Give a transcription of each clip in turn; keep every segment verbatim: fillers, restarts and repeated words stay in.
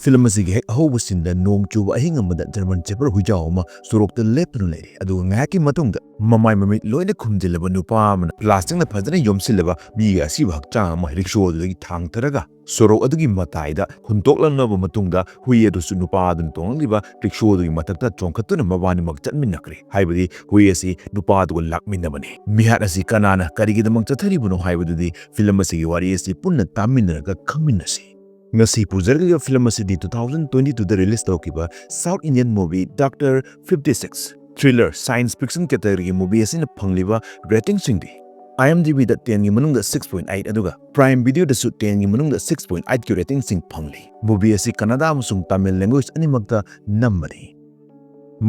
Film ꯑꯁꯤꯒꯤ ꯍꯦꯛ ꯑꯍꯧꯕ ꯁꯤꯟꯗ ꯅꯣꯡ ꯆꯨꯕ ꯑꯍꯤꯡ ꯑꯃꯗ ꯖꯔꯃꯟ ꯁꯦꯐꯔ ꯍꯨꯏꯖꯥꯎ ꯑꯃ ꯁꯣꯔꯣꯛꯇ ꯂꯦꯞꯇꯨꯅ ꯂꯩꯔꯤ꯫ ꯑꯗꯨꯒ ꯉꯥꯏꯍꯥꯛꯀꯤ ꯃꯇꯨꯡꯗ ꯃꯃꯥꯏ ꯃꯃꯤꯠ ꯂꯣꯏꯅ ꯈꯨꯝꯖꯤꯜꯂꯕ ꯅꯨꯄꯥ ꯑꯃꯅ ꯄ꯭ꯂꯥꯁꯇꯤꯛꯅ ꯐꯖꯅ ꯌꯣꯝꯁꯤꯜꯂꯕ ꯃꯤꯒꯤ ꯑꯁꯤꯕ ꯍꯛꯆꯥꯡ ꯑꯃ ꯔꯤꯛꯁꯣ ꯑꯗꯨꯗꯒꯤ ꯊꯥꯡꯊꯔꯒ ꯁꯣꯔꯣꯛ ꯑꯗꯨꯒꯤ ꯃꯇꯥꯏꯗ ꯍꯨꯟꯇꯣꯛꯂꯝꯂꯕ ꯃꯇꯨꯡꯗ ꯍꯨꯏ ꯑꯗꯨꯁꯨ ꯅꯨꯄꯥ ꯑꯗꯨꯅ ꯇꯣꯡꯂꯛꯂꯤꯕ ꯔꯤꯛꯁꯣ ꯑꯗꯨꯒꯤ ꯃꯊꯛꯇ ꯆꯣꯡꯈꯠꯇꯨꯅ ꯃꯕꯥꯅꯤꯃꯛ ꯆꯠꯃꯤꯟꯅꯈ꯭ꯔꯦ꯫ ꯍꯥꯏꯕꯗꯤ ꯍꯨꯏ ꯑꯁꯤ ꯅꯨꯄꯥ ꯑꯗꯨꯒ ꯂꯥꯛꯃꯤꯟꯅꯕꯅꯤ꯫ ꯃꯤꯍꯥꯠ ꯑꯁꯤ ꯀꯅꯥꯅ ꯀꯔꯤꯒꯤꯗꯃꯛ ꯆꯠꯊꯔꯤꯕꯅꯣ ꯍꯥꯏꯕꯗꯨꯗꯤ ꯐꯤꯂꯝ ꯑꯁꯤꯒꯤ ꯋꯥꯔꯤ ꯑꯁꯤ ꯄꯨꯟꯅ ꯇꯥꯃꯤꯟꯅꯔꯒ ꯈꯪꯃꯤꯟꯅꯁꯤ꯫ ꯉꯁꯤ ꯄꯨꯖꯔꯛꯂꯤꯕ ꯐꯤꯂꯝ ꯑꯁꯤꯗꯤ two thousand twenty twoꯗ ꯔꯤꯂꯤꯁ ꯇꯧꯈꯤꯕ South Indian movie Doctor fifty six thriller science fiction categoryꯒꯤ movie ꯑꯁꯤꯅ ꯐꯪꯂꯤꯕ ꯔꯦꯇꯤꯡꯁꯤꯡꯗꯤ IMDbꯗ tenꯒꯤ ꯃꯅꯨꯡꯗ six point eight ꯑꯗꯨꯒ Prime Videoꯗꯁꯨ tenꯒꯤ ꯃꯅꯨꯡꯗ six point eightꯀꯤ ꯔꯦꯇꯤꯡꯁꯤꯡ ꯐꯪꯂꯤ꯫ Movie ꯑꯁꯤ ꯀꯟꯅꯗꯥ ꯑꯃꯁꯨꯡ ꯇꯥꯃꯤꯜ language ꯑꯅꯤꯃꯛꯇ ꯅꯝꯕꯅꯤ꯫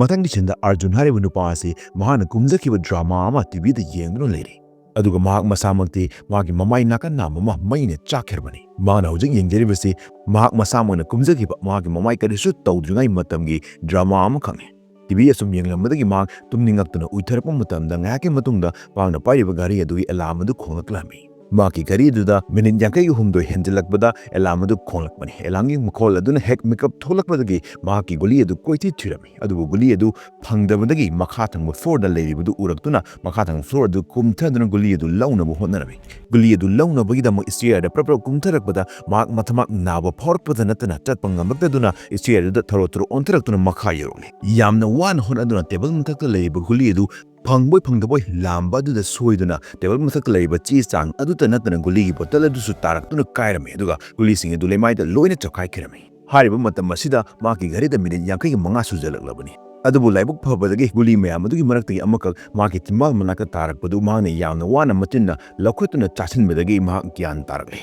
ꯃꯊꯪꯒꯤ ꯁꯤꯟꯗ ꯑꯥꯔꯖꯨꯟ ꯍꯥꯏꯔꯤꯕ ꯅꯨꯄꯥ ꯑꯁꯤ ꯃꯍꯥꯛꯅ ꯀꯨꯝꯖꯈꯤꯕ ꯗ꯭ꯔꯃꯥ ꯑꯃ ꯇꯤꯚꯤꯗ ꯌꯦꯡꯗꯨꯅ ꯂꯩꯔꯤ꯫ ꯑꯗꯨꯒ ꯃꯍꯥꯛ ꯃꯁꯥꯃꯛꯇꯤ ꯃꯥꯒꯤ ꯃꯃꯥꯏ ꯅꯥꯀꯟ ꯅꯥꯝ ꯑꯃ ꯃꯩꯅ ꯆꯥꯛꯈ꯭ꯔꯕꯅꯤ꯫ ꯃꯍꯥꯛꯅ ꯍꯧꯖꯤꯛ ꯌꯦꯡꯖꯔꯤꯕꯁꯤ ꯃꯍꯥꯛ ꯃꯁꯥꯃꯛꯅ ꯀꯨꯝꯖꯈꯤꯕ ꯃꯍꯥꯛꯀꯤ ꯃꯃꯥꯏ ꯀꯔꯤꯁꯨ ꯇꯧꯗ꯭ꯔꯤꯉꯩ ꯃꯇꯝꯒꯤ ꯗ꯭ꯔꯃꯥ ꯑꯃꯈꯛꯅꯤ꯫ ꯇꯤꯚꯤ ꯑꯁꯨꯝ ꯌꯦꯡꯂꯝꯕꯗꯒꯤ ꯃꯍꯥꯛ ꯇꯨꯝꯅꯤꯡꯉꯛꯇꯨꯅ ꯎꯏꯊꯔꯛꯄ ꯃꯇꯝꯗ ꯉꯥꯏꯍꯥꯛꯀꯤ ꯃꯇꯨꯡꯗ ꯃꯍꯥꯛꯅ ꯄꯥꯏꯔꯤꯕ ꯘꯔꯤ ꯑꯗꯨꯒꯤ ꯑꯦꯂꯥꯝ ꯑꯗꯨ ꯈꯣꯡꯂꯛꯂꯝꯃꯤ꯫ ꯃꯍꯥꯛꯀꯤ ꯘꯔꯤ ꯑꯗꯨꯗ ꯃꯤꯅꯤꯠ ꯌꯥꯡꯈꯩꯒ ꯍꯨꯝꯗꯣꯏ ꯍꯦꯟꯖꯤꯜꯂꯛꯄꯗ ꯑꯦꯂꯥꯝ ꯑꯗꯨ ꯈꯣꯡꯂꯛꯄꯅꯤ꯫ ꯑꯦꯂꯥꯝꯒꯤ ꯃꯈꯣꯜ ꯑꯗꯨꯅ ꯍꯦꯛ ꯃꯤꯀꯞ ꯊꯣꯛꯂꯛꯄꯗꯒꯤ ꯃꯍꯥꯛꯀꯤ ꯒꯨꯂꯤ ꯑꯗꯨ ꯀꯣꯏꯊꯤ ꯊꯤꯔꯝꯃꯤ꯫ ꯑꯗꯨꯕꯨ ꯒꯨꯂꯤ ꯑꯗꯨ ꯐꯪꯗꯕꯗꯒꯤ ꯃꯈꯥ ꯊꯪꯕ floorꯗ ꯂꯩꯔꯤꯕꯗꯨ ꯎꯔꯛꯇꯨꯅ ꯃꯈꯥ ꯊꯪꯕ floor ꯑꯗꯨ ꯀꯨꯝꯊꯗꯨꯅ ꯒꯨꯂꯤ ꯑꯗꯨ ꯂꯧꯅꯕ ꯍꯣꯠꯅꯔꯝꯃꯤ꯫ ꯒꯨꯂꯤ ꯑꯗꯨ ꯂꯧꯅꯕꯒꯤꯗꯃꯛ stairꯗ ꯄ꯭ꯔꯞ ꯄ꯭ꯔꯞ ꯀꯨꯝꯊꯔꯛꯄꯗ ꯃꯍꯥꯛ ꯃꯊꯕꯥꯛ ꯅꯥꯕ ꯐꯥꯎꯔꯛꯄꯗ ꯅꯠꯇꯅ ꯆꯠꯄ ꯉꯝꯂꯛꯇꯗꯨꯅ stairꯗꯨꯗ ꯊꯔꯣ ꯊꯔꯣ ꯑꯣꯟꯊꯔꯛꯇꯨꯅ ꯃꯈꯥ ꯌꯧꯔꯛꯂꯤ꯫ ꯌꯥꯝꯅ ꯋꯥꯅ ꯍꯣꯠꯅꯗꯨꯅ table ꯃꯊꯛꯇ ꯂꯩꯔꯤꯕ ꯒꯨꯂꯤ ꯑꯗꯨ ꯐꯪꯕꯣꯏ ꯐꯪꯗꯕꯣꯏ ꯂꯥꯝꯕ ꯑꯗꯨꯗ ꯁꯣꯏꯗꯨꯅ table ꯃꯊꯛꯇ ꯂꯩꯔꯤꯕ ꯆꯦ ꯆꯥꯡ ꯑꯗꯨꯇ ꯅꯠꯇꯅ ꯒꯨꯂꯤꯒꯤ bottle ꯑꯗꯨꯁꯨ ꯇꯥꯔꯛꯇꯨꯅ ꯀꯥꯏꯔꯝꯃꯤ, ꯑꯗꯨꯒ ꯒꯨꯂꯤꯁꯤꯡ ꯑꯗꯨ ꯂꯩꯃꯥꯏꯗ ꯂꯣꯏꯅ ꯆꯞꯈꯥꯏꯈꯤꯔꯝꯃꯤ꯫ ꯍꯥꯏꯔꯤꯕ ꯃꯇꯝ ꯑꯁꯤꯗ ꯃꯍꯥꯛꯀꯤ ꯘꯔꯤꯗ ꯃꯤꯅꯤꯠ ꯌꯥꯡꯈꯩꯒ ꯃꯉꯥ ꯁꯨꯖꯜꯂꯛꯂꯕꯅꯤ꯫ ꯑꯗꯨꯕꯨ ꯂꯥꯏꯕꯛ ꯐꯕꯗꯒꯤ ꯒꯨꯂꯤ ꯃꯌꯥꯝ ꯑꯗꯨꯒꯤ ꯃꯔꯛꯇꯒꯤ ꯑꯃꯈꯛ ꯃꯍꯥꯛꯀꯤ ꯆꯤꯝꯕꯥꯜ ꯃꯅꯥꯛꯇ ꯇꯥꯔꯛꯄꯗꯨ ꯃꯍꯥꯛꯅ ꯌꯥꯝꯅ ꯋꯥꯅ ꯃꯆꯤꯟꯅ ꯂꯧꯈꯠꯇꯨꯅ ꯆꯥꯁꯤꯟꯕꯗꯒꯤ ꯃꯍꯥꯛ ꯒ꯭ꯌꯥꯟ ꯇꯥꯔꯛꯂꯦ꯫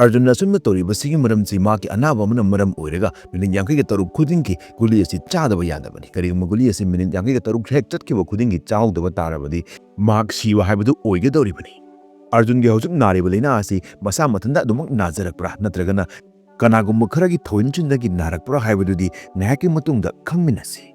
ꯑꯔꯖꯨꯟꯅ ꯑꯁꯨꯝꯅ ꯇꯧꯔꯤꯕꯁꯤꯒꯤ ꯃꯔꯝꯁꯤ ꯃꯍꯥꯛꯀꯤ ꯑꯅꯥꯕ ꯑꯃꯅ ꯃꯔꯝ ꯑꯣꯏꯔꯒ ꯃꯤꯅꯤꯠ ꯌꯥꯡꯈꯩꯒ ꯇꯔꯨꯛ ꯈꯨꯗꯤꯡꯒꯤ ꯒꯨꯂꯤ ꯑꯁꯤ ꯆꯥꯗꯕ ꯌꯥꯗꯕꯅꯤ꯫ ꯀꯔꯤꯒꯨꯝꯕ ꯒꯨꯂꯤ ꯑꯁꯤ ꯃꯤꯅꯤꯠ ꯌꯥꯡꯈꯩꯒ ꯇꯔꯨꯛ ꯍꯦꯛ ꯆꯠꯈꯤꯕ ꯈꯨꯗꯤꯡꯒꯤ ꯆꯥꯍꯧꯗꯕ ꯇꯥꯔꯕꯗꯤ ꯃꯍꯥꯛ ꯁꯤꯕ ꯍꯥꯏꯕꯗꯨ ꯑꯣꯏꯒꯗꯧꯔꯤꯕꯅꯤ꯫ ꯑꯔꯖꯨꯟꯒꯤ ꯍꯧꯖꯤꯛ ꯅꯥꯔꯤꯕ ꯂꯥꯏꯅꯥ ꯑꯁꯤ ꯃꯁꯥ ꯃꯊꯟꯇ ꯑꯗꯨꯃꯛ ꯅꯥꯖꯔꯛꯄ꯭ꯔꯥ ꯅꯠꯇ꯭ꯔꯒꯅ ꯀꯅꯥꯒꯨꯝꯕ ꯈꯔꯒꯤ ꯊꯧꯑꯣꯏꯟꯁꯤꯟꯗꯒꯤ ꯅꯥꯔꯛꯄ꯭ꯔꯥ ꯍꯥꯏꯕꯗꯨꯗꯤ ꯉꯥꯏꯍꯥꯛꯀꯤ ꯃꯇꯨꯡꯗ ꯈꯪꯃꯤꯟꯅꯁꯤ꯫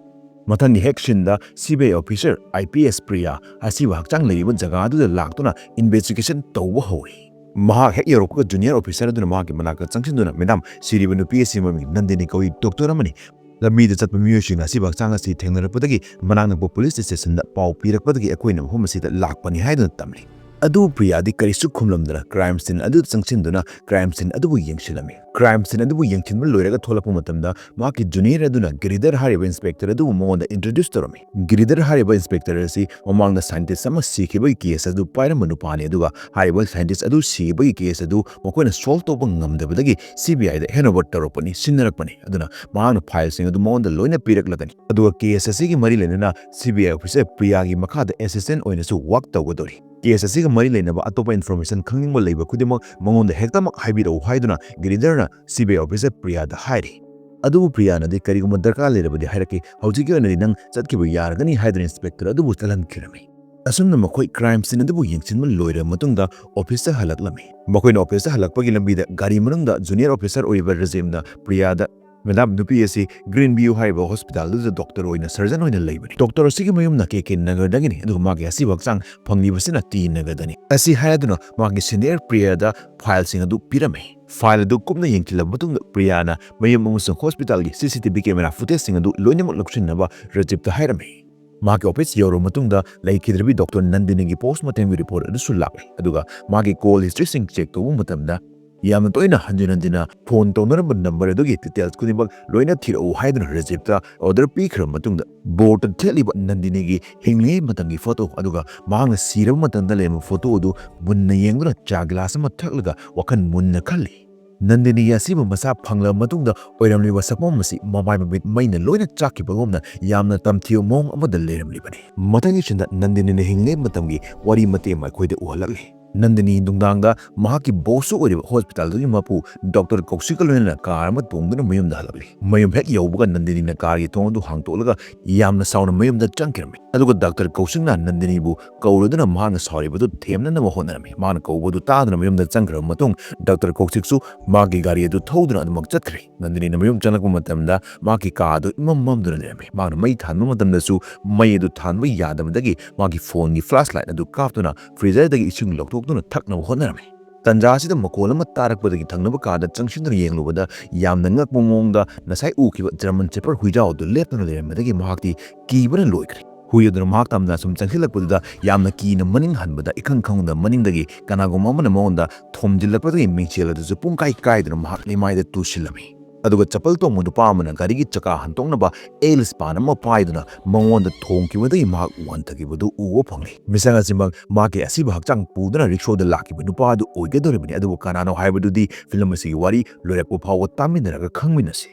ꯃꯊꯪꯒꯤ ꯍꯦꯛ ꯁꯤꯟꯗ CBI officer IPS ꯄ꯭ꯔꯤꯌꯥ ꯑꯁꯤꯕ ꯍꯛꯆꯥꯡ ꯂꯩꯔꯤꯕ ꯖꯒꯥ ꯑꯗꯨꯗ ꯂꯥꯛꯇꯨꯅ investigation ꯇꯧꯕ ꯍꯧꯏ꯫ ꯃꯍꯥꯛ ꯍꯦꯛ ꯌꯧꯔꯛꯄꯒ ꯖꯨꯅꯤꯌꯔ ꯑꯣꯐꯤꯁꯔ ꯑꯗꯨꯅ ꯃꯍꯥꯛꯀꯤ ꯃꯅꯥꯛꯇ ꯆꯪꯁꯤꯟꯗꯨꯅ, "ꯃꯦꯗꯥꯝ, ꯁꯤꯔꯤꯕ ꯅꯨꯄꯤ ꯑꯁꯤ ꯃꯃꯤꯡ ꯅꯟꯗꯤꯅꯤ ꯀꯧꯏ, ꯗꯣꯛꯇꯔ ꯑꯃꯅꯤ꯫ ꯂꯝꯕꯤꯗ ꯆꯠꯄ ꯃꯤꯑꯣꯏꯁꯤꯡꯅ ꯑꯁꯤꯕ ꯍꯛꯆꯥꯡ ꯑꯁꯤ ꯊꯦꯡꯅꯔꯛꯄꯗꯒꯤ ꯃꯅꯥꯛ ꯅꯛꯄ ꯄꯨꯂꯤꯁ ꯁ꯭ꯇꯦꯁꯟꯗ ꯄꯥꯎ ꯄꯤꯔꯛꯄꯗꯒꯤ ꯑꯩꯈꯣꯏꯅ ꯃꯐꯝ ꯑꯁꯤꯗ ꯂꯥꯛꯄꯅꯤ" ꯍꯥꯏꯗꯨꯅ ꯇꯝꯂꯤ꯫ ꯑꯗꯨꯕꯨ ꯄ꯭ꯔꯤꯌꯥꯗꯤ ꯀꯔꯤꯁꯨ ꯈꯨꯝꯂꯝꯗꯅ ꯀ꯭ꯔꯥꯏꯝ ꯁꯤꯟ ꯑꯗꯨꯗ ꯆꯪꯁꯤꯟꯗꯨꯅ ꯀ꯭ꯔꯥꯏꯝ ꯁꯤꯟ ꯑꯗꯨꯕꯨ ꯌꯦꯡꯁꯤꯜꯂꯝꯃꯤ꯫ ꯀ꯭ꯔꯥꯏꯝ ꯁꯤꯟ ꯑꯗꯨꯕꯨ ꯌꯦꯡꯁꯤꯟꯕ ꯂꯣꯏꯔꯒ ꯊꯣꯛꯂꯛꯄ ꯃꯇꯝꯗ ꯃꯍꯥꯛꯀꯤ ꯖꯨꯅꯤꯌꯔ ꯑꯗꯨꯅ ꯒꯤꯔꯤꯙꯔ ꯍꯥꯏꯔꯤꯕ ꯏꯟꯁꯄꯦꯛꯇꯔ ꯑꯗꯨꯕꯨ ꯃꯉꯣꯟꯗ ꯏꯟꯇ꯭ꯔꯣꯗ꯭ꯌꯨꯁ ꯇꯧꯔꯝꯃꯤ꯫ ꯒꯤꯔꯤꯙꯔ ꯍꯥꯏꯔꯤꯕ ꯏꯟꯁꯄꯦꯛꯇꯔ ꯑꯁꯤ ꯃꯃꯥꯡꯗ ꯁꯥꯏꯟꯇꯤꯁ ꯑꯃ ꯁꯤꯈꯤꯕꯒꯤ ꯀꯦꯁ ꯑꯗꯨ ꯄꯥꯏꯔꯝꯕ ꯅꯨꯄꯥꯅꯤ, ꯑꯗꯨꯒ ꯍꯥꯏꯔꯤꯕ ꯁꯥꯏꯟꯇꯤꯁ ꯑꯗꯨ ꯁꯤꯈꯤꯕꯒꯤ ꯀꯦꯁ ꯑꯗꯨ ꯃꯈꯣꯏꯅ ꯁꯣꯜꯕ ꯇꯧꯕ ꯉꯝꯗꯕꯗꯒꯤ ꯁꯤ ꯕꯤ ꯑꯥꯏꯗ ꯍꯦꯟ ꯑꯣꯚꯔ ꯇꯧꯔꯛꯄꯅꯤ, ꯁꯤꯟꯅꯔꯛꯄꯅꯤ꯫ ꯑꯗꯨꯅ ꯃꯍꯥꯛꯅ ꯐꯥꯏꯜꯁꯤꯡ ꯑꯗꯨ ꯃꯉꯣꯟꯗ ꯂꯣꯏꯅ ꯄꯤꯔꯛꯂꯒꯅꯤ꯫ ꯑꯗꯨꯒ ꯀꯦꯁ ꯑꯁꯤꯒꯤ ꯃꯔꯤ ꯂꯩꯅꯅ ꯁꯤ ꯕꯤ ꯑꯥꯏ ꯑꯣꯐꯤꯁꯔ ꯄ꯭ꯔꯤꯌꯥꯒꯤ ꯃꯈꯥꯗ ꯑꯦꯁꯤꯁꯇꯦꯟ ꯑꯣꯏꯅꯁꯨ ꯋꯥꯛ ꯇꯧꯒꯗꯧꯔꯤ꯫ ꯀꯦꯁ ꯑꯁꯤꯒ ꯃꯔꯤ ꯂꯩꯅꯕ ꯑꯇꯣꯞꯄ ꯏꯟꯐꯣꯔꯃꯦꯁꯟ ꯈꯪꯅꯤꯡꯕ ꯂꯩꯕ ꯈꯨꯗꯤꯡꯃꯛ ꯃꯉꯣꯟꯗ ꯍꯦꯛꯇꯃꯛ ꯍꯥꯏꯕꯤꯔꯛꯎ ꯍꯥꯏꯗꯨꯅ ꯒꯤꯔꯤꯙꯔꯅ ꯁꯤ ꯕꯤ ꯑꯥꯏ ꯑꯣꯐꯤꯁꯔ ꯄ꯭ꯔꯤꯌꯥꯗ ꯍꯥꯏꯔꯤ꯫ ꯑꯗꯨꯕꯨ ꯄ꯭ꯔꯤꯌꯥꯅꯗꯤ ꯀꯔꯤꯒꯨꯝꯕ ꯗꯔꯀꯥꯔ ꯂꯩꯔꯕꯗꯤ ꯍꯥꯏꯔꯛꯀꯦ, ꯍꯧꯖꯤꯛꯀꯤ ꯑꯣꯏꯅꯗꯤ ꯅꯪ ꯆꯠꯈꯤꯕ ꯌꯥꯔꯒꯅꯤ ꯍꯥꯏꯗꯨꯅ ꯏꯟꯁꯄꯦꯛꯇꯔ ꯑꯗꯨꯕꯨ ꯆꯠꯍꯟꯈꯤꯔꯝꯃꯤ꯫ ꯑꯁꯨꯝꯅ ꯃꯈꯣꯏ ꯀ꯭ꯔꯥꯏꯝ ꯁꯤꯟ ꯑꯗꯨꯕꯨ ꯌꯦꯡꯁꯤꯟꯕ ꯂꯣꯏꯔꯕ ꯃꯇꯨꯡꯗ ꯑꯣꯐꯤꯁꯇ ꯍꯜꯂꯛꯂꯝꯃꯤ꯫ ꯃꯈꯣꯏꯅ ꯑꯣꯐꯤꯁꯇ ꯍꯜꯂꯛꯄꯒꯤ ꯂꯝꯕꯤꯗ ꯒꯥꯔꯤ ꯃꯅꯨꯡꯗ ꯖꯨꯅꯤꯌꯔ ꯑꯣꯐꯤꯁꯔ ꯑꯣꯏꯔꯤꯕ ꯔꯖꯤꯝꯅ ꯄ꯭ꯔꯤꯌꯥꯗ, "ꯃꯦꯗꯥꯝ, ꯅꯨꯄꯤ ꯑꯁꯤ ꯒ꯭ꯔꯤꯟ ꯚ꯭ꯌꯨ ꯍꯥꯏꯔꯤꯕ ꯍꯣꯁꯄꯤꯇꯥꯜꯗꯨꯗ ꯗꯣꯛꯇꯔ ꯑꯣꯏꯅ ꯁꯔꯖꯟ ꯑꯣꯏꯅ ꯂꯩꯕꯅꯤ꯫ ꯗꯣꯛꯇꯔ ꯑꯁꯤꯒꯤ ꯃꯌꯨꯝꯅ ꯀꯦ ꯀꯦ ꯅꯒꯔꯗꯒꯤꯅꯤ, ꯑꯗꯨꯒ ꯃꯥꯒꯤ ꯑꯁꯤꯕ ꯍꯛꯆꯥꯡ ꯐꯪꯂꯤꯕꯁꯤꯅ ꯇꯤ ꯅꯒꯔꯗꯅꯤ"꯫ ꯑꯁꯤ ꯍꯥꯏꯗꯨꯅ ꯃꯥꯒꯤ ꯁꯤꯅꯤꯌꯔ ꯄ꯭ꯔꯤꯌꯥꯗ ꯐꯥꯏꯜꯁꯤꯡ ꯑꯗꯨ ꯄꯤꯔꯝꯃꯤ꯫ ꯐꯥꯏꯜ ꯑꯗꯨ ꯀꯨꯞꯅ ꯌꯦꯡꯁꯤꯜꯂꯕ ꯃꯇꯨꯡꯗ ꯄ꯭ꯔꯤꯌꯥꯅ ꯃꯌꯨꯝ ꯑꯃꯁꯨꯡ ꯍꯣꯁꯄꯤꯇꯥꯜꯒꯤ ꯁꯤ ꯁꯤ ꯇꯤ ꯚꯤ ꯀꯦꯃꯦꯔꯥ ꯐꯨꯇꯦꯖꯁꯤꯡ ꯑꯗꯨ ꯂꯣꯏꯅꯃꯛ ꯂꯧꯁꯤꯟꯅꯕ ꯔꯖꯤꯞꯇ ꯍꯥꯏꯔꯝꯃꯤ꯫ ꯃꯍꯥꯛꯀꯤ ꯑꯣꯐꯤꯁ ꯌꯧꯔꯕ ꯃꯇꯨꯡꯗ ꯂꯩꯈꯤꯗ꯭ꯔꯕꯤ ꯗꯣꯛꯇꯔ ꯅꯟꯗꯤꯅꯤꯒꯤ ꯄꯣꯁꯃꯣꯔꯇꯦꯝꯒꯤ ꯔꯤꯄꯣꯔꯠ ꯑꯗꯨꯁꯨ ꯂꯥꯛꯂꯦ, ꯑꯗꯨꯒ ꯃꯥꯒꯤ ꯀꯣꯜ ꯍꯤꯁꯇ꯭ꯔꯤꯁꯤꯡ ꯆꯦꯛ ꯇꯧꯕ ꯃꯇꯝꯗ ꯌꯥꯝꯅ ꯇꯣꯏꯅ ꯍꯟꯖꯤꯟ ꯍꯟꯖꯤꯟꯅ ꯐꯣꯟ ꯇꯧꯅꯔꯝꯕ ꯅꯝꯕꯔ ꯑꯗꯨꯒꯤ ꯗꯤꯇꯦꯜꯁ ꯈꯨꯗꯤꯡꯃꯛ ꯂꯣꯏꯅ ꯊꯤꯔꯛꯎ ꯍꯥꯏꯗꯨꯅ ꯔꯖꯤꯞꯇ ꯑꯣꯔꯗꯔ ꯄꯤꯈ꯭ꯔꯕ ꯃꯇꯨꯡꯗ, ꯕꯣꯔꯗꯇ ꯊꯦꯠꯂꯤꯕ ꯅꯟꯗꯤꯅꯤꯒꯤ ꯍꯤꯡꯂꯤꯉꯩ ꯃꯇꯝꯒꯤ ꯐꯣꯇꯣ ꯑꯗꯨꯒ ꯃꯍꯥꯛꯅ ꯁꯤꯔꯕ ꯃꯇꯝꯗ ꯂꯩꯔꯝꯕ ꯐꯣꯇꯣ ꯑꯗꯨ ꯃꯨꯟꯅ ꯌꯦꯡꯗꯨꯅ ꯆꯥ ꯒꯤꯂꯥꯁ ꯑꯃ ꯊꯛꯂꯒ ꯋꯥꯈꯜ ꯃꯨꯟꯅ ꯈꯜꯂꯤ꯫ ꯅꯟꯗꯤꯅꯤꯒꯤ ꯑꯁꯤꯕ ꯃꯁꯥ ꯐꯪꯂꯕ ꯃꯇꯨꯡꯗ ꯑꯣꯏꯔꯝꯂꯤꯕ ꯁꯛꯐꯝ ꯑꯁꯤ ꯃꯃꯥꯏ ꯃꯃꯤꯠ ꯃꯩꯅ ꯂꯣꯏꯅ ꯆꯥꯛꯈꯤꯕꯒꯨꯝꯅ ꯌꯥꯝꯅ ꯇꯝꯊꯤꯕ ꯃꯑꯣꯡ ꯑꯃꯗ ꯂꯩꯔꯝꯂꯤꯕꯅꯤ꯫ ꯃꯊꯪꯒꯤ ꯁꯤꯟꯗ ꯅꯟꯗꯤꯅꯤꯅ ꯍꯤꯡꯂꯤꯉꯩ ꯃꯇꯝꯒꯤ ꯋꯥꯔꯤ ꯃꯇꯦꯛ ꯑꯃ ꯑꯩꯈꯣꯏꯗ ꯎꯍꯜꯂꯛꯂꯤ꯫ ꯅꯟꯗꯤꯅꯤ ꯅꯨꯡꯗꯥꯡꯗ ꯃꯍꯥꯛꯀꯤ ꯕꯣꯁꯁꯨ ꯑꯣꯏꯔꯤꯕ ꯍꯣꯁꯄꯤꯇꯥꯜꯗꯨꯒꯤ ꯃꯄꯨ ꯗꯣꯛꯇꯔ ꯀꯧꯁꯤꯛꯀ ꯂꯣꯏꯅꯅ ꯀꯥꯔ ꯑꯃ ꯇꯣꯡꯗꯨꯅ ꯃꯌꯨꯝꯗ ꯍꯜꯂꯛꯂꯤ꯫ ꯃꯌꯨꯝ ꯍꯦꯛ ꯌꯧꯕꯒ ꯅꯟꯗꯤꯅꯤꯅ ꯀꯥꯔꯒꯤ ꯊꯣꯡ ꯑꯗꯨ ꯍꯥꯡꯇꯣꯛꯂꯒ ꯌꯥꯝꯅ ꯁꯥꯎꯅ ꯃꯌꯨꯝꯗ ꯆꯪꯈꯤꯔꯝꯃꯤ꯫ ꯑꯗꯨꯒ ꯗꯥꯛꯇꯔ ꯀꯧꯁꯤꯛꯅ ꯅꯟꯗꯤꯅꯤꯕꯨ ꯀꯧꯔꯗꯨꯅ ꯃꯍꯥꯛꯅ ꯁꯥꯎꯔꯤꯕꯗꯨ ꯊꯦꯝꯅꯅꯕ ꯍꯣꯠꯅꯔꯝꯃꯤ꯫ ꯃꯍꯥꯛꯅ ꯀꯧꯕꯗꯨ ꯇꯥꯗꯨꯅ ꯃꯌꯨꯝꯗ ꯆꯪꯈ꯭ꯔꯕ ꯃꯇꯨꯡ, ꯗꯥꯛꯇꯔ ꯀꯧꯁꯤꯛꯁꯨ ꯃꯍꯥꯛꯀꯤ ꯒꯥꯔꯤ ꯑꯗꯨ ꯊꯧꯗꯨꯅ ꯑꯗꯨꯃꯛ ꯆꯠꯈ꯭ꯔꯦ꯫ ꯅꯟꯗꯤꯅꯤꯅ ꯃꯌꯨꯝ ꯆꯪꯂꯛꯄ ꯃꯇꯝꯗ ꯃꯍꯥꯛꯀꯤ ꯀꯥ ꯑꯗꯨ ꯏꯃꯝ ꯃꯝꯗꯨꯅ ꯂꯩꯔꯝꯃꯤ꯫ ꯃꯍꯥꯛꯅ ꯃꯩ ꯊꯥꯟꯕ ꯃꯇꯝꯗꯁꯨ ꯃꯩ ꯑꯗꯨ ꯊꯥꯟꯕ ꯌꯥꯗꯕꯗꯒꯤ ꯃꯍꯥꯛꯀꯤ ꯐꯣꯟꯒꯤ ꯐ꯭ꯂꯥꯁ ꯂꯥꯏꯠ ꯑꯗꯨ ꯀꯥꯞꯇꯨꯅ ꯐ꯭ꯔꯤꯖꯔꯗꯒꯤ ꯏꯁꯤꯡ ꯂꯧꯊꯣꯛꯇꯨꯅ ꯊꯛꯅꯕ ꯍꯣꯠꯅꯔꯝꯃꯤ꯫ ꯇꯟꯖꯥ ꯑꯁꯤꯗ ꯃꯈꯣꯜ ꯑꯃ ꯇꯥꯔꯛꯄꯗꯒꯤ ꯊꯪꯅꯕ ꯀꯥꯗ ꯆꯪꯁꯤꯟꯗꯨꯅ ꯌꯦꯡꯂꯨꯕꯗ, ꯌꯥꯝꯅ ꯉꯛꯄ ꯃꯑꯣꯡꯗ ꯉꯁꯥꯏ ꯎꯈꯤꯕ German Shepherd ꯍꯨꯏꯖꯥꯎ ꯑꯗꯨ ꯂꯦꯞꯇꯨꯅ ꯂꯩꯔꯝꯕꯗꯒꯤ ꯃꯍꯥꯛꯇꯤ ꯀꯤꯕꯅ ꯂꯣꯏꯈ꯭ꯔꯦ꯫ ꯍꯨꯏ ꯑꯗꯨꯅ ꯃꯍꯥꯛ ꯇꯝꯅ ꯁꯨꯝ ꯆꯪꯁꯤꯜꯂꯛꯄꯗꯨꯗ ꯌꯥꯝꯅ ꯀꯤꯅ ꯃꯅꯤꯡ ꯍꯟꯕꯗ, ꯏꯈꯪ ꯈꯪꯍꯧꯗꯅ ꯃꯅꯤꯡꯗꯒꯤ ꯀꯅꯥꯒꯨꯝꯕ ꯑꯃꯅ ꯃꯉꯣꯟꯗ ꯊꯣꯝꯖꯤꯜꯂꯛꯄꯗꯒꯤ ꯃꯤꯡꯁꯦꯜ ꯑꯗꯨꯁꯨ ꯄꯨꯡꯀꯥꯏ ꯀꯥꯏꯗꯨꯅ ꯃꯍꯥꯛ ꯃꯤꯃꯥꯏꯗ ꯇꯨꯁꯤꯜꯂꯝꯃꯤ꯫ ꯑꯗꯨꯒ ꯆꯄꯜ ꯇꯣꯡꯕ ꯅꯨꯄꯥ ꯑꯃꯅ ꯒꯥꯔꯤꯒꯤ ꯆꯀꯥ ꯍꯟꯗꯣꯛꯅꯕ ꯑꯦꯜ ꯁ꯭ꯄꯥꯟ ꯑꯃ ꯄꯥꯏꯗꯨꯅ ꯃꯉꯣꯟꯗ ꯊꯣꯝꯈꯤꯕꯗꯒꯤ ꯃꯍꯥꯛ ꯋꯥꯟꯊꯈꯤꯕꯗꯨ ꯎꯕ ꯐꯪꯂꯤ꯫ ꯃꯤꯁꯛ ꯑꯁꯤꯃꯛ ꯃꯍꯥꯛꯀꯤ ꯑꯁꯤꯕ ꯍꯛꯆꯥꯡ ꯄꯨꯗꯨꯅ ꯔꯤꯛꯁꯣꯗ ꯂꯥꯛꯈꯤꯕ ꯅꯨꯄꯥ ꯑꯗꯨ ꯑꯣꯏꯒꯗꯧꯔꯤꯕꯅꯤ꯫ ꯑꯗꯨꯕꯨ ꯀꯅꯥꯅꯣ ꯍꯥꯏꯕꯗꯨꯗꯤ ꯐꯤꯂꯝ ꯑꯁꯤꯒꯤ ꯋꯥꯔꯤ ꯂꯣꯏꯔꯛꯄ ꯐꯥꯎꯕ ꯇꯥꯃꯤꯟꯅꯔꯒ ꯈꯪꯃꯤꯟꯅꯁꯤ꯫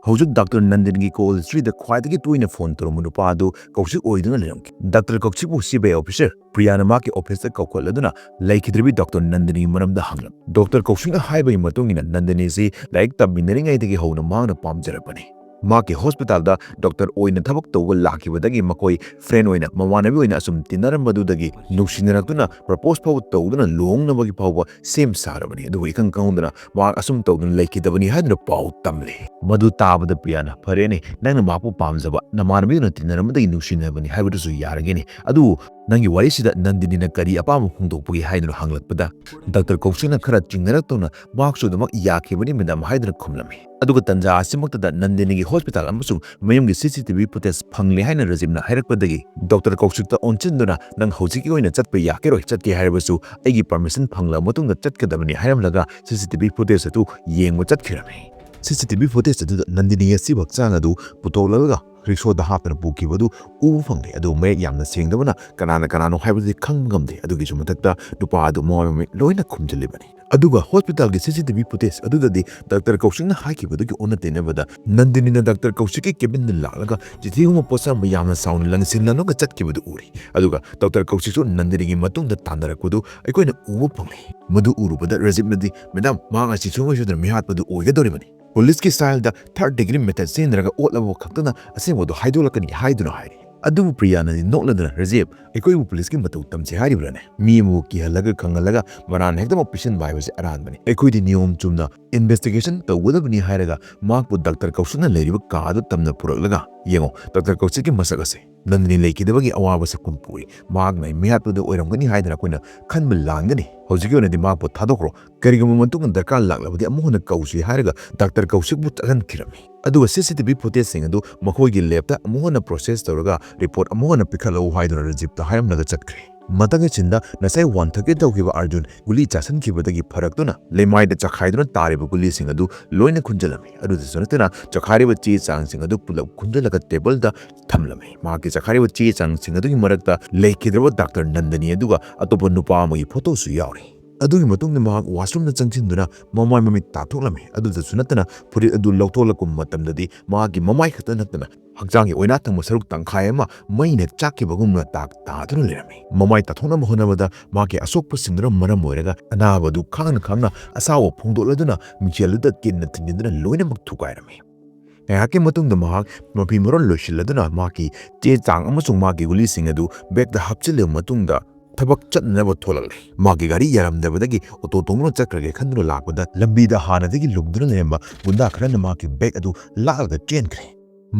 ꯍꯧꯖꯤꯛ ꯗꯥꯛꯇꯔ ꯅꯟꯗꯤꯅꯤꯒꯤ call historyꯗ ꯈ꯭ꯋꯥꯏꯗꯒꯤ ꯇꯣꯏꯅ phone ꯇꯧꯔꯝꯕ ꯅꯨꯄꯥ ꯑꯗꯨ ꯀꯧꯁꯤꯛ ꯑꯣꯏꯗꯨꯅ ꯂꯩꯔꯝꯈꯤ꯫ ꯗꯥꯛꯇꯔ ꯀꯧꯁꯤꯛꯄꯨ C B I officer ꯄ꯭ꯔꯤꯌꯥꯅ ꯃꯍꯥꯛꯀꯤ officeꯇ ꯀꯧꯈꯠꯂꯗꯨꯅ ꯂꯩꯈꯤꯗ꯭ꯔꯤꯕꯤ ꯗꯥꯛꯇꯔ ꯅꯟꯗꯤꯅꯤꯒꯤ ꯃꯔꯝꯗ ꯍꯪꯂꯝꯃꯤ꯫ ꯗꯥꯛꯇꯔ ꯀꯧꯁꯤꯛꯅ ꯍꯥꯏꯕꯒꯤ ꯃꯇꯨꯡ ꯏꯟꯅ ꯅꯟꯗꯤꯅꯤꯁꯤ ꯂꯥꯏꯔꯤꯛ ꯇꯝꯃꯤꯟꯅꯔꯤꯉꯩꯗꯒꯤ ꯍꯧꯅ ꯃꯍꯥꯛꯅ ꯄꯥꯝꯖꯔꯛꯄꯅꯤ꯫ ꯃꯍꯥꯛꯀꯤ hospitalꯗ ꯗꯥꯛꯇꯔ ꯑꯣꯏꯅ ꯊꯕꯛ ꯇꯧꯕ ꯂꯥꯛꯈꯤꯕꯗꯒꯤ ꯃꯈꯣꯏ friend ꯑꯣꯏꯅ, ꯃꯃꯥꯟꯅꯕꯤ ꯑꯣꯏꯅ ꯑꯁꯨꯝ ꯇꯤꯟꯅꯔꯝꯕꯗꯨꯗꯒꯤ ꯅꯨꯡꯁꯤꯅꯔꯛꯇꯨꯅ propose ꯐꯥꯎꯕ ꯇꯧꯗꯨꯅ ꯂꯨꯍꯣꯡꯅꯕꯒꯤ ꯐꯥꯎꯕ ꯁꯦꯝ ꯁꯥꯔꯕꯅꯤ꯫ ꯑꯗꯨꯕꯨ ꯏꯈꯪ ꯈꯪꯍꯧꯗꯅ ꯃꯍꯥꯛ ꯑꯁꯨꯝ ꯇꯧꯗꯨꯅ ꯂꯩꯈꯤꯗꯕꯅꯤ ꯍꯥꯏꯗꯨꯅ ꯄꯥꯎ ꯇꯝꯂꯤ꯫ ꯃꯗꯨ ꯇꯥꯕꯗ ꯄ꯭ꯔꯤꯌꯥꯅ, "ꯐꯔꯦꯅꯦ, ꯅꯪꯅ ꯃꯍꯥꯛꯄꯨ ꯄꯥꯝꯖꯕ, ꯅꯃꯥꯟꯅꯕꯤꯗꯨꯅ ꯇꯤꯟꯅꯔꯝꯕꯗꯒꯤ ꯅꯨꯡꯁꯤꯅꯕꯅꯤ ꯍꯥꯏꯕꯗꯨꯁꯨ ꯌꯥꯔꯒꯦꯅꯦ꯫ ꯑꯗꯨꯕꯨ ꯅꯪꯒꯤ ꯋꯥꯔꯤꯁꯤꯗ ꯅꯟꯗꯤꯅꯤꯅ ꯀꯔꯤ ꯑꯄꯥꯝꯕ ꯐꯣꯡꯗꯣꯛꯄꯒꯦ?" ꯍꯥꯏꯗꯨꯅ ꯍꯪꯂꯛꯄꯗ, ꯗꯥꯛꯇꯔ ꯀꯧꯁꯤꯛꯅ ꯈꯔ ꯆꯤꯡꯅꯔꯛꯇꯧꯅ, "ꯃꯍꯥꯛꯁꯨ ꯑꯗꯨꯃꯛ ꯌꯥꯈꯤꯕꯅꯤ, madam" ꯍꯥꯏꯗꯨꯅ ꯈꯨꯝꯂꯝꯃꯤ꯫ ꯑꯗꯨꯒ ꯇꯟꯖꯥ ꯑꯁꯤꯃꯛꯇꯗ ꯅꯟꯗꯤꯅꯤꯒꯤ hospital ꯑꯃꯁꯨꯡ ꯃꯌꯨꯝꯒꯤ C C T V footage ꯐꯪꯂꯦ ꯍꯥꯏꯅ ꯔꯥꯖꯤꯕꯅ ꯍꯥꯏꯔꯛꯄꯗꯒꯤ, ꯗꯥꯛꯇꯔ ꯀꯧꯁꯤꯛꯇ ꯑꯣꯟꯁꯤꯟꯗꯨꯅ, "ꯅꯪ ꯍꯧꯖꯤꯛꯀꯤ ꯑꯣꯏꯅ ꯆꯠꯄ ꯌꯥꯈꯤꯔꯣꯏ, ꯆꯠꯀꯦ ꯍꯥꯏꯔꯕꯁꯨ ꯑꯩꯒꯤ permission ꯐꯪꯂꯕ ꯃꯇꯨꯡꯗ ꯆꯠꯀꯗꯕꯅꯤ" ꯍꯥꯏꯔꯝꯂꯒ C C T V footage ꯑꯗꯨ ꯌꯦꯡꯕ ꯆꯠꯈꯤꯔꯝꯃꯤ꯫ C C T V footage ꯑꯗꯨꯗ ꯅꯟꯗꯤꯅꯤꯒꯤ ꯑꯁꯤꯕ ꯍꯛꯆꯥꯡ ꯑꯗꯨ ꯄꯨꯊꯣꯛꯂꯒ ꯔꯤꯛꯁꯣꯗ ꯍꯥꯞꯇꯨꯅ ꯄꯨꯈꯤꯕ ꯑꯗꯨ ꯎꯕ ꯐꯪꯂꯦ꯫ ꯑꯗꯨ ꯃꯌꯦꯛ ꯌꯥꯝꯅ ꯁꯦꯡꯗꯕꯅ ꯀꯅꯥꯅ ꯀꯅꯥꯅꯣ ꯍꯥꯏꯕꯗꯨꯗꯤ ꯈꯪꯕ ꯉꯝꯗꯦ꯫ ꯑꯗꯨꯒꯤꯁꯨ ꯃꯊꯛꯇ ꯅꯨꯄꯥ ꯑꯗꯨ ꯃꯃꯥꯏ ꯃꯃꯤꯠ ꯂꯣꯏꯅ ꯈꯨꯝꯖꯤꯜꯂꯤꯕꯅꯤ꯫ ꯑꯗꯨꯒ hospitalꯒꯤ C C T V footage ꯑꯗꯨꯗꯗꯤ ꯗꯥꯛꯇꯔ ꯀꯧꯁꯤꯛꯅ ꯍꯥꯏꯈꯤꯕꯗꯨꯒꯤ ꯑꯣꯟꯅ ꯇꯩꯅꯕꯗ ꯅꯟꯗꯤꯅꯤꯅ ꯗꯥꯛꯇꯔ ꯀꯧꯁꯤꯛꯀꯤ cabinꯗ ꯂꯥꯛꯂꯒ ꯆꯤꯊꯤꯒꯨꯝꯕ ꯄꯣꯠꯁꯛ ꯑꯃ ꯌꯥꯝꯅ ꯆꯥꯎꯅ ꯂꯪꯁꯤꯟꯅꯔꯒ ꯆꯠꯈꯤꯕꯗꯨ ꯎꯔꯤ꯫ ꯑꯗꯨꯒ ꯗꯥꯛꯇꯔ ꯀꯧꯁꯤꯛꯁꯨ ꯅꯟꯗꯤꯅꯤꯒꯤ ꯃꯇꯨꯡꯗ ꯇꯥꯟꯅꯔꯛꯄꯗꯨ ꯑꯩꯈꯣꯏꯅ ꯎꯕ ꯐꯪꯂꯤ꯫ ꯃꯗꯨ ꯎꯔꯨꯕꯗ ꯔꯥꯖꯤꯕꯅꯗꯤ, "Madam, ꯃꯍꯥꯛ ꯑꯁꯤ ꯁꯨꯡꯁꯣꯏ ꯁꯣꯏꯗꯅ ꯃꯤꯍꯥꯠꯄꯗꯨ ꯑꯣꯏꯒꯗꯧꯔꯤꯕꯅꯤ꯫ Policeꯀꯤ styleꯗ third degree murder ꯆꯦꯟꯅꯔꯒ ꯑꯣꯠꯂꯕ ꯈꯛꯇꯅ ꯑꯁꯦꯡꯕꯗꯨ ꯍꯥꯏꯗꯣꯛꯂꯛꯀꯅꯤ" ꯍꯥꯏꯗꯨꯅ ꯍꯥꯏꯔꯤ꯫ ꯑꯗꯨꯕꯨ ꯄ꯭ꯔꯤꯌꯥꯅꯗꯤ ꯅꯣꯛꯂꯗꯨꯅ, "ꯔꯥꯖꯤꯕ, ꯑꯩꯈꯣꯏꯕꯨ policeꯀꯤ ꯃꯇꯧ ꯇꯝꯁꯤ ꯍꯥꯏꯔꯤꯕ꯭ꯔꯥꯅꯦ? ꯃꯤ ꯑꯃꯕꯨ ꯀꯤꯍꯜꯂꯒ ꯈꯪꯍꯜꯂꯒ ꯃꯔꯥꯟ ꯍꯦꯛꯇꯃꯛ ꯄꯤꯁꯤꯟꯕ ꯍꯥꯏꯕꯁꯤ ꯑꯔꯥꯟꯕꯅꯤ꯫ ꯑꯩꯈꯣꯏꯗꯤ ꯅꯤꯌꯣꯝ ꯆꯨꯝꯅ investigation ꯇꯧꯒꯗꯕꯅꯤ" ꯍꯥꯏꯔꯒ ꯃꯍꯥꯛꯄꯨ ꯗꯥꯛꯇꯔ ꯀꯧꯁꯤꯛꯅ ꯂꯩꯔꯤꯕ ꯀꯥ ꯑꯗꯨ ꯇꯝꯅ ꯄꯨꯔꯛꯂꯒ ꯌꯦꯡꯉꯣ, ꯗꯥꯛꯇꯔ ꯀꯧꯁꯤꯛꯀꯤ ꯃꯁꯛ ꯑꯁꯦ꯫ ꯅꯟꯗꯅꯤ ꯂꯩꯈꯤꯗꯕꯒꯤ ꯑꯋꯥꯕ ꯁꯛꯐꯝ ꯄꯨꯔꯤ꯫ ꯃꯍꯥꯛꯅ ꯃꯤꯍꯥꯠꯄꯗ ꯑꯣꯏꯔꯝꯒꯅꯤ ꯍꯥꯏꯗꯅ ꯑꯩꯈꯣꯏꯅ ꯈꯟꯕ ꯂꯥꯟꯒꯅꯤ꯫ ꯍꯧꯖꯤꯛꯀꯤ ꯑꯣꯏꯅꯗꯤ ꯃꯍꯥꯛꯄꯨ ꯊꯥꯗꯣꯛꯈ꯭ꯔꯣ꯫ ꯀꯔꯤꯒꯨꯝꯕ ꯃꯇꯨꯡꯗ ꯗꯔꯀꯥꯔ ꯂꯥꯛꯂꯕꯗꯤ ꯑꯃꯨꯛ ꯍꯟꯅ ꯀꯧꯁꯤ ꯍꯥꯏꯔꯒ ꯗꯥꯛꯇꯔ ꯀꯧꯁꯤꯛꯄꯨ ꯆꯠꯍꯟꯈꯤꯔꯝꯃꯤ꯫ ꯑꯗꯨꯒ ꯁꯤ ꯁꯤ ꯇꯤ ꯚꯤ ꯐꯨꯇꯦꯖꯁꯤꯡ ꯑꯗꯨ ꯃꯈꯣꯏꯒꯤ ꯂꯦꯕꯇ ꯑꯃꯨꯛ ꯍꯟꯅ ꯄ꯭ꯔꯣꯁꯦꯁ ꯇꯧꯔꯒ ꯔꯤꯄꯣꯔꯠ ꯑꯃꯨꯛ ꯍꯟꯅ ꯄꯤꯈꯠꯂꯛꯎ ꯍꯥꯏꯗꯨꯅ ꯔꯥꯖꯤꯞꯇ ꯍꯥꯏꯔꯝꯂꯒ ꯆꯠꯈ꯭ꯔꯦ꯫ ꯃꯊꯪꯒꯤ ꯁꯤꯟꯗ ꯉꯁꯥꯏ ꯋꯥꯟꯊꯛꯀꯦ ꯇꯧꯈꯤꯕ ꯑꯥꯔꯖꯨꯟ ꯒꯨꯂꯤ ꯆꯥꯁꯤꯟꯈꯤꯕꯗꯒꯤ ꯐꯔꯛꯇꯨꯅ ꯂꯩꯃꯥꯏꯗ ꯆꯈꯥꯏꯗꯨꯅ ꯇꯥꯔꯤꯕ ꯒꯨꯂꯤꯁꯤꯡ ꯑꯗꯨ ꯂꯣꯏꯅ ꯈꯨꯟꯖꯤꯜꯂꯝꯃꯤ꯫ ꯑꯗꯨꯗꯁꯨ ꯅꯠꯇꯅ ꯆꯈꯥꯏꯔꯤꯕ ꯆꯦ ꯆꯥꯡꯁꯤꯡ ꯑꯗꯨ ꯄꯨꯂꯞ ꯈꯨꯟꯖꯤꯜꯂꯒ ꯇꯦꯕꯜꯗ ꯊꯝꯂꯝꯃꯤ꯫ ꯃꯍꯥꯛꯀꯤ ꯆꯈꯥꯏꯔꯤꯕ ꯆꯦ ꯆꯥꯡꯁꯤꯡ ꯑꯗꯨꯒꯤ ꯃꯔꯛꯇ ꯂꯩꯈꯤꯗ꯭ꯔꯕ ꯗꯥꯛꯇꯔ ꯅꯟꯗꯅꯤ ꯑꯗꯨꯒ ꯑꯇꯣꯞꯄ ꯅꯨꯄꯥ ꯑꯃꯒꯤ ꯐꯣꯇꯣꯁꯨ ꯌꯥꯎꯔꯤ꯫ ꯑꯗꯨꯒꯤ ꯃꯇꯨꯡꯗ ꯃꯍꯥꯛ ꯋꯥꯁꯔꯨꯝꯗ ꯆꯪꯁꯤꯟꯗꯨꯅ ꯃꯃꯥꯏ ꯃꯃꯤꯠ ꯇꯥꯊꯣꯛꯂꯝꯃꯤ꯫ ꯑꯗꯨꯗꯁꯨ ꯅꯠꯇꯅ ꯐꯨꯔꯤꯠ ꯑꯗꯨ ꯂꯧꯊꯣꯛꯂꯛꯄ ꯃꯇꯝꯗꯗꯤ ꯃꯍꯥꯛꯀꯤ ꯃꯃꯥꯏ ꯈꯛꯇ ꯅꯠꯇꯅ ꯍꯛꯆꯥꯡꯒꯤ ꯑꯣꯏꯅꯥ ꯊꯪꯕ ꯁꯔꯨꯛ ꯇꯪꯈꯥꯏ ꯑꯃ ꯃꯩꯅ ꯆꯥꯛꯈꯤꯕꯒꯨꯝꯅ ꯇꯥꯛ ꯇꯥꯗꯨꯅ ꯂꯩꯔꯝꯃꯤ꯫ ꯃꯃꯥꯏ ꯇꯥꯊꯣꯛꯅꯕ ꯍꯣꯠꯅꯕꯗ ꯃꯍꯥꯛꯀꯤ ꯑꯁꯣꯛꯄꯁꯤꯡꯗꯨꯅ ꯃꯔꯝ ꯑꯣꯏꯔꯒ ꯑꯅꯥꯕ ꯑꯗꯨ ꯈꯥꯡꯅ ꯈꯥꯡꯅ ꯑꯁꯥꯎꯕ ꯐꯣꯡꯗꯣꯛꯂꯗꯨꯅ ꯃꯤꯡꯁꯦꯜꯗꯨꯗ ꯀꯤꯟꯅ ꯊꯤꯟꯖꯤꯟꯗꯨꯅ ꯂꯣꯏꯅꯃꯛ ꯊꯨꯒꯥꯏꯔꯝꯃꯤ꯫ ꯉꯥꯏꯍꯥꯛꯀꯤ ꯃꯇꯨꯡꯗ ꯃꯍꯥꯛ ꯃꯐꯤ ꯃꯔꯣꯜ ꯂꯣꯏꯁꯤꯜꯂꯗꯨꯅ ꯃꯍꯥꯛꯀꯤ ꯆꯦ ꯆꯥꯡ ꯑꯃꯁꯨꯡ ꯃꯍꯥꯛꯀꯤ ꯒꯨꯂꯤꯁꯤꯡ ꯑꯗꯨ ꯕꯦꯒꯇ ꯍꯥꯞꯆꯤꯜꯂꯕ ꯃꯇꯨꯡꯗ ꯊꯕꯛ ꯆꯠꯅꯅꯕ ꯊꯣꯛꯂꯛꯂꯦ꯫ ꯃꯍꯥꯛꯀꯤ ꯒꯥꯔꯤ ꯌꯥꯔꯝꯗꯕꯗꯒꯤ ꯑꯣꯇꯣ ꯇꯣꯡꯗꯨꯅ ꯆꯠꯈ꯭ꯔꯒꯦ ꯈꯟꯗꯨꯅ ꯂꯥꯛꯄꯗ ꯂꯝꯕꯤꯗ ꯍꯥꯟꯅꯗꯒꯤ ꯂꯨꯝꯗꯨꯅ ꯂꯩꯔꯝꯕ ꯒꯨꯟꯗꯥ ꯈꯔꯅ ꯃꯍꯥꯛꯀꯤ ꯕꯦꯒ ꯑꯗꯨ ꯂꯥꯛꯂꯒ ꯆꯦꯟꯈ꯭ꯔꯦ꯫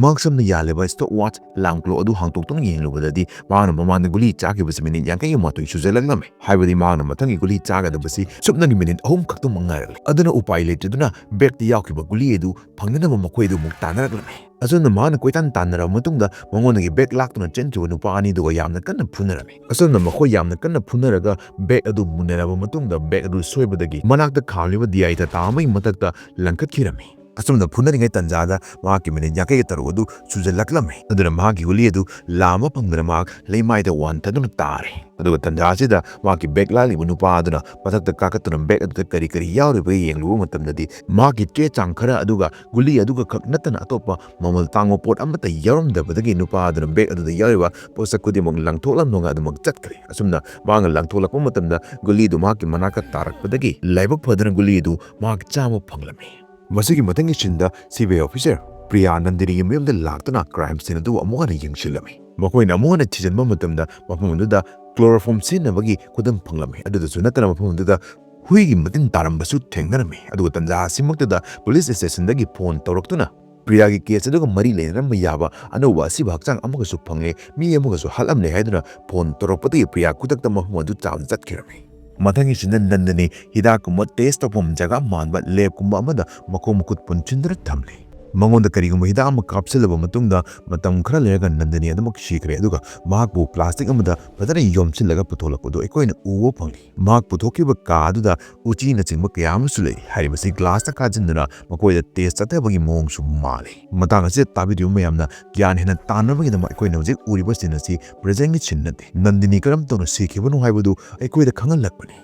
ꯃꯍꯥꯛ ꯁꯝꯅ ꯌꯥꯜꯂꯤꯕ ꯁ꯭ꯇꯣꯞ ꯋꯥꯆ ꯂꯥꯡ ꯀ꯭ꯂꯣꯛ ꯑꯗꯨ ꯍꯥꯡꯗꯣꯛꯇꯨꯅ ꯌꯦꯡꯂꯨꯕꯗꯗꯤ ꯃꯍꯥꯛꯅ ꯃꯃꯥꯡꯗ ꯒꯨꯂꯤ ꯆꯥꯈꯤꯕꯁꯤ ꯃꯤꯅꯤꯠ ꯌꯥꯡꯈꯩꯒ ꯃꯥꯊꯣꯏ ꯁꯨꯖꯜꯂꯛꯂꯝꯃꯦ꯫ ꯍꯥꯏꯕꯗꯤ ꯃꯍꯥꯛꯅ ꯃꯊꯪꯒꯤ ꯒꯨꯂꯤ ꯆꯥꯒꯗꯕꯁꯤ ꯁꯨꯞꯅꯒꯤ ꯃꯤꯅꯤꯠ ꯑꯍꯨꯝ ꯈꯛꯇꯃꯛ ꯉꯥꯏꯔꯛꯂꯦ꯫ ꯑꯗꯨꯅ ꯎꯄꯥꯏ ꯂꯩꯇꯗꯨꯅ ꯕꯦꯒꯇ ꯌꯥꯎꯈꯤꯕ ꯒꯨꯂꯤ ꯑꯗꯨ ꯐꯪꯅꯅꯕ ꯃꯈꯣꯏ ꯑꯗꯨ ꯑꯃꯨꯛ ꯇꯥꯟꯅꯔꯛꯂꯝꯃꯤ꯫ ꯑꯁꯨꯝꯅ ꯃꯍꯥꯛꯅ ꯀꯣꯏꯇꯥꯟ ꯇꯥꯟꯅꯔꯕ ꯃꯇꯨꯡꯗ ꯃꯉꯣꯟꯗꯒꯤ ꯕꯦꯒ ꯂꯥꯛꯇꯨꯅ ꯆꯦꯟꯈꯤꯕ ꯅꯨꯄꯥ ꯑꯅꯤꯗꯨꯒ ꯌꯥꯝꯅ ꯀꯟꯅ ꯐꯨꯅꯔꯝꯃꯤ꯫ ꯑꯁꯨꯝꯅ ꯃꯈꯣꯏ ꯌꯥꯝꯅ ꯀꯟꯅ ꯐꯨꯅꯔꯒ ꯕꯦꯒ ꯑꯗꯨ ꯃꯨꯟꯅꯔꯕ ꯃꯇꯨꯡꯗ ꯕꯦꯒ ꯑꯗꯨ ꯁꯣꯏꯕꯗꯒꯤ ꯃꯅꯥꯛꯇ ꯈꯥꯝꯂꯤꯕ ꯗꯤ ꯑꯥꯏ ꯇꯥꯇꯥ ꯑꯃꯒꯤ ꯃꯊꯛꯇ ꯂꯪꯈꯠꯈꯤꯔꯝꯃꯤ꯫ ꯑꯁꯨꯝꯅ ꯐꯨꯅꯔꯤꯉꯩ ꯇꯥꯟꯖꯥꯗ ꯃꯍꯥꯛꯀꯤ ꯃꯤꯅꯤꯠ ꯌꯥꯡꯈꯩꯒ ꯇꯔꯨꯛ ꯑꯗꯨ ꯁꯨꯖꯜꯂꯛꯂꯝꯃꯤ꯫ ꯑꯗꯨꯅ ꯃꯍꯥꯛꯀꯤ ꯒꯨꯂꯤ ꯑꯗꯨ ꯂꯥꯝꯕ ꯐꯪꯗꯅ ꯃꯍꯥꯛ ꯂꯩꯃꯥꯏꯗ ꯋꯥꯟꯊꯗꯨꯅ ꯇꯥꯔꯦ꯫ ꯑꯗꯨꯒ ꯇꯥꯟꯖꯥ ꯑꯁꯤꯗ ꯃꯍꯥꯛꯀꯤ ꯕꯦꯒ ꯂꯥꯛꯂꯤꯕ ꯅꯨꯄꯥ ꯑꯗꯨꯅ ꯃꯊꯛꯇ ꯀꯥꯈꯠꯇꯨꯅ ꯕꯦꯒ ꯑꯗꯨꯗ ꯀꯔꯤ ꯀꯔꯤ ꯌꯥꯎꯔꯤꯕꯒꯦ ꯌꯦꯡꯂꯨꯕ ꯃꯇꯝꯗꯗꯤ ꯃꯍꯥꯛꯀꯤ ꯆꯦ ꯆꯥꯡ ꯈꯔ ꯑꯗꯨꯒ ꯒꯨꯂꯤ ꯑꯗꯨꯒ ꯈꯛ ꯅꯠꯇꯅ ꯑꯇꯣꯞꯄ ꯃꯃꯜ ꯇꯥꯡꯕ ꯄꯣꯠ ꯑꯃꯠꯇ ꯌꯥꯎꯔꯝꯗꯕꯗꯒꯤ ꯅꯨꯄꯥ ꯑꯗꯨꯅ ꯕꯦꯒ ꯑꯗꯨꯗ ꯌꯥꯎꯔꯤꯕ ꯄꯣꯠꯁꯛ ꯈꯨꯗꯤꯡꯃꯛ ꯂꯪꯊꯣꯛꯂꯝꯂꯒ ꯑꯗꯨꯃꯛ ꯆꯠꯈ꯭ꯔꯦ꯫ ꯑꯁꯨꯝꯅ ꯃꯍꯥꯛꯅ ꯂꯪꯊꯣꯛꯂꯛꯄ ꯃꯇꯝꯗ ꯒꯨꯂꯤꯗꯨ ꯃꯍꯥꯛꯀꯤ ꯃꯅꯥꯛꯇ ꯇꯥꯔꯛꯄꯗꯒꯤ ꯂꯥꯏꯕꯛ ꯐꯗꯨꯅ ꯒꯨꯂꯤꯗꯨ ꯃꯍꯥꯛ ꯆꯥꯕ ꯐꯪꯂꯝꯃꯤ꯫ ꯃꯁꯤꯒꯤ ꯃꯊꯪꯒꯤ ꯁꯤꯟꯗ ꯁꯤ ꯕꯤ ꯑꯥꯏ ꯑꯣꯐꯤꯁꯔ ꯄ꯭ꯔꯤꯌꯥ ꯅꯟꯗꯤꯅꯤꯒꯤ ꯃꯌꯨꯝꯗ ꯂꯥꯛꯇꯨꯅ ꯀ꯭ꯔꯥꯏꯝ ꯁꯤꯟ ꯑꯗꯨ ꯑꯃꯨꯛ ꯍꯟꯅ ꯌꯦꯡꯁꯤꯜꯂꯝꯃꯤ꯫ ꯃꯈꯣꯏꯅ ꯑꯃꯨꯛ ꯍꯟꯅ ꯊꯤꯖꯤꯟꯕ ꯃꯇꯝꯗ ꯃꯐꯝ ꯑꯗꯨꯗ ꯀ꯭ꯂꯣꯔꯣꯐꯣꯝ ꯁꯤꯖꯤꯟꯅꯕꯒꯤ ꯈꯨꯗꯝ ꯐꯪꯂꯝꯃꯤ꯫ ꯑꯗꯨꯗꯁꯨ ꯅꯠꯇꯅ ꯃꯐꯝ ꯑꯗꯨꯗ ꯍꯨꯏꯒꯤ ꯃꯇꯤꯟ ꯇꯥꯔꯝꯕꯁꯨ ꯊꯦꯡꯅꯔꯝꯃꯤ꯫ ꯑꯗꯨꯒ ꯇꯥꯟꯖꯥ ꯑꯁꯤꯃꯛꯇꯗ ꯄꯨꯂꯤꯁ ꯁ꯭ꯇꯦꯁꯟꯗꯒꯤ ꯐꯣꯟ ꯇꯧꯔꯛꯇꯨꯅ ꯄ꯭ꯔꯤꯌꯥꯒꯤ ꯀꯦꯁ ꯑꯗꯨꯒ ꯃꯔꯤ ꯂꯩꯅꯔꯝꯕ ꯌꯥꯕ ꯑꯅꯧꯕ ꯑꯁꯤꯕ ꯍꯛꯆꯥꯡ ꯑꯃꯒꯁꯨ ꯐꯪꯂꯦ, ꯃꯤ ꯑꯃꯒꯁꯨ ꯍꯥꯠꯂꯝꯂꯦ ꯍꯥꯏꯗꯨꯅ ꯐꯣꯟ ꯇꯧꯔꯛꯄꯗꯒꯤ ꯄ꯭ꯔꯤꯌꯥ ꯈꯨꯗꯛꯇ ꯃꯐꯝ ꯑꯗꯨ ꯆꯥꯝꯅ ꯆꯠꯈꯤꯔꯝꯃꯤ꯫ ꯃꯊꯪꯒꯤꯁꯤꯅ ꯅꯟꯗꯅꯤ ꯍꯤꯗꯥꯛꯀꯨꯝꯕ ꯇꯦꯁ ꯇꯧꯐꯝ ꯖꯒꯥ ꯃꯥꯟꯕ ꯂꯦꯕꯀꯨꯝꯕ ꯑꯃꯗ ꯃꯈꯣꯡ ꯃꯈꯨꯠ ꯄꯨꯟꯁꯤꯟꯗꯨꯅ ꯊꯝꯂꯤ꯫ ꯃꯉꯣꯟꯗ ꯀꯔꯤꯒꯨꯝꯕ ꯍꯤꯗꯥꯛ ꯑꯃ ꯀꯥꯞꯁꯤꯜꯂꯕ ꯃꯇꯨꯡꯗ ꯃꯇꯝ ꯈꯔ ꯂꯩꯔꯒ ꯅꯟꯗꯅꯤ ꯑꯗꯨꯃꯛ ꯁꯤꯈ꯭ꯔꯦ, ꯑꯗꯨꯒ ꯃꯍꯥꯛꯄꯨ ꯄ꯭ꯂꯥꯁꯇꯤꯛ ꯑꯃꯗ ꯐꯖꯅ ꯌꯣꯝꯁꯤꯜꯂꯒ ꯄꯨꯊꯣꯛꯂꯛꯄꯗꯨ ꯑꯩꯈꯣꯏꯅ ꯎꯕ ꯐꯪꯂꯤ꯫ ꯃꯍꯥꯛ ꯄꯨꯊꯣꯛꯈꯤꯕ ꯀꯥ ꯑꯗꯨꯗ ꯎꯆꯤꯅꯆꯤꯡꯕ ꯀꯌꯥ ꯑꯃꯁꯨ ꯂꯩ꯫ ꯍꯥꯏꯔꯤꯕꯁꯤ ꯒ꯭ꯂꯥꯁꯇ ꯀꯥꯁꯤꯟꯗꯨꯅ ꯃꯈꯣꯏꯗ ꯇꯦꯁ ꯆꯠꯊꯕꯒꯤ ꯃꯑꯣꯡꯁꯨ ꯃꯥꯜꯂꯤ꯫ ꯃꯇꯥꯡ ꯑꯁꯤꯗ ꯇꯥꯕꯤꯔꯤꯕ ꯃꯌꯥꯝꯅ ꯒ꯭ꯌꯥꯟ ꯍꯦꯟꯅ ꯇꯥꯅꯕꯒꯤꯗꯃꯛ ꯑꯩꯈꯣꯏꯅ ꯍꯧꯖꯤꯛ ꯎꯔꯤꯕ ꯁꯤꯟ ꯑꯁꯤ ꯄ꯭ꯔꯖꯦꯟꯒꯤ ꯁꯤꯟ ꯅꯠꯇꯦ꯫ ꯅꯟꯗꯤꯅꯤ ꯀꯔꯝ ꯇꯧꯅ ꯁꯤꯈꯤꯕꯅꯣ ꯍꯥꯏꯕꯗꯨ ꯑꯩꯈꯣꯏꯗ ꯈꯪꯍꯜꯂꯛꯄꯅꯤ꯫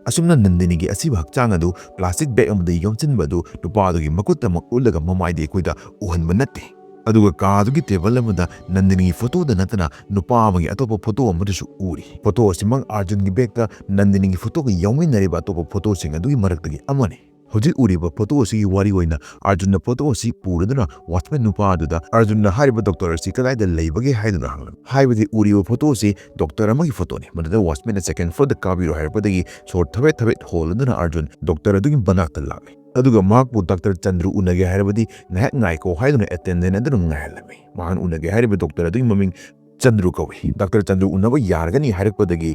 ꯑꯁꯨꯝꯅ ꯅꯟꯗꯤꯅꯤꯒꯤ ꯑꯁꯤꯕ ꯍꯛꯆꯥꯡ ꯑꯗꯨ ꯄ꯭ꯂꯥꯁꯇꯤꯛ ꯕꯦꯒ ꯑꯃꯗ ꯌꯣꯝꯁꯤꯟꯕ ꯑꯗꯨ ꯅꯨꯄꯥ ꯑꯗꯨꯒꯤ ꯃꯈꯨꯠꯇꯃꯛ ꯎꯠꯂꯒ ꯃꯃꯥꯏꯗꯤ ꯑꯩꯈꯣꯏꯗ ꯎꯍꯟꯕ ꯅꯠꯇꯦ꯫ ꯑꯗꯨꯒ ꯀꯥ ꯑꯗꯨꯒꯤ ꯇꯦꯕꯜ ꯑꯃꯗ ꯅꯟꯗꯤꯅꯤꯒꯤ ꯐꯣꯇꯣꯗ ꯅꯠꯇꯅ ꯅꯨꯄꯥ ꯑꯃꯒꯤ ꯑꯇꯣꯞꯄ ꯐꯣꯇꯣ ꯑꯃꯗꯨꯁꯨ ꯎꯔꯤ꯫ ꯐꯣꯇꯣ ꯑꯁꯤꯃꯛ ꯑꯥꯔꯖꯨꯟꯒꯤ ꯕꯦꯒꯇ ꯅꯟꯗꯤꯅꯤꯒꯤ ꯐꯣꯇꯣꯒ ꯌꯥꯎꯃꯤꯟꯅꯔꯤꯕ ꯑꯇꯣꯞꯄ ꯐꯣꯇꯣꯁꯤꯡ ꯑꯗꯨꯒꯤ ꯃꯔꯛꯇꯒꯤ ꯑꯃꯅꯤ꯫ ꯍꯧꯖꯤꯛ ꯎꯔꯤꯕ ꯐꯣꯇꯣ ꯑꯁꯤꯒꯤ ꯋꯥꯔꯤ ꯑꯣꯏꯅ ꯑꯥꯔꯖꯨꯟꯅ ꯐꯣꯇꯣ ꯑꯁꯤ ꯄꯨꯔꯗꯨꯅ ꯋꯥꯆꯃꯦꯟ ꯅꯨꯄꯥ ꯑꯗꯨꯗ ꯑꯥꯔꯖꯨꯟꯅ ꯍꯥꯏꯔꯤꯕ ꯗꯣꯛꯇꯔ ꯑꯁꯤ ꯀꯗꯥꯏꯗ ꯂꯩꯕꯒꯦ ꯍꯥꯏꯗꯨꯅ ꯍꯪꯂꯝꯃꯤ꯫ ꯍꯥꯏꯕꯗꯤ ꯎꯔꯤꯕ ꯐꯣꯇꯣ ꯑꯁꯤ ꯗꯣꯛꯇꯔ ꯑꯃꯒꯤ ꯐꯣꯇꯣꯅꯤ, ꯃꯗꯨꯗ ꯋꯥꯆꯃꯦꯟꯅ ꯁꯦꯀꯦꯟ ꯐ꯭ꯂꯣꯔꯗ ꯀꯥꯕꯤꯔꯣ ꯍꯥꯏꯔꯛꯄꯗꯒꯤ ꯁꯣꯔ ꯊꯕꯦꯠ ꯊꯕꯦꯠ ꯍꯣꯜꯂꯗꯨꯅ ꯑꯥꯔꯖꯨꯟ ꯗꯣꯛꯇꯔ ꯑꯗꯨꯒꯤ ꯃꯅꯥꯛꯇ ꯂꯥꯛꯂꯦ꯫ ꯑꯗꯨꯒ ꯃꯍꯥꯛꯄꯨ ꯗꯥꯛꯇꯔ ꯆꯟꯗ꯭ꯔꯨ ꯎꯅꯒꯦ ꯍꯥꯏꯔꯕꯗꯤ ꯉꯥꯏꯍꯥꯛ ꯉꯥꯏꯈꯣ ꯍꯥꯏꯗꯨꯅ ꯑꯦꯇꯦꯟꯗꯦꯟ ꯑꯗꯨꯅ ꯉꯥꯏꯍꯜꯂꯝꯃꯤ꯫ ꯃꯍꯥꯛꯅ ꯎꯅꯒꯦ ꯍꯥꯏꯔꯤꯕ ꯗꯣꯛꯇꯔ ꯑꯗꯨꯒꯤ ꯃꯃꯤꯡ ꯆꯟꯗ꯭ꯔꯨ ꯀꯧꯏ꯫ ꯗꯥꯛꯇꯔ ꯆꯟꯗ꯭ꯔꯨ ꯎꯅꯕ ꯌꯥꯔꯒꯅꯤ ꯍꯥꯏꯔꯛꯄꯗꯒꯤ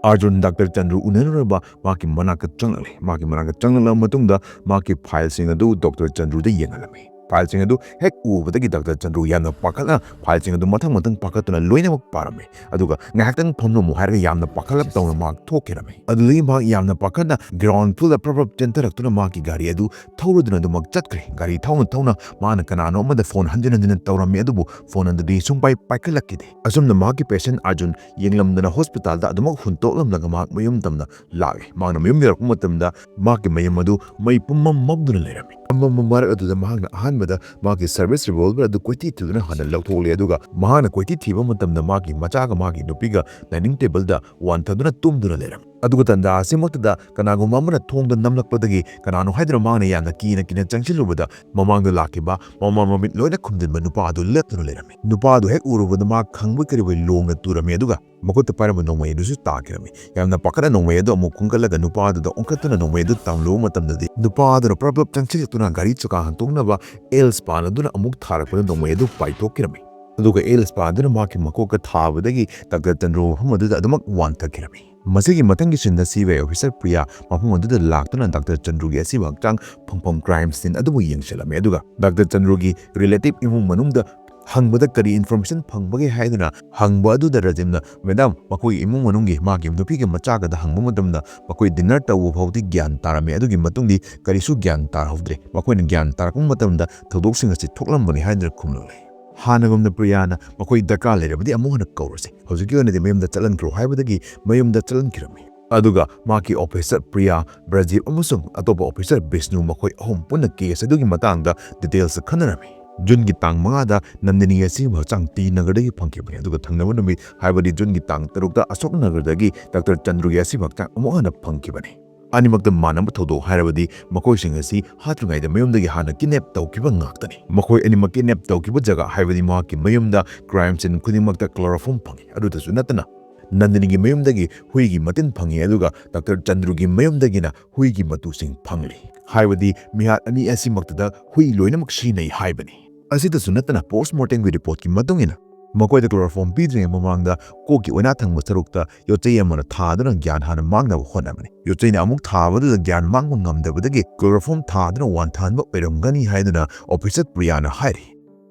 ꯑꯥꯔꯖꯨꯟ ꯗꯥꯛꯇꯔ ꯆꯟꯗ꯭ꯔꯨ ꯎꯅꯅꯕ ꯃꯍꯥꯛꯀꯤ ꯃꯅꯥꯛꯇ ꯆꯪꯂꯛꯂꯦ꯫ ꯃꯍꯥꯛꯀꯤ ꯃꯅꯥꯛꯇ ꯆꯪꯂꯛꯂꯕ ꯃꯇꯨꯡꯗ ꯃꯍꯥꯛꯀꯤ ꯐꯥꯏꯜꯁꯤꯡ ꯑꯗꯨ ꯗꯣꯛꯇꯔ ꯆꯟꯗ꯭ꯔꯨꯗ ꯌꯦꯡꯍꯜꯂꯝꯃꯤ꯫ ꯐꯥꯏꯜꯁꯤꯡ ꯑꯗꯨ ꯍꯦꯛ ꯎꯕꯗꯒꯤ ꯗꯥꯛꯇꯔ ꯆꯟꯗ꯭ꯔꯨ ꯌꯥꯝꯅ ꯄꯥꯈꯠꯂ ꯐꯥꯏꯜꯁꯤꯡ ꯑꯗꯨ ꯃꯊꯪ ꯃꯊꯪ ꯄꯥꯈꯠꯇꯨꯅ ꯂꯣꯏꯅꯃꯛ ꯄꯥꯔꯝꯃꯤ꯫ ꯑꯗꯨꯒ ꯉꯥꯏꯍꯥꯛꯇꯪ ꯐꯝꯂꯝꯃꯨ ꯍꯥꯏꯔꯒ ꯌꯥꯝꯅ ꯄꯥꯈꯠꯂꯞ ꯇꯧꯅ ꯃꯍꯥꯛ ꯊꯣꯛꯈꯤꯔꯝꯃꯤ꯫ ꯑꯗꯨꯗꯒꯤ ꯃꯍꯥꯛ ꯌꯥꯝꯅ ꯄꯥꯈꯠꯅ ꯒ꯭ꯔꯥꯎꯟ ꯐ꯭ꯂꯣꯔꯗ ꯄ꯭ꯔꯞ ꯄ꯭ꯔꯞ ꯆꯦꯟꯊꯔꯛꯇꯨꯅ ꯃꯍꯥꯛꯀꯤ ꯒꯥꯔꯤ ꯑꯗꯨ ꯊꯧꯔꯗꯨꯅ ꯑꯗꯨꯃꯛ ꯆꯠꯈ꯭ꯔꯦ꯫ ꯒꯥꯔꯤ ꯊꯧꯅ ꯊꯧꯅ ꯃꯍꯥꯛꯅ ꯀꯅꯥꯅꯣ ꯑꯃꯗ ꯐꯣꯟ ꯍꯟꯖꯤꯟ ꯍꯟꯖꯤꯟꯅ ꯇꯧꯔꯝꯃꯤ, ꯑꯗꯨꯕꯨ ꯐꯣꯟ ꯑꯗꯨꯗꯤ ꯁꯨꯡꯄꯥꯏ ꯄꯥꯏꯈꯠꯂꯛꯈꯤꯗꯦ꯫ ꯑꯁꯨꯝꯅ ꯃꯍꯥꯛꯀꯤ ꯄꯦꯁꯦꯟ ꯑꯥꯔꯖꯨꯟ ꯌꯦꯡꯂꯝꯗꯅ ꯍꯣꯁꯄꯤꯇꯥꯜꯗ ꯑꯗꯨꯃꯛ ꯍꯨꯟꯇꯣꯛꯂꯝꯂꯒ ꯃꯍꯥꯛ ꯃꯌꯨꯝ ꯇꯝꯅ ꯂꯥꯛꯂꯦ꯫ ꯃꯍꯥꯛꯅ ꯃꯌꯨꯝ ꯌꯧꯔꯛꯄ ꯃꯇꯝꯗ ꯃꯍꯥꯛꯀꯤ ꯃꯌꯨꯝ ꯑꯗꯨ ꯃꯩ ꯄꯨꯝꯃꯝ ꯃꯝꯗꯨꯅ ꯂꯩꯔꯝꯃꯤ꯫ ꯑꯃꯝꯕ ꯃꯔꯛ ꯑꯗꯨꯗ ꯃꯍꯥꯛꯅ ꯑꯍꯥꯟꯕꯗ ꯃꯍꯥꯛꯀꯤ ꯁꯔꯚꯤꯁ ꯔꯤꯚꯣꯜꯚꯔ ꯑꯗꯨ ꯀꯣꯏꯊꯤ ꯊꯤꯗꯨꯅ ꯍꯥꯟꯅ ꯂꯧꯊꯣꯛꯂꯦ, ꯑꯗꯨꯒ ꯃꯍꯥꯛꯅ ꯀꯣꯏꯊꯤ ꯊꯤꯕ ꯃꯇꯝꯗ ꯃꯍꯥꯛꯀꯤ ꯃꯆꯥꯒ ꯃꯍꯥꯛꯀꯤ ꯅꯨꯄꯤꯒ ꯗꯥꯏꯅꯤꯡ ꯇꯦꯕꯜꯗ ꯋꯥꯟꯊꯗꯨꯅ ꯇꯨꯝꯗꯨꯅ ꯂꯩꯔꯝꯃꯤ꯫ ꯑꯗꯨꯒ ꯇꯟꯖꯥ ꯑꯁꯤꯃꯛꯇꯗ ꯀꯅꯥꯒꯨꯝꯕ ꯑꯃꯅ ꯊꯣꯡꯗ ꯅꯝꯂꯛꯄꯗꯒꯤ ꯀꯅꯥꯅꯣ ꯍꯥꯏꯗꯨꯅ ꯃꯥꯅ ꯌꯥꯝꯅ ꯀꯤꯅ ꯀꯤꯅ ꯆꯪꯁꯤꯜꯂꯨꯕꯗ, ꯃꯃꯥꯡꯗ ꯂꯥꯛꯈꯤꯕ ꯃꯃꯥ ꯃꯃꯤꯠ ꯂꯣꯏꯅ ꯈꯨꯝꯖꯤꯟꯕ ꯅꯨꯄꯥ ꯑꯗꯨ ꯂꯦꯞꯇꯨꯅ ꯂꯩꯔꯝꯃꯤ꯫ ꯅꯨꯄꯥ ꯑꯗꯨ ꯍꯦꯛ ꯎꯔꯨꯕꯗ ꯃꯥ ꯈꯪꯕꯣꯏ ꯀꯔꯤꯕꯣꯏ ꯂꯣꯡꯅ ꯇꯨꯔꯝꯃꯤ, ꯑꯗꯨꯒ ꯃꯈꯨꯠꯇ ꯄꯥꯏꯔꯝꯕ ꯅꯣꯡꯃꯩ ꯑꯗꯨꯁꯨ ꯇꯥꯈꯤꯔꯝꯃꯤ꯫ ꯌꯥꯝꯅ ꯄꯥꯈꯠꯅ ꯅꯣꯡꯃꯩ ꯑꯗꯨ ꯑꯃꯨꯛ ꯈꯨꯟꯒꯠꯂꯒ ꯅꯨꯄꯥ ꯑꯗꯨꯗ ꯑꯣꯟꯈꯠꯇꯨꯅ ꯅꯣꯡꯃꯩ ꯑꯗꯨ ꯇꯝꯂꯨꯕ ꯃꯇꯝꯗꯗꯤ, ꯅꯨꯄꯥ ꯑꯗꯨꯅ ꯄ꯭ꯔꯞ ꯄ꯭ꯔꯞ ꯆꯪꯁꯤꯜꯂꯛꯇꯨꯅ ꯒꯥꯔꯤ ꯆꯀꯥ ꯍꯟꯇꯣꯛꯅꯕ ꯑꯦꯜ ꯁ꯭ꯄꯥꯟ ꯑꯗꯨꯅ ꯑꯃꯨꯛ ꯊꯥꯔꯛꯄꯗ ꯅꯣꯡꯃꯩ ꯑꯗꯨ ꯄꯥꯏꯊꯣꯛꯈꯤꯔꯝꯃꯤ꯫ ꯑꯗꯨꯒ ꯑꯦꯜ ꯁ꯭ꯄꯥꯟ ꯑꯗꯨꯅ ꯃꯍꯥꯛꯀꯤ ꯃꯀꯣꯛꯇ ꯊꯥꯕꯗꯒꯤ ꯗꯥꯛꯇꯔ ꯆꯟꯗ꯭ꯔꯨ ꯃꯐꯝ ꯑꯗꯨꯗ ꯑꯗꯨꯃꯛ ꯋꯥꯟꯊꯈꯤꯔꯝꯃꯤ꯫ ꯃꯁꯤꯒꯤ ꯃꯊꯪꯒꯤ ꯁꯤꯟꯗ ꯁꯤ ꯕꯤ ꯑꯥꯏ ꯑꯣꯐꯤꯁꯔ ꯄ꯭ꯔꯤꯌꯥ ꯃꯐꯝ ꯑꯗꯨꯗ ꯂꯥꯛꯇꯨꯅ ꯗꯥꯛꯇꯔ ꯆꯟꯗ꯭ꯔꯨꯒꯤ ꯑꯁꯤꯕ ꯍꯛꯆꯥꯡ ꯐꯪꯐꯝ ꯀ꯭ꯔꯥꯏꯝ ꯁꯤꯟ ꯑꯗꯨꯕꯨ ꯌꯦꯡꯁꯤꯜꯂꯝꯃꯤ, ꯑꯗꯨꯒ ꯗꯥꯛꯇꯔ ꯆꯟꯗ꯭ꯔꯨꯒꯤ ꯔꯤꯂꯦꯇꯤꯚ ꯏꯃꯨꯡ ꯃꯅꯨꯡꯗ ꯍꯪꯕꯗ ꯀꯔꯤ ꯏꯟꯐꯣꯔꯃꯦꯁꯟ ꯐꯪꯕꯒꯦ ꯍꯥꯏꯗꯨꯅ ꯍꯪꯕ ꯑꯗꯨꯗ ꯔꯥꯖꯤꯝꯅ, "ꯃꯦꯗꯥꯝ, ꯃꯈꯣꯏꯒꯤ ꯏꯃꯨꯡ ꯃꯅꯨꯡꯒꯤ ꯃꯥꯒꯤ ꯅꯨꯄꯤꯒꯤ ꯃꯆꯥꯒꯗ ꯍꯪꯕ ꯃꯇꯝꯗ ꯃꯈꯣꯏ ꯗꯤꯟꯅꯔ ꯇꯧꯕ ꯐꯥꯎꯗꯤ ꯒ꯭ꯌꯥꯟ ꯇꯥꯔꯝꯃꯤ, ꯑꯗꯨꯒꯤ ꯃꯇꯨꯡꯗꯤ ꯀꯔꯤꯁꯨ ꯒ꯭ꯌꯥꯟ ꯇꯥꯔꯍꯧꯗ꯭ꯔꯦ꯫ ꯃꯈꯣꯏꯅ ꯒ꯭ꯌꯥꯟ ꯇꯥꯔꯛꯄ ꯃꯇꯝꯗ ꯊꯧꯗꯣꯛꯁꯤꯡ ꯑꯁꯤ ꯊꯣꯛꯂꯝꯕꯅꯤ" ꯍꯥꯏꯗꯨꯅ ꯈꯨꯝꯂꯛꯂꯦ꯫ ꯍꯥꯟꯅꯒꯨꯝꯅ ꯄ꯭ꯔꯤꯌꯥꯅ, "ꯃꯈꯣꯏ ꯗꯔꯀꯥꯔ ꯂꯩꯔꯕꯗꯤ ꯑꯃꯨꯛ ꯍꯟꯅ ꯀꯧꯔꯁꯤ, ꯍꯧꯖꯤꯛꯀꯤ ꯑꯣꯏꯅꯗꯤ ꯃꯌꯨꯝꯗ ꯆꯠꯍꯟꯈ꯭ꯔꯣ" ꯍꯥꯏꯕꯗꯒꯤ ꯃꯌꯨꯝꯗ ꯆꯠꯍꯟꯈꯤꯔꯝꯃꯤ꯫ ꯑꯗꯨꯒ ꯃꯍꯥꯛꯀꯤ ꯑꯣꯐꯤꯁꯔ ꯄ꯭ꯔꯤꯌꯥ, ꯕ꯭ꯔꯖꯤꯞ ꯑꯃꯁꯨꯡ ꯑꯇꯣꯞꯄ ꯑꯣꯐꯤꯁꯔ ꯕꯤꯁꯅꯨ, ꯃꯈꯣꯏ ꯑꯍꯨꯝ ꯄꯨꯟꯅ ꯀꯦꯁ ꯑꯗꯨꯒꯤ ꯃꯇꯥꯡꯗ ꯗꯤꯇꯦꯜꯁ ꯈꯟꯅꯔꯝꯃꯤ꯫ ꯖꯨꯟꯒꯤ ꯇꯥꯡ ꯃꯉꯥꯗ ꯅꯟꯗꯤꯅꯤꯒꯤ ꯑꯁꯤꯕ ꯍꯛꯆꯥꯡ ꯇꯤ ꯅꯒꯔꯗꯒꯤ ꯐꯪꯈꯤꯕꯅꯤ, ꯑꯗꯨꯒ ꯊꯪꯅꯕ ꯅꯨꯃꯤꯠ, ꯍꯥꯏꯕꯗꯤ ꯖꯨꯟꯒꯤ ꯇꯥꯡ ꯇꯔꯨꯛꯇ ꯑꯁꯣꯛ ꯅꯒꯔꯗꯒꯤ ꯗꯥꯛꯇꯔ ꯆꯟꯗ꯭ꯔꯨꯒꯤ ꯑꯁꯤꯕ ꯍꯛꯆꯥꯡ ꯑꯃꯨꯛ ꯍꯟꯅ ꯐꯪꯈꯤꯕꯅꯤ꯫ ꯑꯅꯤꯃꯛꯇ ꯃꯥꯟꯅꯕ ꯊꯧꯗꯣꯛ ꯍꯥꯏꯔꯕꯗꯤ ꯃꯈꯣꯏꯁꯤꯡ ꯑꯁꯤ ꯍꯥꯠꯇ꯭ꯔꯤꯉꯩꯗ ꯃꯌꯨꯝꯗꯒꯤ ꯍꯥꯟꯅ ꯀꯤꯗꯅꯦꯞ ꯇꯧꯈꯤꯕ ꯉꯥꯛꯇꯅꯤ꯫ ꯃꯈꯣꯏ ꯑꯅꯤꯃꯛ ꯀꯤꯗꯅꯦꯞ ꯇꯧꯈꯤꯕ ꯖꯒꯥ, ꯍꯥꯏꯕꯗꯤ ꯃꯍꯥꯛꯀꯤ ꯃꯌꯨꯝꯗ ꯀ꯭ꯔꯥꯏꯝ ꯁꯤꯟ ꯈꯨꯗꯤꯡꯃꯛꯇ ꯀ꯭ꯂꯣꯔꯣꯐꯣꯝ ꯐꯪꯉꯤ꯫ ꯑꯗꯨꯗꯁꯨ ꯅꯠꯇꯅ ꯅꯟꯗꯤꯅꯤꯒꯤ ꯃꯌꯨꯝꯗꯒꯤ ꯍꯨꯏꯒꯤ ꯃꯇꯤꯟ ꯐꯪꯉꯤ, ꯑꯗꯨꯒ ꯗꯥꯛꯇꯔ ꯆꯟꯗ꯭ꯔꯨꯒꯤ ꯃꯌꯨꯝꯗꯒꯤꯅ ꯍꯨꯏꯒꯤ ꯃꯇꯨꯁꯤꯡ ꯐꯪꯂꯤ꯫ ꯍꯥꯏꯕꯗꯤ ꯃꯤꯍꯥꯠ ꯑꯅꯤ ꯑꯁꯤꯃꯛꯇꯗ ꯍꯨꯏ ꯂꯣꯏꯅꯃꯛ ꯁꯤꯖꯤꯟꯅꯩ ꯍꯥꯏꯕꯅꯤ꯫ ꯑꯁꯤꯗꯁꯨ ꯅꯠꯇꯅ ꯄꯣꯁ꯭ꯠꯃꯣꯔꯇꯦꯝꯒꯤ ꯔꯤꯄꯣꯔꯠꯀꯤ ꯃꯇꯨꯡ ꯏꯟꯅ ꯃꯈꯣꯏꯗ ꯀ꯭ꯂꯣꯔꯣꯐꯣꯝ ꯄꯤꯗ꯭ꯔꯤꯉꯩ ꯃꯃꯥꯡꯗ ꯀꯣꯛꯀꯤ ꯑꯣꯏꯅꯥ ꯊꯪꯕ ꯁꯔꯨꯛꯇ ꯌꯣꯠꯆꯩ ꯑꯃꯅ ꯊꯥꯗꯨꯅ ꯒ꯭ꯌꯥꯟ ꯍꯥꯟꯅ ꯃꯥꯡꯅꯕ ꯍꯣꯠꯅꯕꯅꯤ꯫ ꯌꯣꯠꯆꯩꯅ ꯑꯃꯨꯛ ꯊꯥꯕꯗꯨꯗ ꯒ꯭ꯌꯥꯟ ꯃꯥꯡꯕ ꯉꯝꯗꯕꯗꯒꯤ ꯀ꯭ꯂꯣꯔꯣꯐꯣꯝ ꯊꯥꯗꯨꯅ ꯋꯥꯟꯊꯍꯟꯕ ꯑꯣꯏꯔꯝꯒꯅꯤ ꯍꯥꯏꯗꯨꯅ ꯑꯣꯐꯤꯁꯔ ꯄ꯭ꯔꯤꯌꯥꯅ ꯍꯥꯏꯔꯤ꯫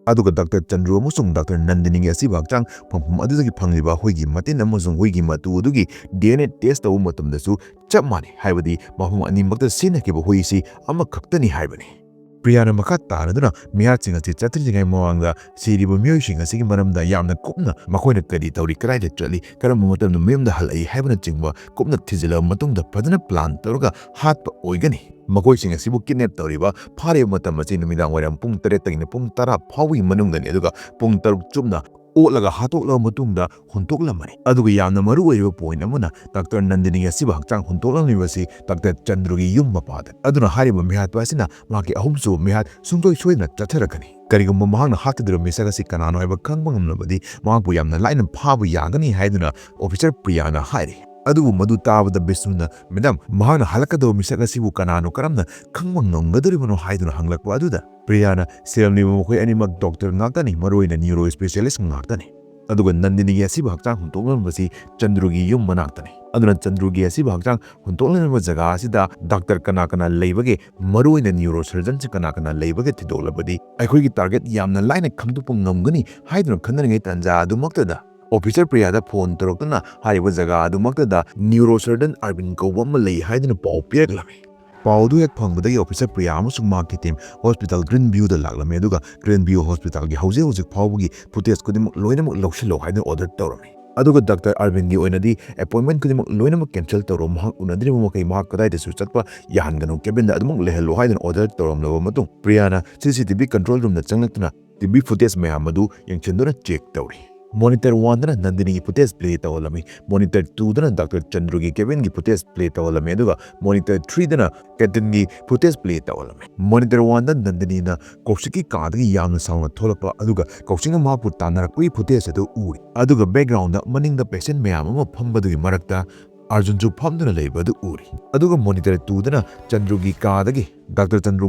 ꯑꯗꯨꯒ ꯗꯥꯛꯇꯔ ꯆꯟꯗ꯭ꯔꯨ ꯑꯃꯁꯨꯡ ꯗꯥꯛꯇꯔ ꯅꯟꯗꯤꯅꯤꯒꯤ ꯑꯁꯤꯕ ꯍꯛꯆꯥꯡ ꯐꯪꯐꯝ ꯑꯗꯨꯗꯒꯤ ꯐꯪꯂꯤꯕ ꯍꯨꯏꯒꯤ ꯃꯇꯤꯟ ꯑꯃꯁꯨꯡ ꯍꯨꯏꯒꯤ ꯃꯇꯨ ꯑꯗꯨꯒꯤ ꯗꯤ ꯑꯦꯟ ꯑꯦ ꯇꯦꯁ꯭ꯠ ꯇꯧꯕ ꯃꯇꯝꯗꯁꯨ ꯆꯞ ꯃꯥꯟꯅꯩ, ꯍꯥꯏꯕꯗꯤ ꯃꯐꯝ ꯑꯅꯤꯃꯛꯇ ꯁꯤꯖꯤꯟꯅꯈꯤꯕ ꯍꯨꯏꯁꯤ ꯑꯃꯈꯛꯇꯅꯤ ꯍꯥꯏꯕꯅꯤ꯫ ꯄ꯭ꯔꯤꯌꯥꯅ ꯃꯈꯥ ꯇꯥꯔꯗꯨꯅ ꯃꯤꯍꯥꯠꯁꯤꯡ ꯑꯁꯤ ꯆꯠꯊꯗ꯭ꯔꯤꯉꯩ ꯃꯃꯥꯡꯗ ꯁꯤꯔꯤꯕ ꯃꯤꯑꯣꯏꯁꯤꯡ ꯑꯁꯤꯒꯤ ꯃꯔꯝꯗ ꯌꯥꯝꯅ ꯀꯨꯞꯅ, ꯃꯈꯣꯏꯅ ꯀꯔꯤ ꯇꯧꯔꯤ, ꯀꯗꯥꯏꯗ ꯆꯠꯂꯤ, ꯀꯔꯝꯕ ꯃꯇꯝꯗ ꯃꯌꯨꯝꯗ ꯍꯜꯂꯛꯏ ꯍꯥꯏꯕꯅꯆꯤꯡꯕ ꯀꯨꯞꯅ ꯊꯤꯖꯤꯜꯂꯕ ꯃꯇꯨꯡꯗ ꯐꯖꯅ ꯄ꯭ꯂꯥꯟ ꯇꯧꯔꯒ ꯍꯥꯠꯄ ꯑꯣꯏꯒꯅꯤ꯫ ꯃꯈꯣꯏꯁꯤꯡ ꯑꯁꯤꯕꯨ ꯀꯤꯗꯅꯦꯞ ꯇꯧꯔꯤꯕ, ꯐꯥꯔꯤꯕ ꯃꯇꯝ ꯑꯁꯤ ꯅꯨꯃꯤꯗꯥꯡ ꯋꯥꯏꯔꯝ ꯄꯨꯡ ꯇꯔꯦꯠꯇꯒꯤꯅ ꯄꯨꯡ ꯇꯔꯥ ꯐꯥꯎꯕꯒꯤ ꯃꯅꯨꯡꯗꯅꯤ, ꯑꯗꯨꯒ ꯄꯨꯡ ꯇꯔꯨꯛ ꯆꯨꯞꯅ ꯑꯣꯠꯂꯒ ꯍꯥꯠꯇꯣꯛꯂꯕ ꯃꯇꯨꯡꯗ ꯍꯨꯟꯗꯣꯛꯂꯝꯃꯅꯤ꯫ ꯑꯗꯨꯒ ꯌꯥꯝꯅ ꯃꯔꯨ ꯑꯣꯏꯔꯤꯕ ꯄꯣꯏꯟꯠ ꯑꯃꯅ, ꯗꯥꯛꯇꯔ ꯅꯟꯗꯤꯅꯤ ꯑꯁꯤꯕꯨ ꯍꯛꯆꯥꯡ ꯍꯨꯟꯗꯣꯛꯂꯝꯂꯤꯕꯁꯤ ꯗꯥꯛꯇꯔ ꯆꯟꯗ꯭ꯔꯨꯒꯤ ꯌꯨꯝ ꯃꯄꯥꯗ꯫ ꯑꯗꯨꯅ ꯍꯥꯏꯔꯤꯕ ꯃꯤꯍꯥꯠꯄ ꯑꯁꯤꯅ ꯃꯍꯥꯛꯀꯤ ꯑꯍꯨꯝꯁꯨꯕ ꯃꯤꯍꯥꯠ ꯁꯨꯡꯁꯣꯏ ꯁꯣꯏꯗꯅ ꯆꯠꯊꯔꯛꯀꯅꯤ꯫ ꯀꯔꯤꯒꯨꯝꯕ ꯃꯍꯥꯛꯅ ꯍꯥꯠꯀꯗꯧꯔꯤꯕ ꯃꯤꯁꯛ ꯑꯁꯤ ꯀꯅꯥꯅꯣ ꯍꯥꯏꯕ ꯈꯪꯕ ꯉꯝꯂꯕꯗꯤ, ꯃꯍꯥꯛꯄꯨ ꯌꯥꯝꯅ ꯂꯥꯏꯅ ꯐꯥꯕ ꯌꯥꯒꯅꯤ ꯍꯥꯏꯗꯨꯅ ꯑꯣꯐꯤꯁꯔ ꯄ꯭ꯔꯤꯌꯥꯅ ꯍꯥꯏꯔꯤ꯫ ꯑꯗꯨꯕꯨ ꯃꯗꯨ ꯇꯥꯕꯗ ꯕꯤꯁꯅꯨꯅ, "ꯃꯦꯗꯥꯝ, ꯃꯍꯥꯛꯅ ꯍꯜꯂꯛꯀꯗꯧꯕ ꯃꯤꯁꯛ ꯑꯁꯤꯕꯨ ꯀꯅꯥꯅꯣ, ꯀꯔꯝꯅ ꯈꯪꯕ ꯉꯝꯒꯗꯧꯔꯤꯕꯅꯣ?" ꯍꯥꯏꯗꯨꯅ ꯍꯪꯂꯛꯄ ꯑꯗꯨꯗ, ꯄ꯭ꯔꯤꯌꯥꯅ, "ꯁꯤꯔꯝꯂꯤꯕ ꯃꯈꯣꯏ ꯑꯅꯤꯃꯛ ꯗꯣꯛꯇꯔ ꯉꯥꯛꯇꯅꯤ, ꯃꯔꯨꯑꯣꯏꯅ ꯅ꯭ꯌꯨꯔꯣ ꯏꯁꯄꯦꯁꯤꯌꯦꯂꯤꯁ ꯉꯥꯛꯇꯅꯤ꯫ ꯑꯗꯨꯒ ꯅꯟꯗꯤꯅꯤꯒꯤ ꯑꯁꯤꯕ ꯍꯛꯆꯥꯡ ꯍꯨꯟꯇꯣꯛꯂꯝꯕꯁꯤ ꯆꯟꯗ꯭ꯔꯨꯒꯤ ꯌꯨꯝ ꯃꯅꯥꯛꯇꯅꯤ꯫ ꯑꯗꯨꯅ ꯆꯟꯗ꯭ꯔꯨꯒꯤ ꯑꯁꯤꯕ ꯍꯛꯆꯥꯡ ꯍꯨꯟꯇꯣꯛꯂꯝꯕ ꯖꯒꯥ ꯑꯁꯤꯗ ꯗꯥꯛꯇꯔ ꯀꯅꯥ ꯀꯅꯥ ꯂꯩꯕꯒꯦ, ꯃꯔꯨꯑꯣꯏꯅ ꯅ꯭ꯌꯨꯔꯣ ꯁꯔꯖꯟꯁꯤꯡ ꯀꯅꯥ ꯀꯅꯥ ꯂꯩꯕꯒꯦ ꯊꯤꯗꯣꯛꯂꯕꯗꯤ, ꯑꯩꯈꯣꯏꯒꯤ ꯇꯥꯔꯒꯦꯠ ꯌꯥꯝꯅ ꯂꯥꯏꯅ ꯈꯪꯗꯣꯛꯄ ꯉꯝꯒꯅꯤ" ꯍꯥꯏꯗꯨꯅ ꯈꯟꯅꯔꯤꯉꯩ ꯇꯥꯟꯖꯥ ꯑꯗꯨꯃꯛꯇꯗ, ꯑꯣꯐꯤꯁꯔ ꯄ꯭ꯔꯤꯌꯥꯗ ꯐꯣꯟ ꯇꯧꯔꯛꯇꯨꯅ ꯍꯥꯏꯔꯤꯕ ꯖꯒꯥ ꯑꯗꯨꯃꯛꯇꯗ ꯅ꯭ꯌꯨꯔꯣ ꯁꯔꯖꯟ ꯑꯔꯕꯤꯟ ꯀꯧꯕ ꯑꯃ ꯂꯩ ꯍꯥꯏꯗꯨꯅ ꯄꯥꯎ ꯄꯤꯔꯛꯂꯝꯃꯤ꯫ ꯄꯥꯎ ꯑꯗꯨ ꯍꯦꯛ ꯐꯪꯕꯗꯒꯤ ꯑꯣꯐꯤꯁꯔ ꯄ꯭ꯔꯤꯌꯥ ꯑꯃꯁꯨꯡ ꯃꯍꯥꯛꯀꯤ ꯇꯤꯝ ꯍꯣꯁꯄꯤꯇꯥꯜ ꯒ꯭ꯔꯤꯟ ꯚ꯭ꯌꯨꯗ ꯂꯥꯛꯂꯝꯃꯤ, ꯑꯗꯨꯒ ꯒ꯭ꯔꯤꯟ ꯚ꯭ꯌꯨ ꯍꯣꯁꯄꯤꯇꯥꯜꯒꯤ ꯍꯧꯖꯤꯛ ꯍꯧꯖꯤꯛ ꯐꯥꯎꯕꯒꯤ ꯐꯨꯇꯦꯖ ꯈꯨꯗꯤꯡꯃꯛ ꯂꯣꯏꯅꯃꯛ ꯂꯧꯁꯤꯜꯂꯣ ꯍꯥꯏꯗꯨꯅ ꯑꯣꯔꯗꯔ ꯇꯧꯔꯝꯃꯤ꯫ ꯑꯗꯨꯒ ꯗꯥꯛꯇꯔ ꯑꯔꯕꯤꯟꯒꯤ ꯑꯣꯏꯅꯗꯤ ꯑꯦꯄꯣꯏꯟꯃꯦꯟ ꯈꯨꯗꯤꯡꯃꯛ ꯂꯣꯏꯅꯃꯛ ꯀꯦꯟꯁꯦꯜ ꯇꯧꯔꯣ, ꯃꯍꯥꯛ ꯎꯅꯗ꯭ꯔꯤꯕ ꯃꯈꯩ ꯃꯍꯥꯛ ꯀꯗꯥꯏꯗꯁꯨ ꯆꯠꯄ ꯌꯥꯍꯟꯒꯅꯨ, ꯀꯦꯕꯤꯟꯗ ꯑꯗꯨꯃꯛ ꯂꯩꯍꯜꯂꯣ ꯍꯥꯏꯗꯨꯅ ꯑꯣꯔꯗꯔ ꯇꯧꯔꯝꯂꯕ ꯃꯇꯨꯡ, ꯄ꯭ꯔꯤꯌꯥꯅ ꯁꯤ ꯁꯤ ꯇꯤ ꯚꯤ ꯀꯟꯇ꯭ꯔꯣꯜ ꯔꯨꯝꯗ ꯆꯪꯂꯛꯇꯨꯅ ꯇꯤ ꯚꯤ ꯐꯨꯇꯦꯖ ꯃꯌꯥꯝ ꯑꯗꯨ ꯌꯦꯡꯁꯤꯟꯗꯨꯅ ꯆꯦꯛ ꯇꯧꯔꯤ꯫ ꯃꯣꯅꯤꯇꯔ ꯋꯥꯟꯗꯅ ꯅꯟꯗꯤꯅꯤꯒꯤ ꯐꯨꯇꯦꯖ ꯄ꯭ꯂꯦ ꯇꯧꯍꯜꯂꯝꯃꯤ, ꯃꯣꯅꯤꯇꯔ ꯇꯨꯗꯅ ꯗꯥꯛꯇꯔ ꯆꯟꯗ꯭ꯔꯨꯒꯤ ꯀꯦꯕꯤꯟꯒꯤ ꯐꯨꯇꯦꯖ ꯄ꯭ꯂꯦ ꯇꯧꯍꯜꯂꯝꯃꯤ, ꯑꯗꯨꯒ ꯃꯣꯅꯤꯇꯔ ꯊ꯭ꯔꯤꯗꯅ ꯀꯦꯟꯇꯤꯟꯒꯤ ꯐꯨꯇꯦꯖ ꯄ꯭ꯂꯦ ꯇꯧꯍꯜꯂꯝꯃꯤ꯫ ꯃꯣꯅꯤꯇꯔ ꯋꯥꯟꯗ ꯅꯟꯗꯤꯅꯤꯅ ꯀꯧꯁꯤꯛꯀꯤ ꯀꯥꯗꯒꯤ ꯌꯥꯝꯅ ꯁꯥꯎꯅ ꯊꯣꯛꯂꯛꯄ, ꯑꯗꯨꯒ ꯀꯧꯁꯤꯛꯅ ꯃꯍꯥꯛꯄꯨ ꯇꯥꯟꯅꯔꯛꯄꯒꯤ ꯐꯨꯇꯦꯖ ꯑꯗꯨ ꯎꯔꯤ꯫ ꯑꯗꯨꯒ ꯕꯦꯛꯒ꯭ꯔꯥꯎꯟꯗ ꯃꯅꯤꯡꯗ ꯄꯦꯁꯦꯟ ꯃꯌꯥꯝ ꯑꯃ ꯐꯝꯕꯗꯨꯒꯤ ꯃꯔꯛꯇ ꯑꯥꯔꯖꯨꯟꯁꯨ ꯐꯝꯗꯨꯅ ꯂꯩꯕ ꯑꯗꯨ ꯎꯔꯤ꯫ ꯑꯗꯨꯒ ꯃꯣꯅꯤꯇꯔ ꯇꯨꯗꯅ ꯆꯟꯗ꯭ꯔꯨꯒꯤ ꯀꯥꯗꯒꯤ ꯗꯥꯛꯇꯔ ꯆꯟꯗ꯭ꯔꯨ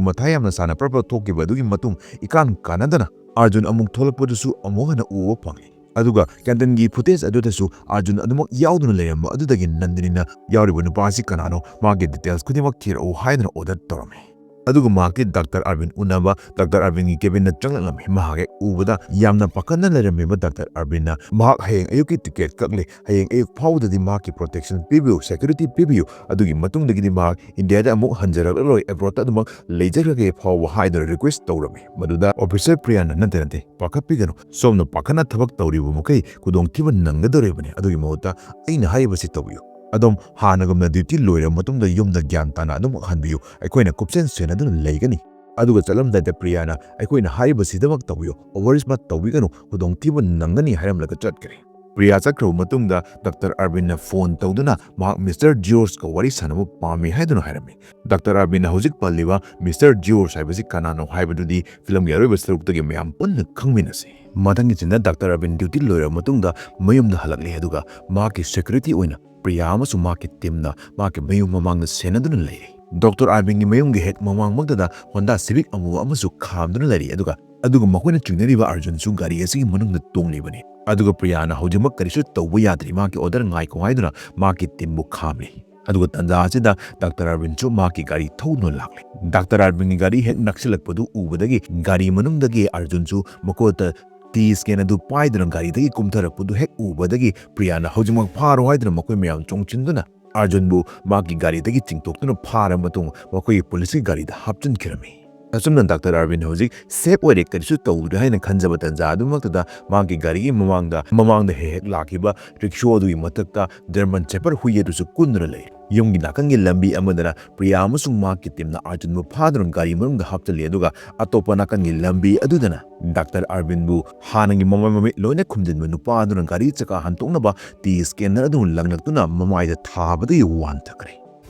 ꯃꯊꯥ ꯌꯥꯝꯅ ꯁꯥꯅ ꯄ꯭ꯔꯞ ꯄ꯭ꯔꯞ ꯊꯣꯛꯈꯤꯕ ꯑꯗꯨꯒꯤ ꯃꯇꯨꯡ, ꯏꯀꯥꯟ ꯀꯥꯟꯅꯗꯅ ꯑꯥꯔꯖꯨꯟ ꯑꯃꯨꯛ ꯊꯣꯛꯂꯛꯄꯗꯨꯁꯨ ꯑꯃꯨꯛ ꯍꯟꯅ ꯎꯕ ꯐꯪꯉꯤ꯫ ꯑꯗꯨꯒ ꯀꯦꯟꯇꯤꯟꯒꯤ ꯐꯨꯇꯦꯖ ꯑꯗꯨꯗꯁꯨ ꯑꯥꯔꯖꯨꯟ ꯑꯗꯨꯃꯛ ꯌꯥꯎꯗꯨꯅ ꯂꯩꯔꯝꯕ ꯑꯗꯨꯗꯒꯤ ꯅꯟꯗꯤꯅꯤꯅ ꯌꯥꯎꯔꯤꯕ ꯅꯨꯄꯥ ꯑꯁꯤ ꯀꯅꯥꯅꯣ, ꯃꯥꯒꯤ ꯗꯤꯇꯦꯜꯁ ꯈꯨꯗꯤꯡꯃꯛ ꯊꯤꯔꯛꯎ ꯍꯥꯏꯗꯨꯅ ꯑꯣꯔꯗꯔ ꯇꯧꯔꯝꯃꯤ꯫ ꯑꯗꯨꯒ ꯃꯍꯥꯛꯀꯤ ꯗꯥꯛꯇꯔ ꯑꯔꯕꯤꯟ ꯎꯅꯕ ꯗꯥꯛꯇꯔ ꯑꯔꯕꯤꯟꯒꯤ ꯀꯦꯕꯤꯟꯗ ꯆꯪꯂꯛꯂꯝꯃꯤ꯫ ꯃꯍꯥꯛ ꯍꯦꯛ ꯎꯕꯗ ꯌꯥꯝꯅ ꯄꯥꯈꯠꯅ ꯂꯩꯔꯝꯃꯤꯕ ꯗꯥꯛꯇꯔ ꯑꯔꯕꯤꯟꯅ, "ꯃꯍꯥꯛ ꯍꯌꯦꯡ ꯑꯌꯨꯛꯀꯤ ꯇꯤꯀꯦꯠ ꯀꯛꯂꯦ, ꯍꯌꯦꯡ ꯑꯌꯨꯛ ꯐꯥꯎꯕꯗꯗꯤ ꯃꯍꯥꯛꯀꯤ ꯄ꯭ꯔꯣꯇꯦꯛꯁꯟ ꯄꯤꯕꯤꯌꯨ, ꯁꯦꯀ꯭ꯌꯨꯔꯤꯇꯤ ꯄꯤꯕꯤꯌꯨ, ꯑꯗꯨꯒꯤ ꯃꯇꯨꯡꯗꯒꯤꯗꯤ ꯃꯍꯥꯛ ꯏꯟꯗꯤꯌꯥꯗ ꯑꯃꯨꯛ ꯍꯟꯖꯔꯛꯂꯔꯣꯏ, ꯑꯦꯕ꯭ꯔꯣꯗꯇ ꯑꯗꯨꯃꯛ ꯂꯩꯖꯈ꯭ꯔꯒꯦ" ꯐꯥꯎꯕ ꯍꯥꯏꯗꯨꯅ ꯔꯤꯀ꯭ꯋꯦꯁ ꯇꯧꯔꯝꯃꯤ꯫ ꯃꯗꯨꯗ ꯑꯣꯐꯤꯁꯔ ꯄ꯭ꯔꯤꯌꯥꯅ, "ꯅꯠꯇꯦ, ꯅꯠꯇꯦ, ꯄꯥꯈꯠꯄꯤꯒꯅꯨ, ꯁꯣꯝꯅ ꯄꯥꯈꯠꯅ ꯊꯕꯛ ꯇꯧꯔꯤꯕ ꯃꯈꯩ ꯈꯨꯗꯣꯡꯊꯤꯕ ꯅꯪꯒꯗꯧꯔꯤꯕꯅꯤ, ꯑꯗꯨꯒꯤ ꯃꯍꯨꯠꯇ ꯑꯩꯅ ꯍꯥꯏꯔꯤꯕꯁꯤ ꯇꯧꯕꯤꯌꯨ꯫ ꯑꯗꯣꯝ ꯍꯥꯟꯅꯒꯨꯝꯅ ꯗ꯭ꯌꯨꯇꯤ ꯂꯣꯏꯔꯕ ꯃꯇꯨꯡꯗ ꯌꯨꯝꯗ ꯒ꯭ꯌꯥꯟ ꯇꯥꯅ ꯑꯗꯨꯃꯛ ꯍꯟꯕꯤꯌꯨ, ꯑꯩꯈꯣꯏꯅ ꯀꯨꯞꯁꯦꯟ ꯁꯦꯟꯅꯗꯨꯅ ꯂꯩꯒꯅꯤ"꯫ ꯑꯗꯨꯒ ꯆꯠꯂꯝꯗꯥꯏꯗ ꯄ꯭ꯔꯤꯌꯥꯅ, "ꯑꯩꯈꯣꯏꯅ ꯍꯥꯏꯔꯤꯕꯁꯤꯗꯃꯛ ꯇꯧꯕꯤꯌꯨ, ꯑꯣꯚꯔ ꯁ꯭ꯃꯥꯔꯠ ꯇꯧꯕꯤꯒꯅꯨ, ꯈꯨꯗꯣꯡꯊꯤꯕ ꯅꯪꯒꯅꯤ" ꯍꯥꯏꯔꯝꯂꯒ ꯆꯠꯈ꯭ꯔꯦ꯫ ꯄ꯭ꯔꯤꯌꯥ ꯆꯠꯈ꯭ꯔꯕ ꯃꯇꯨꯡꯗ ꯗꯥꯛꯇꯔ ꯑꯔꯕꯤꯟꯅ ꯐꯣꯟ ꯇꯧꯗꯨꯅ ꯃꯍꯥꯛ ꯃꯤꯁꯇꯔ ꯖꯤꯑꯣꯔꯖꯀ ꯋꯥꯔꯤ ꯁꯥꯟꯅꯕ ꯄꯥꯝꯃꯤ ꯍꯥꯏꯗꯨꯅ ꯍꯥꯏꯔꯝꯃꯤ꯫ ꯗꯥꯛꯇꯔ ꯑꯔꯕꯤꯟꯅ ꯍꯧꯖꯤꯛ ꯄꯜꯂꯤꯕ ꯃꯤꯁꯇꯔ ꯖꯤꯑꯣꯔꯖ ꯍꯥꯏꯕꯁꯤ ꯀꯅꯥꯅꯣ ꯍꯥꯏꯕꯗꯨꯗꯤ ꯐꯤꯂꯝꯒꯤ ꯑꯔꯣꯏꯕ ꯁꯔꯨꯛꯇꯒꯤ ꯃꯌꯥꯝ ꯄꯨꯟꯅ ꯈꯪꯃꯤꯟꯅꯁꯤ꯫ ꯃꯊꯪꯒꯤ ꯁꯤꯟꯗ ꯗꯥꯛꯇꯔ ꯑꯔꯕꯤꯟ ꯗ꯭ꯌꯨꯇꯤ ꯂꯣꯏꯔꯕ ꯃꯇꯨꯡꯗ ꯃꯌꯨꯝꯗ ꯍꯜꯂꯛꯂꯤ, ꯑꯗꯨꯒ ꯃꯍꯥꯛꯀꯤ ꯁꯦꯀ꯭ꯌꯨꯔꯤꯇꯤ ꯑꯣꯏꯅ ꯄ꯭ꯔꯤꯌꯥ ꯑꯃꯁꯨꯡ ꯃꯍꯥꯛꯀꯤ ꯇꯤꯝꯅ ꯃꯍꯥꯛꯀꯤ ꯃꯌꯨꯝ ꯃꯃꯥꯡꯗ ꯁꯦꯟꯅꯗꯨꯅ ꯂꯩꯔꯤ꯫ ꯗꯥꯛꯇꯔ ꯑꯔꯕꯤꯟꯒꯤ ꯃꯌꯨꯝꯒꯤ ꯍꯦꯛ ꯃꯃꯥꯡꯃꯛꯇꯗ ꯍꯣꯟꯗꯥ ꯁꯤꯚꯤꯛ ꯑꯃꯨꯕ ꯑꯃꯁꯨ ꯈꯥꯝꯗꯨꯅ ꯂꯩꯔꯤ, ꯑꯗꯨꯒ, ꯑꯗꯨꯒ ꯃꯈꯣꯏꯅ ꯆꯤꯡꯅꯔꯤꯕ ꯑꯔꯖꯨꯟꯁꯨ ꯒꯥꯔꯤ ꯑꯁꯤꯒꯤ ꯃꯅꯨꯡꯗ ꯇꯣꯡꯂꯤꯕꯅꯤ꯫ ꯑꯗꯨꯒ ꯄ꯭ꯔꯤꯌꯥꯅ ꯍꯧꯖꯤꯛꯃꯛ ꯀꯔꯤꯁꯨ ꯇꯧꯕ ꯌꯥꯗ꯭ꯔꯤ, ꯃꯍꯥꯛꯀꯤ ꯑꯣꯔꯗꯔ ꯉꯥꯏꯈꯣ ꯍꯥꯏꯗꯨꯅ ꯃꯍꯥꯛꯀꯤ ꯇꯤꯝꯕꯨ ꯈꯥꯝꯂꯤ꯫ ꯑꯗꯨꯒ ꯇꯟꯖꯥ ꯑꯁꯤꯗ ꯗꯥꯛꯇꯔ ꯑꯔꯕꯤꯟꯁꯨ ꯃꯍꯥꯛꯀꯤ ꯒꯥꯔꯤ ꯊꯧꯗꯨꯅ ꯂꯥꯛꯂꯤ꯫ ꯗꯥꯛꯇꯔ ꯑꯔꯕꯤꯟꯒꯤ ꯒꯥꯔꯤ ꯍꯦꯛ ꯅꯛꯁꯤꯜꯂꯛꯄꯗꯨ ꯎꯕꯗꯒꯤ ꯒꯥꯔꯤ ꯃꯅꯨꯡꯗꯒꯤ ꯑꯔꯖꯨꯟꯁꯨ ꯃꯈꯨꯠꯇ ꯇꯤ ꯁ꯭ꯀꯦꯟ ꯑꯗꯨ ꯄꯥꯏꯗꯨꯅ ꯒꯥꯔꯤꯗꯒꯤ ꯀꯨꯝꯊꯔꯛꯄꯗꯨ ꯍꯦꯛ ꯎꯕꯗꯒꯤ ꯄ꯭ꯔꯤꯌꯥꯅ ꯍꯧꯖꯤꯛꯃꯛ ꯐꯥꯔꯣ ꯍꯥꯏꯗꯨꯅ ꯃꯈꯣꯏ ꯃꯌꯥꯝ ꯆꯣꯡꯁꯤꯟꯗꯨꯅ ꯑꯔꯖꯨꯟꯕꯨ ꯃꯍꯥꯛꯀꯤ ꯒꯥꯔꯤꯗꯒꯤ ꯆꯤꯡꯊꯣꯛꯇꯨꯅ ꯐꯥꯔꯕ ꯃꯇꯨꯡ ꯃꯈꯣꯏꯒꯤ ꯄꯨꯂꯤꯁꯀꯤ ꯒꯥꯔꯤꯗ ꯍꯥꯞꯆꯤꯟꯈꯤꯔꯝꯃꯤ꯫ ꯑꯁꯨꯝꯅ ꯗꯥꯛꯇꯔ ꯑꯔꯕꯤꯟ ꯍꯧꯖꯤꯛ ꯁꯦꯐ ꯑꯣꯏꯔꯦ, ꯀꯔꯤꯁꯨ ꯇꯧꯗ꯭ꯔꯦ ꯍꯥꯏꯅ ꯈꯟꯖꯕ ꯇꯟꯖꯥ ꯑꯗꯨꯃꯛꯇꯗ ꯃꯍꯥꯛꯀꯤ ꯒꯥꯔꯤꯒꯤ ꯃꯃꯥꯡꯗ, ꯃꯃꯥꯡꯗ ꯍꯦꯛ ꯍꯦꯛ ꯂꯥꯛꯈꯤꯕ ꯔꯤꯛꯁꯣ ꯑꯗꯨꯒꯤ ꯃꯊꯛꯇ ꯖꯔꯃꯟ ꯁꯦꯐꯔꯗ ꯍꯨꯏ ꯑꯗꯨꯁꯨ ꯀꯨꯟꯗꯨꯅ ꯂꯩ꯫ ꯌꯨꯝꯒꯤ ꯅꯥꯀꯟꯒꯤ ꯂꯝꯕꯤ ꯑꯃꯗꯅ ꯄ꯭ꯔꯤꯌꯥ ꯑꯃꯁꯨꯡ ꯃꯍꯥꯛꯀꯤ ꯇꯤꯝꯅ ꯑꯔꯖꯨꯟꯕꯨ ꯐꯥꯗꯨꯅ ꯒꯥꯔꯤ ꯃꯅꯨꯡꯗ ꯍꯥꯞꯆꯤꯜꯂꯤ, ꯑꯗꯨꯒ ꯑꯇꯣꯞꯄ ꯅꯥꯀꯟꯒꯤ ꯂꯝꯕꯤ ꯑꯗꯨꯗꯅ ꯗꯥꯛꯇꯔ ꯑꯔꯕꯤꯟꯕꯨ ꯍꯥꯟꯅꯒꯤ ꯃꯃꯥꯏ ꯃꯃꯤꯠ ꯂꯣꯏꯅ ꯈꯨꯝꯖꯤꯟꯕ ꯅꯨꯄꯥ ꯑꯗꯨꯅ ꯒꯥꯔꯤ ꯆꯀꯥ ꯍꯟꯇꯣꯛꯅꯕ ꯇꯤ ꯁ꯭ꯀꯦꯟꯅꯔ ꯑꯗꯨ ꯂꯪꯂꯛꯇꯨꯅ ꯃꯃꯥꯏꯗ ꯊꯥꯕꯗꯒꯤ ꯋꯥꯟꯊꯈ꯭ꯔꯦ꯫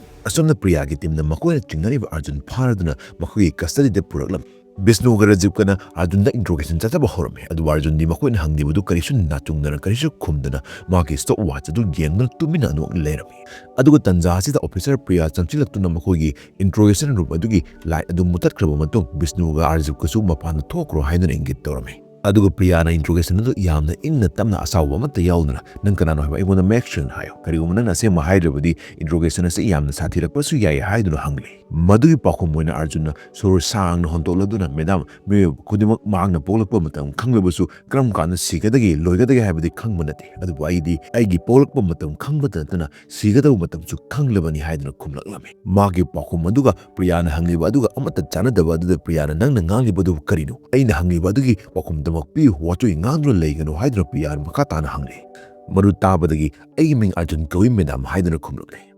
ꯑꯁꯣꯝꯗ ꯄ꯭ꯔꯤꯌꯥꯒꯤ ꯇꯤꯝꯅ ꯃꯈꯣꯏꯅ ꯆꯤꯡꯅꯔꯤꯕ ꯑꯔꯖꯨꯟ ꯐꯥꯔꯗꯨꯅ ꯃꯈꯣꯏꯒꯤ ꯀꯁꯇꯗꯤꯗ ꯄꯨꯔꯛꯂꯝꯃꯤ꯫ ꯕꯤꯁꯅꯨꯒ ꯔꯥꯖꯤꯕꯀꯅ ꯑꯔꯖꯨꯟꯗ ꯏꯟꯇ꯭ꯔꯣꯒꯦꯁꯟ ꯆꯠꯊꯕ ꯍꯧꯔꯝꯃꯤ꯫ ꯑꯗꯨꯕꯨ ꯑꯔꯖꯨꯟꯗꯤ ꯃꯈꯣꯏꯅ ꯍꯪꯂꯤꯕꯗꯨ ꯀꯔꯤꯁꯨ ꯅꯥꯆꯨꯡꯗꯅ, ꯀꯔꯤꯁꯨ ꯈꯨꯝꯗꯅ ꯃꯍꯥꯛꯀꯤ ꯁ꯭ꯇꯣꯞ ꯋꯥꯆ ꯑꯗꯨ ꯌꯦꯡꯗꯨꯅ ꯇꯨꯃꯤꯟꯅ ꯑꯗꯨꯃꯛ ꯂꯩꯔꯝꯃꯤ꯫ ꯑꯗꯨꯒ ꯇꯟꯖꯥ ꯑꯁꯤꯗ ꯑꯣꯐꯤꯁꯔ ꯄ꯭ꯔꯤꯌꯥ ꯆꯪꯁꯤꯜꯂꯛꯇꯨꯅ ꯃꯈꯣꯏꯒꯤ ꯏꯟꯇ꯭ꯔꯣꯒꯦꯁꯟ ꯔꯨꯝ ꯑꯗꯨꯒꯤ ꯂꯥꯏꯠ ꯑꯗꯨ ꯃꯨꯊꯠꯈ꯭ꯔꯕ ꯃꯇꯨꯡ ꯕꯤꯁꯅꯨꯒ ꯔꯥꯖꯤꯕꯀꯁꯨ ꯃꯄꯥꯟꯗ ꯊꯣꯛꯈ꯭ꯔꯣ ꯍꯥꯏꯗꯨꯅ ꯏꯪꯒꯤꯠ ꯇꯧꯔꯝꯃꯤ꯫ ꯑꯗꯨꯒ ꯄ꯭ꯔꯤꯌꯥꯅ ꯏꯟꯇ꯭ꯔꯣꯒꯦꯁꯟ ꯑꯗꯨ ꯌꯥꯝꯅ ꯏꯪꯅ ꯇꯞꯅ, ꯑꯁꯥꯎꯕ ꯑꯃꯠꯇ ꯌꯥꯎꯗꯅ, "ꯅꯪ ꯀꯅꯥꯅꯣ ꯍꯥꯏꯕ ꯑꯩꯉꯣꯟꯗ ꯃꯌꯦꯛ ꯁꯦꯡꯅ ꯍꯥꯏꯌꯨ꯫ ꯀꯔꯤꯒꯨꯝꯕ ꯅꯪꯅ ꯑꯁꯦꯡꯕ ꯍꯥꯏꯗ꯭ꯔꯕꯗꯤ ꯏꯟꯇ꯭ꯔꯣꯒꯦꯁꯟ ꯑꯁꯤ ꯌꯥꯝꯅ ꯁꯥꯊꯤꯔꯛꯄꯁꯨ ꯌꯥꯏ" ꯍꯥꯏꯗꯨꯅ ꯍꯪꯂꯤ꯫ ꯃꯗꯨꯒꯤ ꯄꯥꯎꯈꯨꯝ ꯑꯣꯏꯅ ꯑꯔꯖꯨꯟꯅ ꯁꯣꯔ ꯁꯥꯡꯅ ꯍꯣꯟꯗꯣꯛꯂꯗꯨꯅ, "ꯃꯦꯗꯥꯝ, ꯃꯤꯑꯣꯏꯕ ꯈꯨꯗꯤꯡꯃꯛ ꯃꯍꯥꯛꯅ ꯄꯣꯛꯂꯛꯄ ꯃꯇꯝ ꯈꯪꯂꯕꯁꯨ ꯀꯔꯝ ꯀꯥꯟꯗ ꯁꯤꯒꯗꯒꯦ, ꯂꯣꯏꯒꯗꯒꯦ ꯍꯥꯏꯕꯗꯤ ꯈꯪꯕ ꯅꯠꯇꯦ꯫ ꯑꯗꯨꯕꯨ ꯑꯩꯗꯤ ꯑꯩꯒꯤ ꯄꯣꯛꯂꯛꯄ ꯃꯇꯝ ꯈꯪꯕꯇ ꯅꯠꯇꯅ ꯁꯤꯒꯗꯕ ꯃꯇꯝꯁꯨ ꯈꯪꯂꯕꯅꯤ" ꯍꯥꯏꯗꯨꯅ ꯈꯨꯝꯂꯛꯂꯝꯃꯤ꯫ ꯃꯍꯥꯛꯀꯤ ꯄꯥꯎꯈꯨꯝ ꯑꯗꯨꯒ ꯄ꯭ꯔꯤꯌꯥꯅ ꯍꯪꯂꯤꯕ ꯑꯗꯨꯒ ꯑꯃꯠꯇ ꯆꯥꯟꯅꯗꯕ ꯑꯗꯨꯗ ꯄ꯭ꯔꯤꯌꯥꯅ, "ꯅꯪꯅ ꯉꯥꯡꯂꯤꯕꯗꯨ ꯀꯔꯤꯅꯣ? ꯑꯩꯅ ꯍꯪꯂꯤꯕ ꯑꯗꯨꯒꯤ ꯄꯥꯎꯈꯨꯝꯗꯃꯛ ꯄꯤꯌꯨ, ꯋꯥꯆꯣꯏ ꯉꯥꯡꯗꯨꯅ ꯂꯩꯒꯅꯨ" ꯍꯥꯏꯗꯨꯅ ꯄ꯭ꯔꯤꯌꯥꯅ ꯃꯈꯥ ꯇꯥꯅ ꯍꯪꯂꯤ꯫ ꯃꯗꯨ ꯇꯥꯕꯗꯒꯤ, "ꯑꯩꯒꯤ ꯃꯤꯡ ꯑꯔꯖꯨꯟ ꯀꯧꯏ, ꯃꯦꯗꯥꯝ" ꯍꯥꯏꯗꯨꯅ ꯈꯨꯝꯂꯛꯂꯤ꯫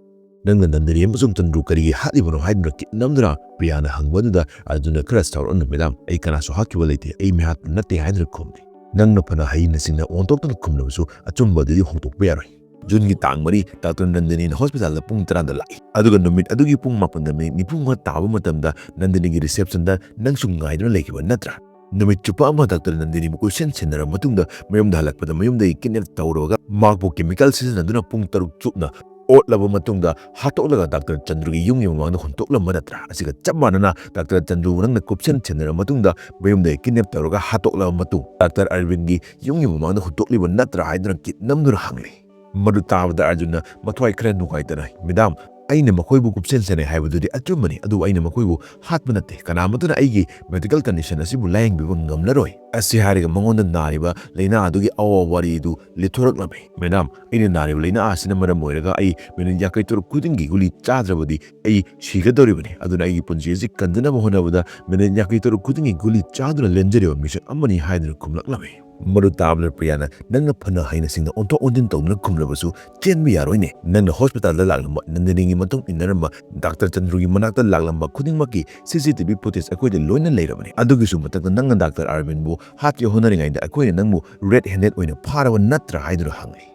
"ꯅꯪꯅ ꯅꯟꯗꯅꯤ ꯑꯃꯁꯨꯡ ꯆꯟꯗ꯭ꯔꯨ ꯀꯔꯤꯒꯤ ꯍꯥꯠꯂꯤꯕꯅꯣ?" ꯍꯥꯏꯗꯨꯅ ꯀꯤꯠ ꯅꯝꯗꯨꯅ ꯄ꯭ꯔꯤꯌꯥꯅ ꯍꯪꯕ ꯑꯗꯨꯗ ꯑꯔꯖꯨꯟꯅ ꯈꯔ ꯁꯥꯎꯔꯛꯅ, "ꯃꯦꯗꯥꯝ, ꯑꯩ ꯀꯅꯥꯁꯨ ꯍꯥꯠꯈꯤꯕ ꯂꯩꯇꯦ, ꯑꯩ ꯃꯤꯍꯥꯠꯄ ꯅꯠꯇꯦ" ꯍꯥꯏꯗꯨꯅ ꯈꯨꯝꯂꯤ꯫ "ꯅꯪꯅ ꯐꯅ ꯍꯩꯅ ꯁꯤꯡꯅ ꯑꯣꯟꯊꯣꯛꯇꯨꯅ ꯈꯨꯝꯂꯕꯁꯨ ꯑꯆꯨꯝꯕ ꯑꯗꯨꯗꯤ ꯍꯣꯡꯗꯣꯛꯄ ꯌꯥꯔꯣꯏ꯫ ꯖꯨꯟꯒꯤ ꯇꯥꯡ ꯃꯔꯤ ꯗꯥꯛꯇꯔ ꯅꯟꯗꯅꯤꯅ ꯍꯣꯁꯄꯤꯇꯥꯜꯗ ꯄꯨꯡ ꯇꯔꯥꯗ ꯂꯥꯛꯏ, ꯑꯗꯨꯒ ꯅꯨꯃꯤꯠ ꯑꯗꯨꯒꯤ ꯄꯨꯡ ꯃꯥꯄꯟꯗ ꯃꯤꯅꯤꯠ ꯅꯤꯐꯨ ꯃꯉꯥ ꯇꯥꯕ ꯃꯇꯝꯗ ꯅꯟꯗꯅꯤꯒꯤ ꯔꯤꯁꯦꯞꯁꯟꯗ ꯅꯪꯁꯨ ꯉꯥꯏꯗꯨꯅ ꯂꯩꯈꯤꯕ ꯅꯠꯇ꯭ꯔꯥ? ꯅꯨꯃꯤꯠ ꯆꯨꯞꯄ ꯑꯃ ꯗꯥꯛꯇꯔ ꯅꯟꯗꯅꯤꯕꯨ ꯀꯣꯏꯁꯦꯟ ꯁꯦꯟꯅꯔꯕ ꯃꯇꯨꯡꯗ ꯃꯌꯨꯝꯗ ꯍꯜꯂꯛꯄꯗ ꯃꯌꯨꯝꯗꯒꯤ ꯀꯤꯗꯅꯦꯞ ꯇꯧꯔꯕꯒ ꯃꯍꯥꯛꯄꯨ ꯀꯦꯃꯤꯀꯦꯜ ꯁꯤꯖꯤꯟꯅꯗꯨꯅ ꯄꯨꯡ ꯇꯔꯨꯛ ꯆꯨꯞꯅ ꯑꯣꯠꯂꯕ ꯃꯇꯨꯡꯗ ꯍꯥꯠꯇꯣꯛꯂꯒ ꯗꯥꯛꯇꯔ ꯆꯟꯗ꯭ꯔꯨꯒꯤ ꯌꯨꯝꯒꯤ ꯃꯃꯥꯡꯗ ꯍꯨꯟꯇꯣꯛꯂꯝꯕ ꯅꯠꯇ꯭ꯔꯥ? ꯑꯁꯤꯒ ꯆꯞ ꯃꯥꯟꯅꯅ ꯗꯥꯛꯇꯔ ꯆꯟꯗ꯭ꯔꯨꯕꯨ ꯅꯪꯅ ꯀꯨꯞꯁꯦꯟ ꯁꯦꯟꯅꯔꯕ ꯃꯇꯨꯡꯗ ꯃꯌꯨꯝꯗꯒꯤ ꯀꯤꯗꯅꯦꯞ ꯇꯧꯔꯒ ꯍꯥꯠꯇꯣꯛꯂꯕ ꯃꯇꯨꯡ ꯗꯥꯛꯇꯔ ꯑꯔꯕꯤꯟꯒꯤ ꯌꯨꯝꯒꯤ ꯃꯃꯥꯡꯗ ꯍꯨꯟꯇꯣꯛꯂꯤꯕ ꯅꯠꯇ꯭ꯔꯥ ꯍꯥꯏꯗꯨꯅ ꯀꯤꯠ ꯅꯝꯗꯨꯅ ꯍꯪꯂꯤ꯫ ꯃꯗꯨ ꯇꯥꯕꯗ ꯑꯔꯖꯨꯟꯅ ꯃꯊ꯭ꯋꯥꯏ ꯈꯔ ꯅꯨꯡꯉꯥꯏꯇꯅ, "ꯃꯦꯗꯥꯝ, ꯑꯩꯅ ꯃꯈꯣꯏꯕꯨ ꯀꯨꯞꯁꯦꯟ ꯁꯦꯟꯅꯩ ꯍꯥꯏꯕꯗꯨꯗꯤ ꯑꯆꯨꯝꯕꯅꯤ, ꯑꯗꯨꯕꯨ ꯑꯩꯅ ꯃꯈꯣꯏꯕꯨ ꯍꯥꯠꯄ ꯅꯠꯇꯦ꯫ ꯀꯅꯥꯃꯠꯇꯅ ꯑꯩꯒꯤ ꯃꯦꯗꯤꯀꯦꯜ ꯀꯟꯗꯤꯁꯟ ꯑꯁꯤꯕꯨ ꯂꯥꯌꯦꯡꯕꯤꯕ ꯉꯝꯂꯔꯣꯏ"꯫ ꯑꯁꯤ ꯍꯥꯏꯔꯒ ꯃꯉꯣꯟꯗ ꯅꯥꯔꯤꯕ ꯂꯥꯏꯅꯥ ꯑꯗꯨꯒꯤ ꯑꯋꯥꯕ ꯋꯥꯔꯤ ꯑꯗꯨ ꯂꯤꯊꯣꯔꯛꯂꯝꯃꯤ꯫ "ꯃꯦꯗꯥꯝ, ꯑꯩꯅ ꯅꯥꯔꯤꯕ ꯂꯥꯏꯅꯥ ꯑꯁꯤꯅ ꯃꯔꯝ ꯑꯣꯏꯔꯒ ꯑꯩ ꯃꯤꯅꯤꯠ ꯌꯥꯡꯈꯩ ꯇꯔꯨꯛ ꯈꯨꯗꯤꯡꯒꯤ ꯒꯨꯂꯤ ꯆꯥꯗ꯭ꯔꯕꯗꯤ ꯑꯩ ꯁꯤꯒꯗꯧꯔꯤꯕꯅꯤ꯫ ꯑꯗꯨꯅ ꯑꯩꯒꯤ ꯄꯨꯟꯁꯤ ꯑꯁꯤ ꯀꯟꯖꯅꯕ ꯍꯣꯠꯅꯕꯗ ꯃꯤꯅꯤꯠ ꯌꯥꯡꯈꯩ ꯇꯔꯨꯛ ꯈꯨꯗꯤꯡꯒꯤ ꯒꯨꯂꯤ ꯆꯥꯗꯨꯅ ꯂꯦꯟꯖꯔꯤꯕ ꯃꯤꯁꯛ ꯑꯃꯅꯤ" ꯍꯥꯏꯗꯨꯅ ꯈꯨꯝꯂꯛꯂꯝꯃꯤ꯫ ꯃꯗꯨ ꯇꯥꯕꯗ ꯄ꯭ꯔꯤꯌꯥꯅ, "ꯅꯪꯅ ꯐꯅ ꯍꯩꯅ ꯁꯤꯡꯅ ꯑꯣꯟꯊꯣꯛ ꯑꯣꯟꯁꯤꯟ ꯇꯧꯗꯨꯅ ꯈꯨꯝꯂꯕꯁꯨ ꯆꯦꯟꯕ ꯌꯥꯔꯣꯏꯅꯦ꯫ ꯅꯪꯅ ꯍꯣꯁꯄꯤꯇꯥꯜꯗ ꯂꯥꯛꯂꯝꯕ, ꯅꯟꯗꯅꯤꯒꯤ ꯃꯇꯨꯡ ꯏꯟꯅꯔꯝꯕ, ꯗꯥꯛꯇꯔ ꯆꯟꯗ꯭ꯔꯨꯒꯤ ꯃꯅꯥꯛꯇ ꯂꯥꯛꯂꯝꯕ ꯈꯨꯗꯤꯡꯃꯛꯀꯤ ꯁꯤ ꯁꯤ ꯇꯤ ꯚꯤ ꯐꯨꯇꯦꯖ ꯑꯩꯈꯣꯏꯗ ꯂꯣꯏꯅ ꯂꯩꯔꯕꯅꯤ꯫ ꯑꯗꯨꯒꯤꯁꯨ ꯃꯊꯛꯇ ꯅꯪꯅ ꯗꯥꯛꯇꯔ ꯑꯔꯕꯤꯟꯕꯨ ꯍꯥꯠꯀꯦ ꯍꯣꯠꯅꯔꯤꯉꯩꯗ ꯑꯩꯈꯣꯏꯅ ꯅꯪꯕꯨ ꯔꯦꯗ ꯍꯦꯟꯗꯦꯗ ꯑꯣꯏꯅ ꯐꯥꯔꯕ ꯅꯠꯇ꯭ꯔꯥ?" ꯍꯥꯏꯗꯨꯅ ꯍꯪꯂꯤ꯫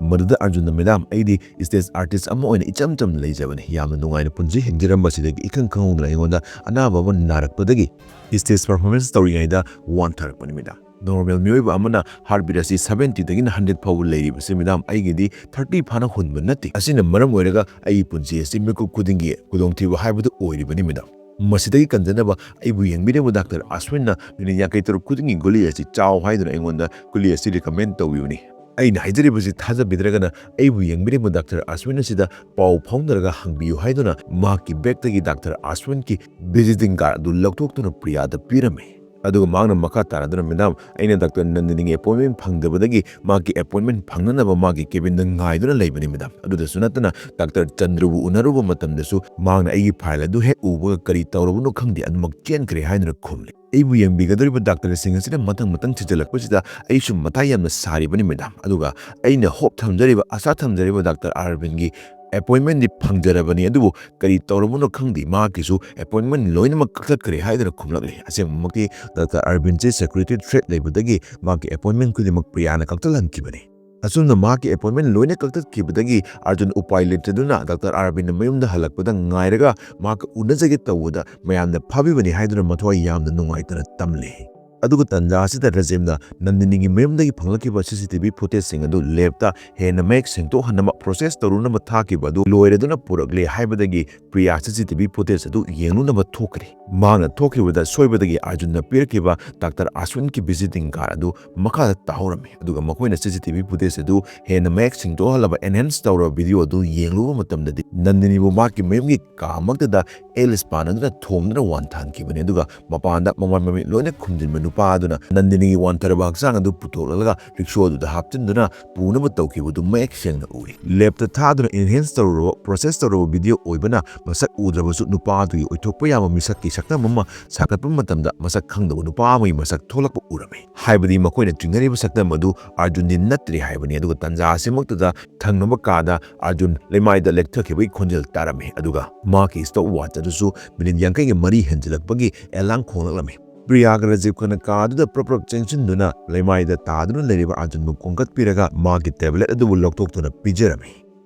ꯃꯗꯨꯗ ꯑꯔꯖꯨꯟꯅ, "ꯃꯦꯗꯥꯝ, ꯑꯩꯗꯤ ꯁ꯭ꯇꯦꯖ ꯑꯥꯔꯇꯤꯁ ꯑꯃ ꯑꯣꯏꯅ ꯏꯆꯝ ꯆꯝꯅ ꯂꯩꯖꯕꯅꯤ꯫ ꯌꯥꯝꯅ ꯅꯨꯡꯉꯥꯏꯅ ꯄꯨꯟꯁꯤ ꯍꯤꯡꯖꯔꯝꯕꯁꯤꯗꯒꯤ ꯏꯈꯪ ꯈꯪꯍꯧꯗꯅ ꯑꯩꯉꯣꯟꯗ ꯑꯅꯥꯕ ꯑꯃ ꯅꯥꯔꯛꯄꯗꯒꯤ ꯁ꯭ꯇꯦꯖ ꯄꯔꯐꯣꯔꯃꯦꯟꯁ ꯇꯧꯔꯤꯉꯩꯗ ꯋꯥꯟꯊꯔꯛꯄꯅꯤ, ꯃꯦꯗꯥꯝ꯫ ꯅꯣꯔꯃꯦꯜ ꯃꯤꯑꯣꯏꯕ ꯑꯃꯅ ꯍꯥꯔꯠ ꯕꯤꯠ ꯑꯁꯤ ꯁꯚꯦꯟꯇꯤꯗꯒꯤꯅ ꯍꯟꯗ꯭ꯔꯦꯗ ꯐꯥꯎꯕ ꯂꯩꯔꯤꯕꯁꯤ, ꯃꯦꯗꯥꯝ, ꯑꯩꯒꯤꯗꯤ ꯊꯥꯔꯇꯤ ꯐꯥꯅ ꯍꯨꯟꯕ ꯅꯠꯇꯦ꯫ ꯑꯁꯤꯅ ꯃꯔꯝ ꯑꯣꯏꯔꯒ ꯑꯩꯒꯤ ꯄꯨꯟꯁꯤ ꯑꯁꯤ ꯃꯤꯀꯨꯞ ꯈꯨꯗꯤꯡꯒꯤ ꯈꯨꯗꯣꯡꯊꯤꯕ ꯍꯥꯏꯕꯗꯨ ꯑꯣꯏꯔꯤꯕꯅꯤ, ꯃꯦꯗꯥꯝ꯫ ꯃꯁꯤꯗꯒꯤ ꯀꯟꯖꯅꯕ ꯑꯩꯕꯨ ꯌꯦꯡꯕꯤꯔꯤꯕ ꯗꯥꯛꯇꯔ ꯑꯁ꯭ꯋꯤꯟꯅ ꯅꯨꯃꯤꯠ ꯌꯥꯡꯈꯩ ꯇꯔꯨꯛ ꯈꯨꯗꯤꯡꯒꯤ ꯒꯨꯂꯤ ꯑꯁꯤ ꯆꯥꯎ ꯍꯥꯏꯗꯨꯅ ꯑꯩꯉꯣꯟꯗ ꯒꯨꯂꯤ ꯑꯁꯤ ꯔꯤꯀꯃꯦꯟ ꯇꯧꯕꯤꯕꯅꯤ꯫ ꯑꯩꯅ ꯍꯥꯏꯖꯔꯤꯕꯁꯤ ꯊꯥꯖꯕꯤꯗ꯭ꯔꯒꯅ ꯑꯩꯕꯨ ꯌꯦꯡꯕꯤꯔꯤꯕ ꯗꯥꯛꯇꯔ ꯑꯁ꯭ꯋꯤꯟ ꯑꯁꯤꯗ ꯄꯥꯎ ꯐꯥꯎꯅꯔꯒ ꯍꯪꯕꯤꯌꯨ" ꯍꯥꯏꯗꯨꯅ ꯃꯍꯥꯛꯀꯤ ꯕꯦꯒꯇꯒꯤ ꯗꯥꯛꯇꯔ ꯑꯁ꯭ꯋꯤꯟꯒꯤ ꯚꯤꯖꯤꯇꯤꯡ ꯀꯥꯔꯗ ꯑꯗꯨ ꯂꯧꯊꯣꯛꯇꯨꯅ ꯄ꯭ꯔꯤꯌꯥꯗ ꯄꯤꯔꯝꯃꯤ꯫ ꯑꯗꯨꯒ ꯃꯍꯥꯛꯅ ꯃꯈꯥ ꯇꯥꯔꯗꯨꯅ, "ꯃꯦꯗꯥꯝ, ꯑꯩꯅ ꯗꯥꯛꯇꯔ ꯅꯟꯗꯅꯤꯒꯤ ꯑꯦꯄꯣꯏꯟꯃꯦꯟ ꯐꯪꯗꯕꯗꯒꯤ ꯃꯍꯥꯛꯀꯤ ꯑꯦꯄꯣꯏꯟꯃꯦꯟ ꯐꯪꯅꯅꯕ ꯃꯥꯒꯤ ꯀꯦꯕꯤꯟꯗ ꯉꯥꯏꯗꯨꯅ ꯂꯩꯕꯅꯤ, ꯃꯦꯗꯥꯝ꯫ ꯑꯗꯨꯗꯁꯨ ꯅꯠꯇꯅ ꯗꯥꯛꯇꯔ ꯆꯟꯗ꯭ꯔꯨꯕꯨ ꯎꯅꯔꯨꯕ ꯃꯇꯝꯗꯁꯨ ꯃꯍꯥꯛꯅ ꯑꯩꯒꯤ ꯐꯥꯏꯜ ꯑꯗꯨ ꯍꯦꯛ ꯎꯕꯒ ꯀꯔꯤ ꯇꯧꯔꯕꯅꯣ ꯈꯪꯗꯦ, ꯑꯗꯨꯃꯛ ꯆꯦꯟꯈ꯭ꯔꯦ" ꯍꯥꯏꯗꯨꯅ ꯈꯨꯝꯂꯤ꯫ ꯑꯩꯕꯨ ꯌꯦꯡꯕꯤꯒꯗꯧꯔꯤꯕ ꯗꯥꯛꯇꯔꯁꯤꯡ ꯑꯁꯤꯅ ꯃꯊꯪ ꯃꯊꯪ ꯊꯤꯖꯤꯜꯂꯛꯄꯁꯤꯗ ꯑꯩꯁꯨ ꯃꯊꯥ ꯌꯥꯝꯅ ꯁꯥꯔꯤꯕꯅꯤ, ꯃꯦꯗꯥꯝ꯫ ꯑꯗꯨꯒ ꯑꯩꯅ ꯍꯣꯞ ꯊꯝꯖꯔꯤꯕ, ꯑꯁꯥ ꯊꯝꯖꯔꯤꯕ ꯗꯥꯛꯇꯔ ꯑꯥꯔꯕꯤꯟꯒꯤ ꯑꯦꯄꯣꯏꯟꯃꯦꯟꯗꯤ ꯐꯪꯖꯔꯕꯅꯤ, ꯑꯗꯨꯕꯨ ꯀꯔꯤ ꯇꯧꯔꯕꯅꯣ ꯈꯪꯗꯦ, ꯃꯍꯥꯛꯀꯤꯁꯨ ꯑꯦꯄꯣꯏꯟꯃꯦꯟ ꯂꯣꯏꯅꯃꯛ ꯀꯛꯊꯠꯈ꯭ꯔꯦ ꯍꯥꯏꯗꯨꯅ ꯈꯨꯝꯂꯛꯂꯤ꯫ ꯑꯁꯦꯡꯕꯃꯛꯇꯤ ꯗꯥꯛꯇꯔ ꯑꯔꯕꯤꯟꯁꯦ ꯁꯦꯀ꯭ꯌꯨꯔꯤꯇꯤ ꯊ꯭ꯔꯦꯠ ꯂꯩꯕꯗꯒꯤ ꯃꯍꯥꯛꯀꯤ ꯑꯦꯄꯣꯏꯟꯃꯦꯟ ꯈꯨꯗꯤꯡꯃꯛ ꯄ꯭ꯔꯤꯌꯥꯅ ꯀꯛꯊꯠꯍꯟꯈꯤꯕꯅꯤ꯫ ꯑꯁꯨꯝꯅ ꯃꯍꯥꯛꯀꯤ ꯑꯦꯄꯣꯏꯟꯃꯦꯟ ꯂꯣꯏꯅ ꯀꯛꯊꯠꯈꯤꯕꯗꯒꯤ ꯑꯥꯔꯖꯨꯟ ꯎꯄꯥꯏ ꯂꯩꯇꯗꯨꯅ ꯗꯥꯛꯇꯔ ꯑꯔꯕꯤꯟꯅ ꯃꯌꯨꯝꯗ ꯍꯜꯂꯛꯄꯗ ꯉꯥꯏꯔꯒ ꯃꯍꯥꯛꯀ ꯎꯅꯖꯒꯦ ꯇꯧꯕꯗ ꯃꯌꯥꯝꯅ ꯐꯥꯕꯤꯕꯅꯤ ꯍꯥꯏꯗꯨꯅ ꯃꯊ꯭ꯋꯥꯏ ꯌꯥꯝꯅ ꯅꯨꯡꯉꯥꯏꯇꯅ ꯇꯝꯂꯤ꯫ ꯑꯗꯨꯒ ꯇꯟꯖꯥ ꯑꯁꯤꯗ ꯔꯥꯖꯤꯕꯅ ꯅꯟꯗꯤꯅꯤꯒꯤ ꯃꯌꯨꯝꯗꯒꯤ ꯐꯪꯂꯛꯈꯤꯕ ꯁꯤ ꯁꯤ ꯇꯤ ꯚꯤ ꯐꯨꯇꯦꯖꯁꯤꯡ ꯑꯗꯨ ꯂꯦꯕꯇ ꯍꯦꯟꯅ ꯃꯌꯦꯛ ꯁꯦꯡꯗꯣꯛꯍꯟꯅꯕ ꯄ꯭ꯔꯣꯁꯦꯁ ꯇꯧꯔꯨꯅꯕ ꯊꯥꯈꯤꯕ ꯑꯗꯨ ꯂꯣꯏꯔꯗꯨꯅ ꯄꯨꯔꯛꯂꯦ ꯍꯥꯏꯕꯗꯒꯤ ꯄ꯭ꯔꯤꯌꯥ ꯁꯤ ꯁꯤ ꯇꯤ ꯚꯤ ꯐꯨꯇꯦꯖ ꯑꯗꯨ ꯌꯦꯡꯂꯨꯅꯕ ꯊꯣꯛꯈ꯭ꯔꯦ꯫ ꯃꯍꯥꯛꯅ ꯊꯣꯛꯈꯤꯕꯗ ꯁꯣꯏꯕꯗꯒꯤ ꯑꯥꯔꯖꯨꯟꯅ ꯄꯤꯔꯛꯈꯤꯕ ꯗꯥꯛꯇꯔ ꯑꯁꯋꯤꯟꯒꯤ ꯚꯤꯖꯤꯇꯤꯡ ꯀꯥꯔꯗ ꯑꯗꯨ ꯃꯈꯥꯗ ꯇꯥꯍꯧꯔꯝꯃꯤ꯫ ꯑꯗꯨꯒ ꯃꯈꯣꯏꯅ ꯁꯤ ꯁꯤ ꯇꯤ ꯚꯤ ꯐꯨꯇꯦꯖ ꯑꯗꯨ ꯍꯦꯟꯅ ꯃꯌꯦꯛ ꯁꯦꯡꯗꯣꯛꯍꯜꯂꯕ ꯑꯦꯟꯍꯦꯟꯁ ꯇꯧꯔꯕ ꯚꯤꯗꯤꯑꯣ ꯑꯗꯨ ꯌꯦꯡꯂꯨꯕ ꯃꯇꯝꯗꯗꯤ ꯅꯟꯗꯤꯅꯤꯕꯨ ꯃꯍꯥꯛꯀꯤ ꯃꯌꯨꯝꯒꯤ ꯀꯥ ꯃꯛꯇꯗ ꯑꯦꯂꯤꯁ ꯄꯥꯟꯅꯗꯨꯅ ꯊꯣꯝꯗꯨꯅ ꯋꯥꯟꯊꯍꯟꯈꯤꯕꯅꯤ꯫ ꯑꯗꯨꯒ ꯃꯄꯥꯟꯗ ꯃꯃꯥꯏ ꯃꯃꯤꯠ ꯂꯣꯏꯅ ꯈꯨꯝꯖꯤꯟꯕ ꯅꯨꯄꯥ ꯑꯗꯨꯅ ꯅꯟꯗꯤꯅꯤꯒꯤ ꯋꯥꯟꯊꯔꯕ ꯍꯛꯆꯥꯡ ꯑꯗꯨ ꯄꯨꯊꯣꯛꯂꯒ ꯔꯤꯛꯁꯣ ꯑꯗꯨꯗ ꯍꯥꯞꯆꯤꯟꯗꯨꯅ ꯄꯨꯅꯕ ꯇꯧꯈꯤꯕꯗꯨ ꯃꯌꯦꯛ ꯁꯦꯡꯅ ꯎꯔꯤ꯫ ꯂꯦꯕꯇ ꯊꯥꯗꯨꯅ ꯏꯟꯍꯦꯟꯁ ꯇꯧꯔꯨꯔꯕ, ꯄ꯭ꯔꯣꯁꯦꯁ ꯇꯧꯔꯕ ꯚꯤꯗꯤꯑꯣ ꯑꯣꯏꯕꯅ ꯃꯁꯛ ꯎꯗ꯭ꯔꯕꯁꯨ ꯅꯨꯄꯥ ꯑꯗꯨꯒꯤ ꯑꯣꯏꯊꯣꯛꯄ ꯌꯥꯕ ꯃꯤꯁꯛꯀꯤ ꯁꯛꯇꯝ ꯑꯃ ꯁꯥꯒꯠꯄ ꯃꯇꯝꯗ ꯃꯁꯛ ꯈꯪꯗꯕ ꯅꯨꯄꯥ ꯑꯃꯒꯤ ꯃꯁꯛ ꯊꯣꯛꯂꯛꯄ ꯎꯔꯝꯃꯤ꯫ ꯍꯥꯏꯕꯗꯤ ꯃꯈꯣꯏꯅ ꯆꯤꯡꯅꯔꯤꯕ ꯁꯛꯇꯝ ꯑꯗꯨ ꯑꯥꯔꯖꯨꯟꯗꯤ ꯅꯠꯇ꯭ꯔꯤ ꯍꯥꯏꯕꯅꯤ꯫ ꯑꯗꯨꯒ ꯇꯟꯖꯥ ꯑꯁꯤꯃꯛꯇꯗ ꯊꯪꯅꯕ ꯀꯥꯗ ꯑꯥꯔꯖꯨꯟ ꯂꯩꯃꯥꯏꯗ ꯂꯦꯛꯊꯈꯤꯕꯒꯤ ꯈꯣꯟꯖꯦꯜ ꯇꯥꯔꯝꯃꯤ꯫ ꯑꯗꯨꯒ ꯃꯍꯥꯛꯀꯤ ꯁ꯭ꯇꯣꯞ ꯋꯥꯆ ꯑꯗꯨꯁꯨ ꯃꯤꯅꯤꯠ ꯌꯥꯡꯈꯩꯒ ꯃꯔꯤ ꯍꯦꯟꯖꯤꯜꯂꯛꯄꯒꯤ ꯑꯦꯂꯥꯡ ꯈꯣꯡꯂꯛꯂꯝꯃꯤ꯫ ꯄ꯭ꯔꯤꯌꯥꯒ ꯔꯥꯖꯤꯕꯀꯅ ꯀꯥ ꯑꯗꯨꯗ ꯄ꯭ꯔꯞ ꯄ꯭ꯔꯞ ꯆꯦꯟꯁꯤꯟꯗꯨꯅ ꯂꯩꯃꯥꯏꯗ ꯇꯥꯗꯨꯅ ꯂꯩꯔꯤꯕ ꯑꯥꯔꯖꯨꯟꯕꯨ ꯈꯣꯝꯒꯠꯄꯤꯔꯒ ꯃꯍꯥꯛꯀꯤ ꯇꯦꯕ꯭ꯂꯦꯠ ꯑꯗꯨꯕꯨ ꯂꯧꯊꯣꯛꯇꯨꯅ ꯄꯤꯖꯔꯝꯃꯤ꯫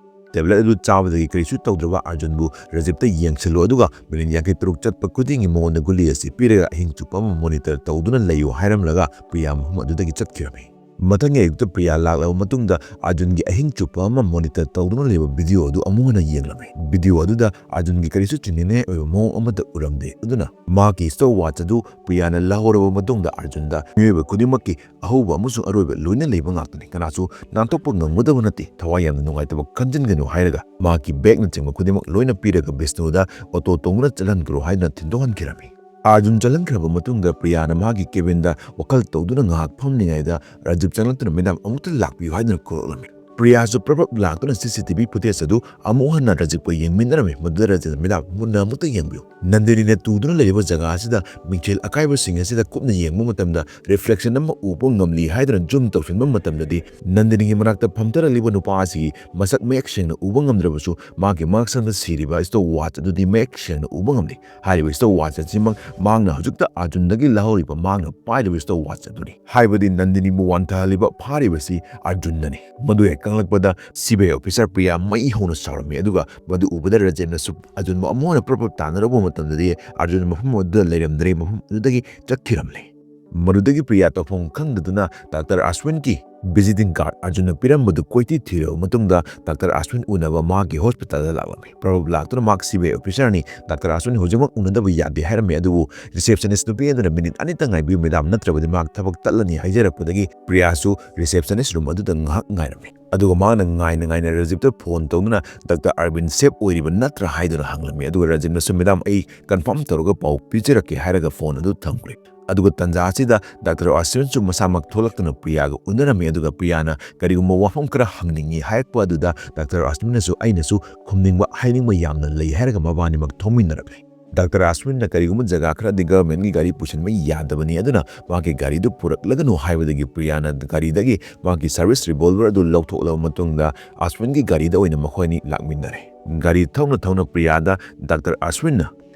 ꯇꯦꯕ꯭ꯂꯦꯠ ꯑꯗꯨ ꯆꯥꯕꯗꯒꯤ ꯀꯔꯤꯁꯨ ꯇꯧꯗ꯭ꯔꯕ ꯑꯥꯔꯖꯨꯟꯕꯨ ꯔꯥꯖꯤꯕꯇ ꯌꯦꯡꯁꯤꯜꯂꯨ, ꯑꯗꯨꯒ ꯃꯤꯅꯤꯠ ꯌꯥꯡꯈꯩ ꯇꯔꯨꯛ ꯆꯠꯄ ꯈꯨꯗꯤꯡꯒꯤ ꯃꯉꯣꯟꯗ ꯒꯨꯂꯤ ꯑꯁꯤ ꯄꯤꯔꯒ ꯑꯍꯤꯡ ꯆꯨꯞꯄ ꯑꯃ ꯃꯣꯅꯤꯇꯔ ꯇꯧꯗꯨꯅ ꯂꯩꯌꯨ ꯍꯥꯏꯔꯝꯂꯒ ꯄ꯭ꯔꯤꯌꯥ ꯃꯐꯝ ꯑꯗꯨꯗꯒꯤ ꯆꯠꯈꯤꯔꯝꯃꯤ꯫ ꯃꯊꯪꯒꯤ ꯑꯌꯨꯛꯇ ꯄ꯭ꯔꯤꯌꯥ ꯂꯥꯛꯂꯕ ꯃꯇꯨꯡꯗ ꯑꯥꯔꯖꯨꯟꯒꯤ ꯑꯍꯤꯡ ꯆꯨꯞꯄ ꯑꯃ ꯃꯣꯅꯤꯇꯔ ꯇꯧꯗꯨꯅ ꯂꯩꯕ ꯚꯤꯗꯤꯑꯣ ꯑꯗꯨ ꯑꯃꯨꯛ ꯍꯟꯅ ꯌꯦꯡꯂꯝꯃꯤ꯫ ꯚꯤꯗꯤꯑꯣ ꯑꯗꯨꯗ ꯑꯥꯔꯖꯨꯟꯒꯤ ꯀꯔꯤꯁꯨ ꯆꯤꯡꯅꯅꯤꯡꯉꯥꯏ ꯑꯣꯏꯕ ꯃꯑꯣꯡ ꯑꯃꯠꯇ ꯎꯔꯝꯗꯦ꯫ ꯑꯗꯨꯅ ꯃꯍꯥꯛꯀꯤ ꯁ꯭ꯇꯣꯞ ꯋꯥꯆ ꯑꯗꯨ ꯄ꯭ꯔꯤꯌꯥꯅ ꯂꯧꯍꯧꯔꯕ ꯃꯇꯨꯡꯗ ꯑꯥꯔꯖꯨꯟꯗ ꯃꯤꯑꯣꯏꯕ ꯈꯨꯗꯤꯡꯃꯛꯀꯤ ꯑꯍꯧꯕ ꯑꯃꯁꯨꯡ ꯑꯔꯣꯏꯕ ꯂꯣꯏꯅ ꯂꯩꯕ ꯉꯥꯛꯇꯅꯤ, ꯀꯅꯥꯁꯨ ꯅꯥꯟꯊꯣꯛꯄ ꯉꯝꯒꯗꯕ ꯅꯠꯇꯦ, ꯊꯋꯥꯏ ꯌꯥꯝꯅ ꯅꯨꯡꯉꯥꯏꯇꯕ ꯈꯟꯖꯤꯟꯒꯅꯨ ꯍꯥꯏꯔꯒ ꯃꯍꯥꯛꯀꯤ ꯕꯦꯒꯅꯆꯤꯡꯕ ꯈꯨꯗꯤꯡꯃꯛ ꯂꯣꯏꯅ ꯄꯤꯔꯒ ꯕꯤꯁꯅꯨꯗ ꯑꯣꯇꯣ ꯇꯣꯡꯗꯨꯅ ꯆꯠꯍꯟꯈ꯭ꯔꯣ ꯍꯥꯏꯗꯨꯅ ꯊꯤꯟꯗꯣꯛꯍꯟꯈꯤꯔꯝꯃꯤ꯫ ꯑꯥꯔꯖꯨꯟ ꯆꯠꯍꯟꯈ꯭ꯔꯕ ꯃꯇꯨꯡꯗ ꯄ꯭ꯔꯤꯌꯥꯅ ꯃꯍꯥꯛꯀꯤ ꯀꯦꯕꯤꯟꯗ ꯋꯥꯈꯜ ꯇꯧꯗꯨꯅ ꯉꯥꯏꯍꯥꯛ ꯐꯝꯂꯤꯉꯩꯗ ꯔꯥꯖꯤꯕ ꯆꯪꯂꯛꯇꯨꯅ "ꯃꯦꯗꯥꯝ, ꯑꯃꯨꯛꯇ ꯂꯥꯛꯄꯤꯌꯨ" ꯍꯥꯏꯗꯨꯅ ꯀꯧꯔꯛꯂꯝꯃꯤ꯫ ꯄ꯭ꯔꯤꯌꯥꯁꯨ ꯄ꯭ꯔꯞ ꯄ꯭ꯔꯞ ꯂꯥꯛꯇꯨꯅ C C T V footage ꯑꯗꯨ ꯑꯃꯨꯛ ꯍꯟꯅ ꯔꯖꯤꯞꯀ ꯌꯦꯡꯃꯤꯟꯅꯔꯝꯃꯤ꯫ ꯃꯗꯨꯗ ꯔꯖꯤꯞꯅ, "ꯃꯦꯗꯥꯝ, ꯃꯨꯟꯅ ꯑꯃꯨꯛꯇ ꯌꯦꯡꯕꯤꯌꯨ꯫ ꯅꯟꯗꯤꯅꯤꯅ ꯇꯨꯗꯨꯅ ꯂꯩꯔꯤꯕ ꯖꯒꯥ ꯑꯁꯤꯗ ꯃꯤꯡꯁꯦꯜ ꯑꯀꯥꯏꯕꯁꯤꯡ ꯑꯁꯤꯗ ꯀꯨꯞꯅ ꯌꯦꯡꯕ ꯃꯇꯝꯗ reflection ꯑꯃ ꯎꯕ ꯉꯝꯂꯤ" ꯍꯥꯏꯗꯨꯅ zoom ꯇꯧꯁꯤꯟꯕ ꯃꯇꯝꯗꯗꯤ, ꯅꯟꯗꯤꯅꯤꯒꯤ ꯃꯅꯥꯛꯇ ꯐꯝꯊꯔꯛꯂꯤꯕ ꯅꯨꯄꯥ ꯑꯁꯤꯒꯤ ꯃꯁꯛ ꯃꯌꯦꯛ ꯁꯦꯡꯅ ꯎꯕ ꯉꯝꯗ꯭ꯔꯕꯁꯨ, ꯃꯥꯒꯤ ꯃꯉꯛꯁꯝꯗ ꯁꯤꯔꯤꯕ stop watch ꯑꯗꯨꯗꯤ ꯃꯌꯦꯛ ꯁꯦꯡꯅ ꯎꯕ ꯉꯝꯂꯤ꯫ ꯍꯥꯏꯔꯤꯕ stop watch ꯑꯁꯤꯃꯛ ꯃꯍꯥꯛꯅ ꯍꯧꯖꯤꯛꯇ ꯑꯔꯖꯨꯟꯗꯒꯤ ꯂꯧꯍꯧꯔꯤꯕ ꯃꯍꯥꯛꯅ ꯄꯥꯏꯔꯤꯕ stop watch ꯑꯗꯨꯅꯤ꯫ ꯍꯥꯏꯕꯗꯤ ꯅꯟꯗꯤꯅꯤꯕꯨ ꯋꯥꯟꯊꯍꯜꯂꯤꯕ, ꯐꯥꯔꯤꯕꯁꯤ ꯑꯔꯖꯨꯟꯅꯅꯤ꯫ ꯃꯗꯨ ꯍꯦꯛ ꯈꯪꯂꯛꯄꯗ C B I officer Priya ꯃꯩ ꯍꯧꯅ ꯁꯥꯎꯔꯝꯃꯤ꯫ ꯑꯗꯨꯒ ꯃꯗꯨ ꯎꯕꯗ ꯔꯖꯤꯞꯅꯁꯨ ꯑꯔꯖꯨꯟꯕꯨ ꯑꯃꯨꯛ ꯍꯟꯅ ꯄ꯭ꯔꯞ ꯄ꯭ꯔꯞ ꯇꯥꯟꯅꯔꯨꯕ ꯃꯇꯝꯗꯗꯤ ꯑꯔꯖꯨꯟ ꯃꯐꯝ ꯑꯗꯨꯗ ꯂꯩꯔꯝꯗ꯭ꯔꯦ, ꯃꯐꯝ ꯑꯗꯨꯗꯒꯤ ꯆꯠꯈꯤꯔꯝꯂꯦ꯫ ꯃꯗꯨꯗꯒꯤ ꯄ꯭ꯔꯤꯌꯥ ꯇꯧꯐꯝ ꯈꯪꯗꯗꯨꯅ ꯗꯥꯛꯇꯔ ꯑꯁꯋꯤꯟꯒꯤ visiting card ꯑꯔꯖꯨꯟꯅ ꯄꯤꯔꯝꯕꯗꯨ ꯀꯣꯏꯊꯤ ꯊꯤꯔꯕ ꯃꯇꯨꯡꯗ ꯗꯥꯛꯇꯔ ꯑꯁꯋꯤꯟ ꯎꯅꯕ ꯃꯍꯥꯛꯀꯤ hospitalꯗ ꯂꯥꯛꯂꯝꯃꯤ꯫ ꯄ꯭ꯔꯞ ꯄ꯭ꯔꯞ ꯂꯥꯛꯇꯨꯅ ꯃꯍꯥꯛ C B I officerꯅꯤ, ꯗꯥꯛꯇꯔ ꯑꯁꯋꯤꯟ ꯍꯧꯖꯤꯛꯃꯛ ꯎꯅꯗꯕ ꯌꯥꯗꯦ ꯍꯥꯏꯔꯝꯃꯤ꯫ ꯑꯗꯨꯕꯨ receptionist ꯅꯨꯄꯤ ꯑꯗꯨꯅ, "Minute ꯑꯅꯤꯇꯪ ꯉꯥꯏꯕꯤꯌꯨ ꯃꯦꯗꯥꯝ, ꯅꯠꯇ꯭ꯔꯕꯗꯤ ꯃꯍꯥꯛ ꯊꯕꯛ ꯇꯠꯂꯅꯤ" ꯍꯥꯏꯖꯔꯛꯄꯗꯒꯤ ꯄ꯭ꯔꯤꯌꯥꯁꯨ receptionist room ꯑꯗꯨꯗ ꯉꯥꯏꯍꯥꯛ ꯉꯥꯏꯔꯝꯃꯤ꯫ ꯑꯗꯨꯒ ꯃꯍꯥꯛꯅ ꯉꯥꯏꯅ ꯉꯥꯏꯅ ꯔꯖꯤꯞꯇ phone ꯇꯧꯗꯨꯅ, "ꯗꯥꯛꯇꯔ ꯑꯔꯕꯤꯟ safe ꯑꯣꯏꯔꯤꯕ ꯅꯠꯇ꯭ꯔꯥ?" ꯍꯥꯏꯗꯨꯅ ꯍꯪꯂꯝꯃꯤ꯫ ꯑꯗꯨꯒ ꯔꯖꯤꯞꯅꯁꯨ, "ꯃꯦꯗꯥꯝ, ꯑꯩ confirm ꯇꯧꯔꯒ ꯄꯥꯎ ꯄꯤꯖꯔꯛꯀꯦ" ꯍꯥꯏꯔꯒ phone ꯑꯗꯨ ꯊꯝꯈ꯭ꯔꯦ꯫ ꯑꯗꯨꯒ ꯇꯟꯖꯥ ꯑꯁꯤꯗ ꯗꯥꯛꯇꯔ ꯑꯁꯋꯤꯟꯁꯨ ꯃꯁꯥꯃꯛ ꯊꯣꯛꯂꯛꯇꯨꯅ ꯄ꯭ꯔꯤꯌꯥꯒ ꯎꯅꯔꯝꯃꯤ꯫ ꯑꯗꯨꯒ ꯄ꯭ꯔꯤꯌꯥꯅ ꯀꯔꯤꯒꯨꯝꯕ ꯋꯥꯐꯝ ꯈꯔ ꯍꯪꯅꯤꯡꯏ ꯍꯥꯏꯔꯛꯄ ꯑꯗꯨꯗ ꯗꯥꯛꯇꯔ ꯑꯁꯋꯤꯟꯅꯁꯨ, "ꯑꯩꯅꯁꯨ ꯈꯨꯝꯅꯤꯡꯕ, ꯍꯥꯏꯅꯤꯡꯕ ꯌꯥꯝꯅ ꯂꯩ" ꯍꯥꯏꯔꯒ ꯃꯕꯥꯅꯤꯃꯛ ꯊꯣꯛꯃꯤꯟꯅꯔꯛꯂꯦ꯫ ꯗꯥꯛꯇꯔ ꯑꯁꯋꯤꯟꯅ ꯀꯔꯤꯒꯨꯝꯕ ꯖꯒꯥ ꯈꯔꯗꯤ governmentꯀꯤ ꯒꯥꯔꯤ ꯄꯨꯁꯤꯟꯕ ꯌꯥꯗꯕꯅꯤ, ꯑꯗꯨꯅ ꯃꯍꯥꯛꯀꯤ ꯒꯥꯔꯤꯗꯨ ꯄꯨꯔꯛꯂꯒꯅꯨ ꯍꯥꯏꯕꯗꯒꯤ ꯄ꯭ꯔꯤꯌꯥꯅ ꯒꯥꯔꯤꯗꯒꯤ ꯃꯍꯥꯛꯀꯤ service revolver ꯑꯗꯨ ꯂꯧꯊꯣꯛꯂꯕ ꯃꯇꯨꯡꯗ ꯑꯁꯋꯤꯟꯒꯤ ꯒꯥꯔꯤꯗ ꯑꯣꯏꯅ ꯃꯈꯣꯏ ꯑꯅꯤ ꯂꯥꯛꯃꯤꯟꯅꯔꯦ꯫ ꯒꯥꯔꯤ ꯊꯧꯅ ꯊꯧꯅ ꯄ꯭ꯔꯤꯌꯥꯗ ꯗꯥꯛꯇꯔ ꯑꯁꯋꯤꯟꯅ,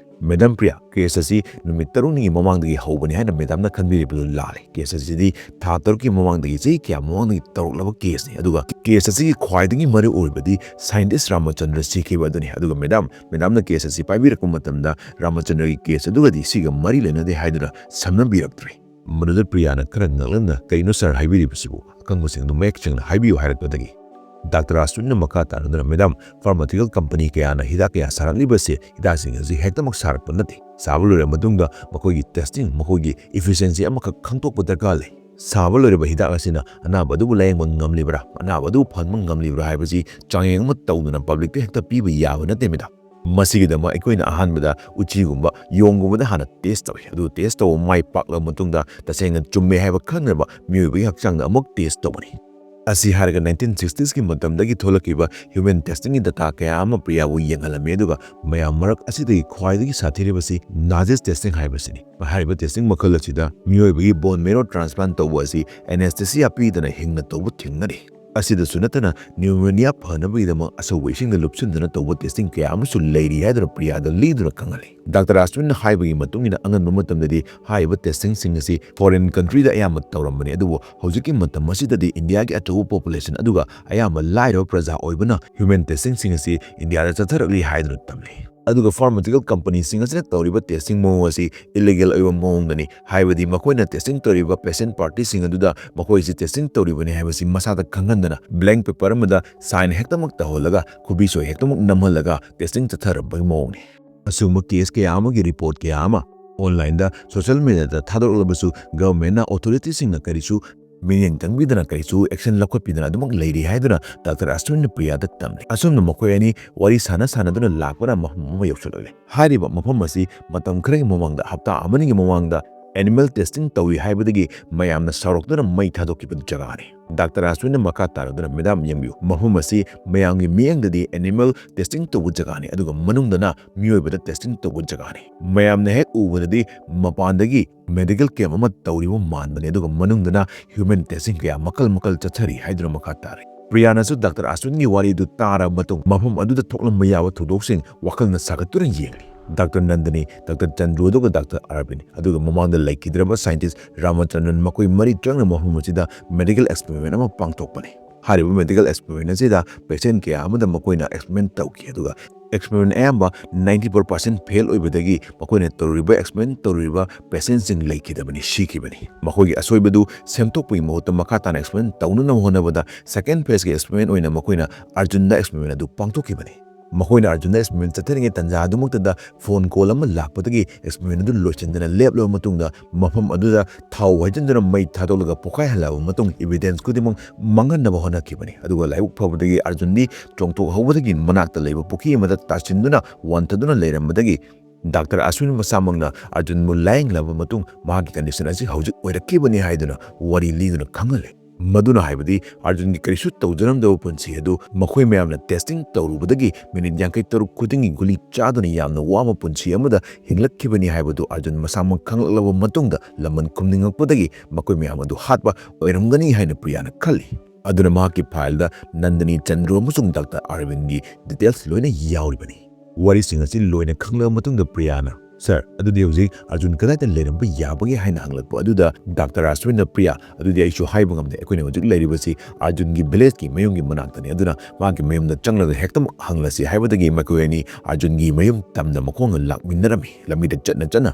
"ꯃꯦꯗꯥꯝ ꯄ꯭ꯔꯤꯌꯥ, case ꯑꯁꯤ ꯅꯨꯃꯤꯠ ꯇꯔꯨꯛꯅꯤꯒꯤ ꯃꯃꯥꯡꯗꯒꯤ ꯍꯧꯕꯅꯤ ꯍꯥꯏꯅ ꯃꯦꯗꯥꯝꯅ ꯈꯟꯕꯤꯔꯤꯕꯗꯨ ꯂꯥꯜꯂꯤ꯫ Case ꯑꯁꯤꯗꯤ ꯊꯥ ꯇꯔꯨꯛꯀꯤ ꯃꯃꯥꯡꯗꯒꯤ, ꯆꯍꯤ ꯀꯌꯥ ꯃꯃꯥꯡꯗꯒꯤ ꯇꯧꯔꯛꯂꯕ caseꯅꯤ꯫ ꯑꯗꯨꯒ case ꯑꯁꯤꯒꯤ ꯈ꯭ꯋꯥꯏꯗꯒꯤ ꯃꯔꯨ ꯑꯣꯏꯕꯗꯤ scientist ꯔꯥꯃꯆꯟꯗ꯭ꯔ ꯁꯤꯈꯤꯕ ꯑꯗꯨꯅꯤ꯫ ꯑꯗꯨꯒ ꯃꯦꯗꯥꯝ, ꯃꯦꯗꯥꯝꯅ case ꯑꯁꯤ ꯄꯥꯏꯕꯤꯔꯛꯄ ꯃꯇꯝꯗ ꯔꯥꯃꯆꯟꯗ꯭ꯔꯒꯤ case ꯑꯗꯨꯒꯗꯤ ꯁꯤꯒ ꯃꯔꯤ ꯂꯩꯅꯗꯦ" ꯍꯥꯏꯗꯨꯅ ꯁꯝꯅꯕꯤꯔꯛꯇ꯭ꯔꯦ꯫ ꯃꯗꯨꯗ ꯄ꯭ꯔꯤꯌꯥꯅ ꯈꯔ ꯉꯛꯂꯝꯅ, "ꯀꯔꯤꯅꯣ sir ꯍꯥꯏꯕꯤꯔꯤꯕꯁꯤꯕꯨ? ꯑꯈꯪꯕꯁꯤꯡ ꯑꯗꯨ ꯃꯌꯦꯛ ꯁꯦꯡꯅ ꯍꯥꯏꯕꯤꯌꯨ" ꯍꯥꯏꯔꯛꯄꯗꯒꯤ ꯗꯥꯛꯇꯔ ꯑꯁꯋꯤꯟꯅ ꯃꯈꯥ ꯇꯥꯔꯗꯨꯅ, "ꯃꯦꯗꯥꯝ, pharmaceutical company ꯀꯌꯥꯅ ꯍꯤꯗꯥꯛ ꯀꯌꯥ ꯁꯥꯔꯛꯂꯤꯕꯁꯦ, ꯍꯤꯗꯥꯛꯁꯤꯡ ꯑꯁꯤ ꯍꯦꯛꯇꯃꯛ ꯁꯥꯔꯛꯄ ꯅꯠꯇꯦ꯫ ꯁꯥꯕ ꯂꯣꯏꯔꯕ ꯃꯇꯨꯡꯗ ꯃꯈꯣꯏꯒꯤ testing, ꯃꯈꯣꯏꯒꯤ efficiency ꯑꯃꯈꯛ ꯈꯪꯗꯣꯛꯄ ꯗꯔꯀꯥꯔ ꯂꯩ꯫ ꯁꯥꯕ ꯂꯣꯏꯔꯕ ꯍꯤꯗꯥꯛ ꯑꯁꯤꯅ ꯑꯅꯥꯕ ꯑꯗꯨꯕꯨ ꯂꯥꯌꯦꯡꯕ ꯉꯝꯂꯤꯕ꯭ꯔꯥ, ꯑꯅꯥꯕ ꯑꯗꯨꯕꯨ ꯐꯍꯟꯕ ꯉꯝꯂꯤꯕ꯭ꯔꯥ ꯍꯥꯏꯕꯁꯤ ꯆꯥꯡꯌꯦꯡ ꯑꯃ ꯇꯧꯗꯨꯅ publicꯇ ꯍꯦꯛꯇ ꯄꯤꯕ ꯌꯥꯕ ꯅꯠꯇꯦ, ꯃꯦꯗꯥꯝ꯫ ꯃꯁꯤꯒꯤꯗꯃꯛ ꯑꯩꯈꯣꯏꯅ ꯑꯍꯥꯟꯕꯗ ꯎꯆꯤꯒꯨꯝꯕ, ꯌꯣꯡꯒꯨꯝꯕꯗ ꯍꯥꯟꯅ test ꯇꯧꯏ꯫ ꯑꯗꯨ test ꯇꯧꯕ ꯃꯥꯏ ꯄꯥꯛꯂꯕ ꯃꯇꯨꯡꯗ ꯇꯁꯦꯡꯅ ꯆꯨꯝꯃꯦ ꯍꯥꯏꯕ ꯈꯪꯅꯕ ꯃꯤꯑꯣꯏꯕꯒꯤ ꯍꯛꯆꯥꯡꯗ ꯑꯃꯨꯛ test ꯇꯧꯒꯅꯤ"꯫ ꯑꯁꯤ ꯍꯥꯏꯔꯒ nineteen sixtiesꯀꯤ ꯃꯇꯝꯗꯒꯤ ꯊꯣꯛꯂꯛꯈꯤꯕ human testingꯒꯤ data ꯀꯌꯥ ꯑꯃ ꯄ꯭ꯔꯤꯌꯥꯕꯨ ꯌꯦꯡꯍꯜꯂꯝꯃꯤ, ꯑꯗꯨꯒ ꯃꯌꯥꯝ ꯃꯔꯛ ꯑꯁꯤꯗꯒꯤ ꯈ꯭ꯋꯥꯏꯗꯒꯤ ꯁꯥꯊꯤꯔꯤꯕꯁꯤ NAJIS testing ꯍꯥꯏꯕꯁꯤꯅꯤ꯫ ꯍꯥꯏꯔꯤꯕ testing ꯃꯈꯜ ꯑꯁꯤꯗ ꯃꯤꯑꯣꯏꯕꯒꯤ bone marrow transplant ꯇꯧꯕ ꯑꯁꯤ anesthesia ꯄꯤꯗꯅ ꯍꯤꯡꯅ ꯇꯧꯕ ꯊꯤꯡꯅꯔꯤ꯫ ꯑꯁꯤꯗꯁꯨ ꯅꯠꯇꯅ pneumonia ꯐꯅꯕꯒꯤꯗꯃꯛ ꯑꯁꯧꯕ ꯏꯁꯤꯡꯗ ꯂꯨꯞꯁꯤꯟꯗꯨꯅ ꯇꯧꯕ testing ꯀꯌꯥ ꯑꯃꯁꯨ ꯂꯩꯔꯤ ꯍꯥꯏꯗꯨꯅ ꯄ꯭ꯔꯤꯌꯥꯗ ꯂꯤꯗꯨꯅ ꯈꯪꯍꯜꯂꯤ꯫ ꯗꯥꯛꯇꯔ ꯑꯁ꯭ꯋꯤꯟꯅ ꯍꯥꯏꯕꯒꯤ ꯃꯇꯨꯡ ꯏꯟꯅ, ꯑꯉꯟꯕ ꯃꯇꯝꯗꯗꯤ ꯍꯥꯏꯔꯤꯕ testingꯁꯤꯡ ꯑꯁꯤ foreign countryꯗ ꯑꯌꯥꯝꯕ ꯇꯧꯔꯝꯕꯅꯤ, ꯑꯗꯨꯕꯨ ꯍꯧꯖꯤꯛꯀꯤ ꯃꯇꯝ ꯑꯁꯤꯗꯗꯤ ꯏꯟꯗꯤꯌꯥꯒꯤ ꯑꯆꯧꯕ population ꯑꯗꯨꯒ ꯑꯌꯥꯝꯕ ꯂꯥꯏꯔꯕ ꯄ꯭ꯔꯖꯥ ꯑꯣꯏꯕꯅ human testingꯁꯤꯡ ꯑꯁꯤ ꯏꯟꯗꯤꯌꯥꯗ ꯆꯠꯊꯔꯛꯂꯤ ꯍꯥꯏꯗꯨꯅ ꯇꯝꯂꯤ꯫ ꯑꯗꯨꯒ pharmaceutical companyꯁꯤꯡ ꯑꯁꯤꯅ ꯇꯧꯔꯤꯕ testing ꯃꯑꯣꯡ ꯑꯁꯤ illegal ꯑꯣꯏꯕ ꯃꯑꯣꯡꯗꯅꯤ, ꯍꯥꯏꯕꯗꯤ ꯃꯈꯣꯏꯅ testing ꯇꯧꯔꯤꯕ patient partyꯁꯤꯡ ꯑꯗꯨꯗ ꯃꯈꯣꯏꯁꯤ testing ꯇꯧꯔꯤꯕꯅꯤ ꯍꯥꯏꯕꯁꯤ ꯃꯁꯥꯗ ꯈꯪꯍꯟꯗꯅ blank paper ꯑꯃꯗ sign ꯍꯦꯛꯇꯃꯛ ꯇꯧꯍꯜꯂꯒ, ꯈꯨꯕꯤ ꯁꯣꯏ ꯍꯦꯛꯇꯃꯛ ꯅꯝꯍꯜꯂꯒ testing ꯆꯠꯊꯔꯝꯕꯒꯤ ꯃꯑꯣꯡꯅꯤ꯫ ꯑꯁꯤꯒꯨꯝꯕ case ꯀꯌꯥ ꯑꯃꯒꯤ report ꯀꯌꯥ ꯑꯃ onlineꯗ, social mediaꯗ ꯊꯥꯗꯣꯔꯛꯂꯕꯁꯨ governmentꯅ, authorityꯁꯤꯡꯅ ꯀꯔꯤꯁꯨ ꯃꯤꯠꯌꯦꯡ ꯆꯪꯕꯤꯗꯅ, ꯀꯔꯤꯁꯨ action ꯂꯧꯈꯠꯄꯤꯗꯅ ꯑꯗꯨꯃꯛ ꯂꯩꯔꯤ ꯍꯥꯏꯗꯨꯅ ꯗꯥꯛꯇꯔ ꯑꯁ꯭ꯋꯤꯟꯅ ꯄ꯭ꯔꯤꯌꯥꯗ ꯇꯝꯂꯤ꯫ ꯑꯁꯨꯝꯅ ꯃꯈꯣꯏ ꯑꯅꯤ ꯋꯥꯔꯤ ꯁꯥꯟꯅ ꯁꯥꯟꯅꯗꯨꯅ ꯂꯥꯛꯄꯅ ꯃꯐꯝ ꯑꯃ ꯌꯧꯁꯤꯜꯂꯛꯂꯦ꯫ ꯍꯥꯏꯔꯤꯕ ꯃꯐꯝ ꯑꯁꯤ ꯃꯇꯝ ꯈꯔꯒꯤ ꯃꯃꯥꯡꯗ, ꯍꯞꯇꯥ ꯑꯃꯅꯤꯒꯤ ꯃꯃꯥꯡꯗ animal testing ꯇꯧꯏ ꯍꯥꯏꯕꯗꯒꯤ ꯃꯌꯥꯝꯅ ꯁꯥꯎꯔꯛꯇꯨꯅ ꯃꯩ ꯊꯥꯗꯣꯛꯈꯤꯕ ꯖꯒꯥꯅꯤ꯫ ꯗꯥꯛꯇꯔ ꯑꯁ꯭ꯋꯤꯟꯅ ꯃꯈꯥ ꯇꯥꯔꯗꯨꯅ, "ꯃꯦꯗꯥꯝ, ꯌꯦꯡꯕꯤꯌꯨ, ꯃꯐꯝ ꯑꯁꯤ ꯃꯌꯥꯝꯒꯤ ꯃꯤꯠꯌꯦꯡꯗꯗꯤ animal testing ꯇꯧꯕ ꯖꯒꯥꯅꯤ, ꯑꯗꯨꯒ ꯃꯅꯨꯡꯗꯅ ꯃꯤꯑꯣꯏꯕꯗ testing ꯇꯧꯕ ꯖꯒꯥꯅꯤ꯫ ꯃꯌꯥꯝꯅ ꯍꯦꯛ ꯎꯕꯗꯗꯤ ꯃꯄꯥꯟꯗꯒꯤ medical camp ꯑꯃ ꯇꯧꯔꯤꯕ ꯃꯥꯟꯕꯅꯤ, ꯑꯗꯨꯒ ꯃꯅꯨꯡꯗꯅ human testing ꯀꯌꯥ ꯃꯈꯜ ꯃꯈꯜ ꯆꯠꯊꯔꯤ" ꯍꯥꯏꯗꯨꯅ ꯃꯈꯥ ꯇꯥꯔꯤ꯫ ꯄ꯭ꯔꯤꯌꯥꯅꯁꯨ ꯗꯥꯛꯇꯔ ꯑꯁ꯭ꯋꯤꯟꯒꯤ ꯋꯥꯔꯤꯗꯨ ꯇꯥꯔꯕ ꯃꯇꯨꯡ, ꯃꯐꯝ ꯑꯗꯨꯗ ꯊꯣꯛꯂꯝꯕ ꯌꯥꯕ ꯊꯧꯗꯣꯛꯁꯤꯡ ꯋꯥꯈꯜꯅ ꯁꯥꯒꯠꯇꯨꯅ ꯌꯦꯡꯂꯤ꯫ ꯗꯥꯛꯇꯔ ꯅꯟꯗꯅꯤ, ꯗꯥꯛꯇꯔ ꯆꯟꯗ꯭ꯔꯨ, ꯑꯗꯨꯒ ꯗꯥꯛꯇꯔ ꯑꯔꯕꯤꯟ, ꯑꯗꯨꯒ ꯃꯃꯥꯡꯗ ꯂꯩꯈꯤꯗ꯭ꯔꯕ scientist ꯔꯥꯃꯆꯟꯗ꯭ꯔꯟ, ꯃꯈꯣꯏ ꯃꯔꯤ ꯆꯪꯅ ꯃꯐꯝ ꯑꯁꯤꯗ medical experiment ꯑꯃ ꯄꯥꯡꯊꯣꯛꯄꯅꯤ꯫ ꯍꯥꯏꯔꯤꯕ medical experiment ꯑꯁꯤꯗ patient ꯀꯌꯥ ꯑꯃꯗ ꯃꯈꯣꯏꯅ experiment ꯇꯧꯈꯤ, ꯑꯗꯨꯒ experiment ꯑꯌꯥꯝꯕ ninety four percent fail ꯑꯣꯏꯕꯗꯒꯤ ꯃꯈꯣꯏꯅ ꯇꯧꯔꯤꯕ experiment ꯇꯧꯔꯤꯕ patientꯁꯤꯡ ꯂꯩꯈꯤꯗꯕꯅꯤ, ꯁꯤꯈꯤꯕꯅꯤ꯫ ꯃꯈꯣꯏꯒꯤ ꯑꯁꯣꯏꯕꯗꯨ ꯁꯦꯝꯗꯣꯛꯄꯒꯤ ꯃꯍꯨꯠꯇ ꯃꯈꯥ ꯇꯥꯅ experiment ꯇꯧꯅꯅꯕ ꯍꯣꯠꯅꯕꯗ second phaseꯀꯤ experiment ꯑꯣꯏꯅ ꯃꯈꯣꯏꯅ ꯑꯔꯖꯨꯟꯗ experiment ꯑꯗꯨ ꯄꯥꯡꯊꯣꯛꯈꯤꯕꯅꯤ꯫ ꯃꯈꯣꯏꯅ ꯑꯔꯖꯨꯟꯗ experiment ꯆꯠꯊꯔꯤꯉꯩ ꯇꯥꯟꯖꯥ ꯑꯗꯨꯃꯛꯇꯗ phone call ꯑꯃ ꯂꯥꯛꯄꯗꯒꯤ experiment ꯑꯗꯨ ꯂꯣꯏꯁꯤꯟꯗꯅ ꯂꯦꯞꯂꯕ ꯃꯇꯨꯡꯗ ꯃꯐꯝ ꯑꯗꯨꯗ ꯊꯥꯎ ꯍꯩꯖꯤꯟꯗꯨꯅ ꯃꯩ ꯊꯥꯗꯣꯛꯂꯒ ꯄꯣꯈꯥꯏꯍꯜꯂꯕ ꯃꯇꯨꯡ evidence ꯈꯨꯗꯤꯡꯃꯛ ꯃꯥꯡꯍꯟꯅꯕ ꯍꯣꯠꯅꯈꯤꯕꯅꯤ꯫ ꯑꯗꯨꯒ ꯂꯥꯏꯕꯛ ꯐꯕꯗꯒꯤ ꯑꯔꯖꯨꯟꯗꯤ ꯆꯣꯡꯊꯣꯛꯍꯧꯕꯗꯒꯤ ꯃꯅꯥꯛꯇ ꯂꯩꯕ ꯄꯨꯈ꯭ꯔꯤ ꯑꯃꯗ ꯇꯥꯁꯤꯟꯗꯨꯅ ꯋꯥꯟꯊꯗꯨꯅ ꯂꯩꯔꯝꯕꯗꯒꯤ ꯗꯥꯛꯇꯔ ꯑꯁ꯭ꯋꯤꯟ ꯃꯁꯥꯃꯛꯅ ꯑꯔꯖꯨꯟꯕꯨ ꯂꯥꯌꯦꯡꯂꯕ ꯃꯇꯨꯡ ꯃꯍꯥꯛꯀꯤ condition ꯑꯁꯤ ꯍꯧꯖꯤꯛ ꯑꯣꯏꯔꯛꯈꯤꯕꯅꯤ ꯍꯥꯏꯗꯨꯅ ꯋꯥꯔꯤ ꯂꯤꯗꯨꯅ ꯈꯪꯍꯜꯂꯤ꯫ ꯃꯗꯨꯅ ꯍꯥꯏꯕꯗꯤ ꯑꯥꯔꯖꯨꯟꯒꯤ ꯀꯔꯤꯁꯨ ꯇꯧꯖꯔꯝꯗꯕ ꯄꯨꯟꯁꯤ ꯑꯗꯨ ꯃꯈꯣꯏ ꯃꯌꯥꯝꯅ testing ꯇꯧꯔꯨꯕꯗꯒꯤ ꯃꯤꯅꯤꯠ ꯌꯥꯡꯈꯩ ꯇꯔꯨꯛ ꯈꯨꯗꯤꯡꯒꯤ ꯒꯨꯂꯤ ꯆꯥꯗꯨꯅ ꯌꯥꯝꯅ ꯋꯥꯕ ꯄꯨꯟꯁꯤ ꯑꯃꯗ ꯍꯤꯡꯂꯛꯈꯤꯕꯅꯤ ꯍꯥꯏꯕꯗꯨ ꯑꯥꯔꯖꯨꯟ ꯃꯁꯥꯃꯛ ꯈꯪꯂꯛꯂꯕ ꯃꯇꯨꯡꯗ ꯂꯃꯟ ꯈꯨꯝꯅꯤꯡꯉꯛꯄꯗꯒꯤ ꯃꯈꯣꯏ ꯃꯌꯥꯝ ꯑꯗꯨ ꯍꯥꯠꯄ ꯑꯣꯏꯔꯝꯒꯅꯤ ꯍꯥꯏꯅ ꯄ꯭ꯔꯤꯌꯥꯅ ꯈꯜꯂꯤ꯫ ꯑꯗꯨꯅ ꯃꯍꯥꯛꯀꯤ fileꯗ ꯅꯟꯗꯅꯤ, ꯆꯟꯗ꯭ꯔꯨ ꯑꯃꯁꯨꯡ ꯗꯥꯛꯇꯔ ꯑꯔꯕꯤꯟꯒꯤ details ꯂꯣꯏꯅ ꯌꯥꯎꯔꯤꯕꯅꯤ꯫ ꯋꯥꯔꯤꯁꯤꯡ ꯑꯁꯤ ꯂꯣꯏꯅ ꯈꯪꯂꯕ ꯃꯇꯨꯡꯗ ꯄ꯭ꯔꯤꯌꯥꯅ, "ꯁꯔ, ꯑꯗꯨꯗꯤ ꯍꯧꯖꯤꯛ ꯑꯔꯖꯨꯟ ꯀꯗꯥꯏꯗ ꯂꯩꯔꯝꯕ ꯌꯥꯕꯒꯦ?" ꯍꯥꯏꯅ ꯍꯪꯂꯛꯄ ꯑꯗꯨꯗ ꯗꯥꯛꯇꯔ ꯑꯁꯋꯤꯟꯅ, "ꯄ꯭ꯔꯤꯌꯥ, ꯑꯗꯨꯗꯤ ꯑꯩꯁꯨ ꯍꯥꯏꯕ ꯉꯝꯗꯦ꯫ ꯑꯩꯈꯣꯏꯅ ꯍꯧꯖꯤꯛ ꯂꯩꯔꯤꯕꯁꯤ ꯑꯔꯖꯨꯟꯒꯤ villageꯀꯤ ꯃꯌꯨꯝꯒꯤ ꯃꯅꯥꯛꯇꯅꯤ꯫ ꯑꯗꯨꯅ ꯃꯥꯒꯤ ꯃꯌꯨꯝꯗ ꯆꯪꯂꯒ ꯍꯦꯛꯇꯃꯛ ꯍꯪꯂꯁꯤ" ꯍꯥꯏꯕꯗꯒꯤ ꯃꯈꯣꯏ ꯑꯅꯤ ꯑꯔꯖꯨꯟꯒꯤ ꯃꯌꯨꯝ ꯇꯝꯅ ꯃꯈꯣꯡꯅ ꯂꯥꯛꯃꯤꯟꯅꯔꯝꯃꯤ꯫ ꯂꯝꯕꯤꯗ ꯆꯠꯅ ꯆꯠꯅ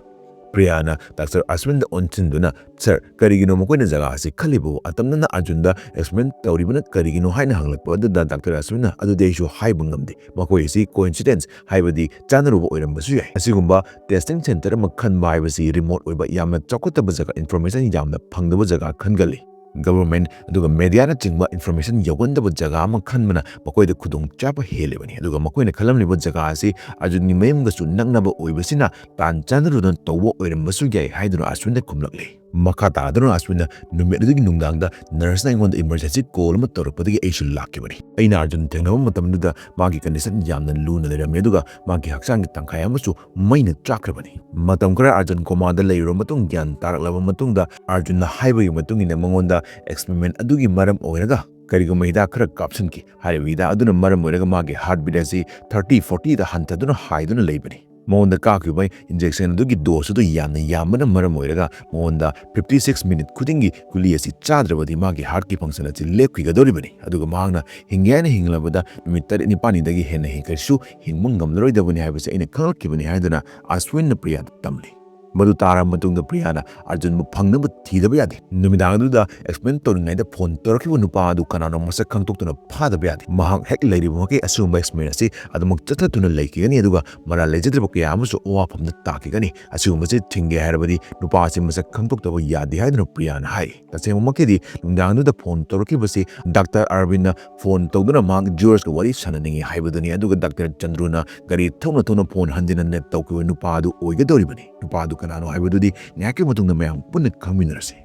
ꯄ꯭ꯔꯤꯌꯥꯅ ꯗꯥꯛꯇꯔ ꯑꯁꯋꯤꯟꯗ ꯑꯣꯟꯁꯤꯟꯗꯨꯅ, "ꯁꯔ, ꯀꯔꯤꯒꯤꯅꯣ ꯃꯈꯣꯏꯅ ꯖꯒꯥ ꯑꯁꯤ ꯈꯜꯂꯤꯕ? ꯑꯇꯝꯅꯅ ꯑꯔꯖꯨꯟꯗ experiment ꯇꯧꯔꯤꯕꯅ ꯀꯔꯤꯒꯤꯅꯣ?" ꯍꯥꯏꯅ ꯍꯪꯂꯛꯄ ꯑꯗꯨꯗ ꯗꯥꯛꯇꯔ ꯑꯁꯋꯤꯟꯅ, "ꯑꯗꯨꯗꯤ ꯑꯩꯁꯨ ꯍꯥꯏꯕ ꯉꯝꯗꯦ꯫ ꯃꯈꯣꯏ ꯑꯁꯤ coincidence, ꯍꯥꯏꯕꯗꯤ ꯆꯥꯟꯅꯔꯨꯕ ꯑꯣꯏꯔꯝꯕꯁꯨ ꯌꯥꯏ꯫ ꯑꯁꯤꯒꯨꯝꯕ testing center ꯑꯃ ꯈꯟꯕ ꯍꯥꯏꯕꯁꯤ remote ꯑꯣꯏꯕ, ꯌꯥꯝꯅ ꯆꯥꯎꯈꯠꯇꯕ ꯖꯒꯥ, information ꯌꯥꯝꯅ ꯐꯪꯗꯕ ꯖꯒꯥ ꯈꯟꯒꯜꯂꯤ꯫ Government ꯑꯗꯨꯒ mediaꯅꯆꯤꯡꯕ information ꯌꯧꯒꯟꯗꯕ ꯖꯒꯥ ꯑꯃ ꯈꯟꯕꯅ ꯃꯈꯣꯏꯗ ꯈꯨꯗꯣꯡꯆꯥꯕ ꯍꯦꯜꯂꯤꯕꯅꯤ꯫ ꯑꯗꯨꯒ ꯃꯈꯣꯏꯅ ꯈꯜꯂꯝꯂꯤꯕ ꯖꯒꯥ ꯑꯁꯤ ꯑꯔꯖꯨꯟꯒꯤ ꯃꯌꯨꯝꯒꯁꯨ ꯅꯛꯅꯕ ꯑꯣꯏꯕꯁꯤꯅ ꯇꯥꯟ ꯆꯥꯟꯅꯔꯨꯅ ꯇꯧꯕ ꯑꯣꯏꯔꯝꯕꯁꯨ ꯌꯥꯏ" ꯍꯥꯏꯗꯨꯅ ꯑꯁꯋꯤꯟꯗ ꯈꯨꯝꯂꯛꯂꯤ꯫ ꯃꯈꯥ ꯇꯥꯗꯨꯅ ꯑꯁꯋꯤꯟꯅ, "ꯅꯨꯃꯤꯠ ꯑꯗꯨꯒꯤ ꯅꯨꯡꯗꯥꯡꯗ nurseꯅ ꯑꯩꯉꯣꯟꯗ emergency call ꯑꯃ ꯇꯧꯔꯛꯄꯗꯒꯤ ꯑꯩꯁꯨ ꯂꯥꯛꯈꯤꯕꯅꯤ꯫ ꯑꯩꯅ ꯑꯔꯖꯨꯟ ꯊꯦꯡꯅꯕ ꯃꯇꯝꯗꯨꯗ ꯃꯥꯒꯤ condition ꯌꯥꯝꯅ ꯂꯨꯅ ꯂꯩꯔꯝꯃꯤ, ꯑꯗꯨꯒ ꯃꯥꯒꯤ ꯍꯛꯆꯥꯡꯒꯤ ꯇꯪꯈꯥꯏ ꯑꯃꯁꯨ ꯃꯩꯅ ꯆꯥꯛꯈ꯭ꯔꯕꯅꯤ꯫ ꯃꯇꯝ ꯈꯔ ꯑꯔꯖꯨꯟ coma ꯗ ꯂꯩꯔꯨꯔꯕ ꯃꯇꯨꯡ, ꯒ꯭ꯌꯥꯟ ꯇꯥꯔꯛꯂꯕ ꯃꯇꯨꯡꯗ ꯑꯔꯖꯨꯟꯅ ꯍꯥꯏꯕꯒꯤ ꯃꯇꯨꯡ ꯏꯟꯅ ꯃꯉꯣꯟꯗ experiment ꯑꯗꯨꯒꯤ ꯃꯔꯝ ꯑꯣꯏꯔꯒ ꯀꯔꯤꯒꯨꯝꯕ ꯍꯤꯗꯥꯛ ꯈꯔ ꯀꯥꯞꯁꯤꯟꯈꯤ꯫ ꯍꯥꯏꯔꯤꯕ ꯍꯤꯗꯥꯛ ꯑꯗꯨꯅ ꯃꯔꯝ ꯑꯣꯏꯔꯒ ꯃꯥꯒꯤ heart beat ꯑꯁꯤ thirty, forty ꯗ ꯍꯟꯊꯗꯨꯅ ꯍꯥꯏꯗꯨꯅ ꯂꯩꯕꯅꯤ꯫ ꯃꯉꯣꯟꯗ ꯀꯥꯞꯈꯤꯕ injection ꯑꯗꯨꯒꯤ dose ꯑꯗꯨ ꯌꯥꯝꯅ ꯌꯥꯝꯕꯅ ꯃꯔꯝ ꯑꯣꯏꯔꯒ ꯃꯉꯣꯟꯗ fifty six minute ꯈꯨꯗꯤꯡꯒꯤ ꯒꯨꯂꯤ ꯑꯁꯤ ꯆꯥꯗ꯭ꯔꯕꯗꯤ ꯃꯥꯒꯤ heart ꯀꯤ function ꯑꯁꯤ ꯂꯦꯞꯈꯤꯒꯗꯧꯔꯤꯕꯅꯤ꯫ ꯑꯗꯨꯒ ꯃꯍꯥꯛꯅ ꯍꯤꯡꯒꯦ ꯍꯥꯏꯅ ꯍꯤꯡꯂꯕꯗ ꯅꯨꯃꯤꯠ ꯇꯔꯦꯠ ꯅꯤꯄꯥꯜꯅꯤꯗꯒꯤ ꯍꯦꯟꯅ ꯍꯦꯟ-, ꯀꯩꯁꯨ ꯍꯤꯡꯕ ꯉꯝꯂꯔꯣꯏꯗꯕꯅꯤ ꯍꯥꯏꯕꯁꯤ ꯑꯩꯅ ꯈꯪꯂꯛꯈꯤꯕꯅꯤ" ꯍꯥꯏꯗꯨꯅ ꯑꯁꯋꯤꯟꯅ ꯄ꯭ꯔꯤꯌꯥꯗ ꯇꯝꯂꯤ꯫ ꯃꯗꯨ ꯇꯥꯔꯕ ꯃꯇꯨꯡꯗ ꯄ꯭ꯔꯤꯌꯥꯅ ꯑꯔꯖꯨꯟꯕꯨ ꯐꯪꯅꯕ ꯊꯤꯗꯕ ꯌꯥꯗꯦ꯫ ꯅꯨꯃꯤꯗꯥꯡ ꯑꯗꯨꯗ experiment ꯇꯧꯔꯤꯉꯩꯗ phone ꯇꯧꯔꯛꯈꯤꯕ ꯅꯨꯄꯥ ꯑꯗꯨ ꯀꯅꯥꯅꯣ ꯃꯁꯛ ꯈꯪꯗꯣꯛꯇꯨꯅ ꯐꯥꯗꯕ ꯌꯥꯗꯦ꯫ ꯃꯍꯥꯛ ꯍꯦꯛ ꯂꯩꯔꯤꯕ ꯃꯈꯩ ꯑꯁꯤꯒꯨꯝꯕ experiment ꯑꯁꯤ ꯑꯗꯨꯃꯛ ꯆꯠꯊꯗꯨꯅ ꯂꯩꯈꯤꯒꯅꯤ, ꯑꯗꯨꯒ ꯃꯔꯥꯜ ꯂꯩꯖꯗ꯭ꯔꯕ ꯀꯌꯥ ꯑꯃꯁꯨ ꯑꯋꯥꯐꯝꯗ ꯇꯥꯈꯤꯒꯅꯤ꯫ ꯑꯁꯤꯒꯨꯝꯕꯁꯤ ꯊꯤꯡꯒꯦ ꯍꯥꯏꯔꯕꯗꯤ ꯅꯨꯄꯥ ꯑꯁꯤ ꯃꯁꯛ ꯈꯪꯗꯣꯛꯇꯕ ꯌꯥꯗꯦ ꯍꯥꯏꯗꯨꯅ ꯄ꯭ꯔꯤꯌꯥꯅ ꯍꯥꯏ꯫ ꯇꯁꯦꯡꯕꯃꯛꯀꯤꯗꯤ ꯅꯨꯡꯗꯥꯡ ꯑꯗꯨꯗ phone ꯇꯧꯔꯛꯈꯤꯕꯁꯤ ꯗꯥꯛꯇꯔ ꯑꯔꯕꯤꯟꯅ phone ꯇꯧꯗꯨꯅ ꯃꯍꯥꯛ ꯖꯣꯔꯖꯀ ꯋꯥꯔꯤ ꯁꯥꯟꯅꯅꯤꯡꯏ ꯍꯥꯏꯕꯗꯨꯅꯤ, ꯑꯗꯨꯒ ꯗꯥꯛꯇꯔ ꯆꯟꯗ꯭ꯔꯨꯅ ꯒꯥꯔꯤ ꯊꯧꯅ ꯊꯧꯅ phone ꯍꯟꯖꯤꯟ ꯍꯟꯖꯤꯟ ꯇꯧꯈꯤꯕ ꯅꯨꯄꯥ ꯑꯗꯨ ꯑꯣꯏꯒꯗꯧꯔꯤꯕꯅꯤ꯫ ꯅꯨꯄꯥ ꯑꯗꯨ ꯀꯅꯥꯅꯣ ꯍꯥꯏꯕꯗꯨꯗꯤ ꯉꯥꯏꯍꯥꯛꯀꯤ ꯃꯇꯨꯡꯗ ꯃꯌꯥꯝ ꯄꯨꯟꯅ ꯈꯪꯃꯤꯟꯅꯔꯁꯤ꯫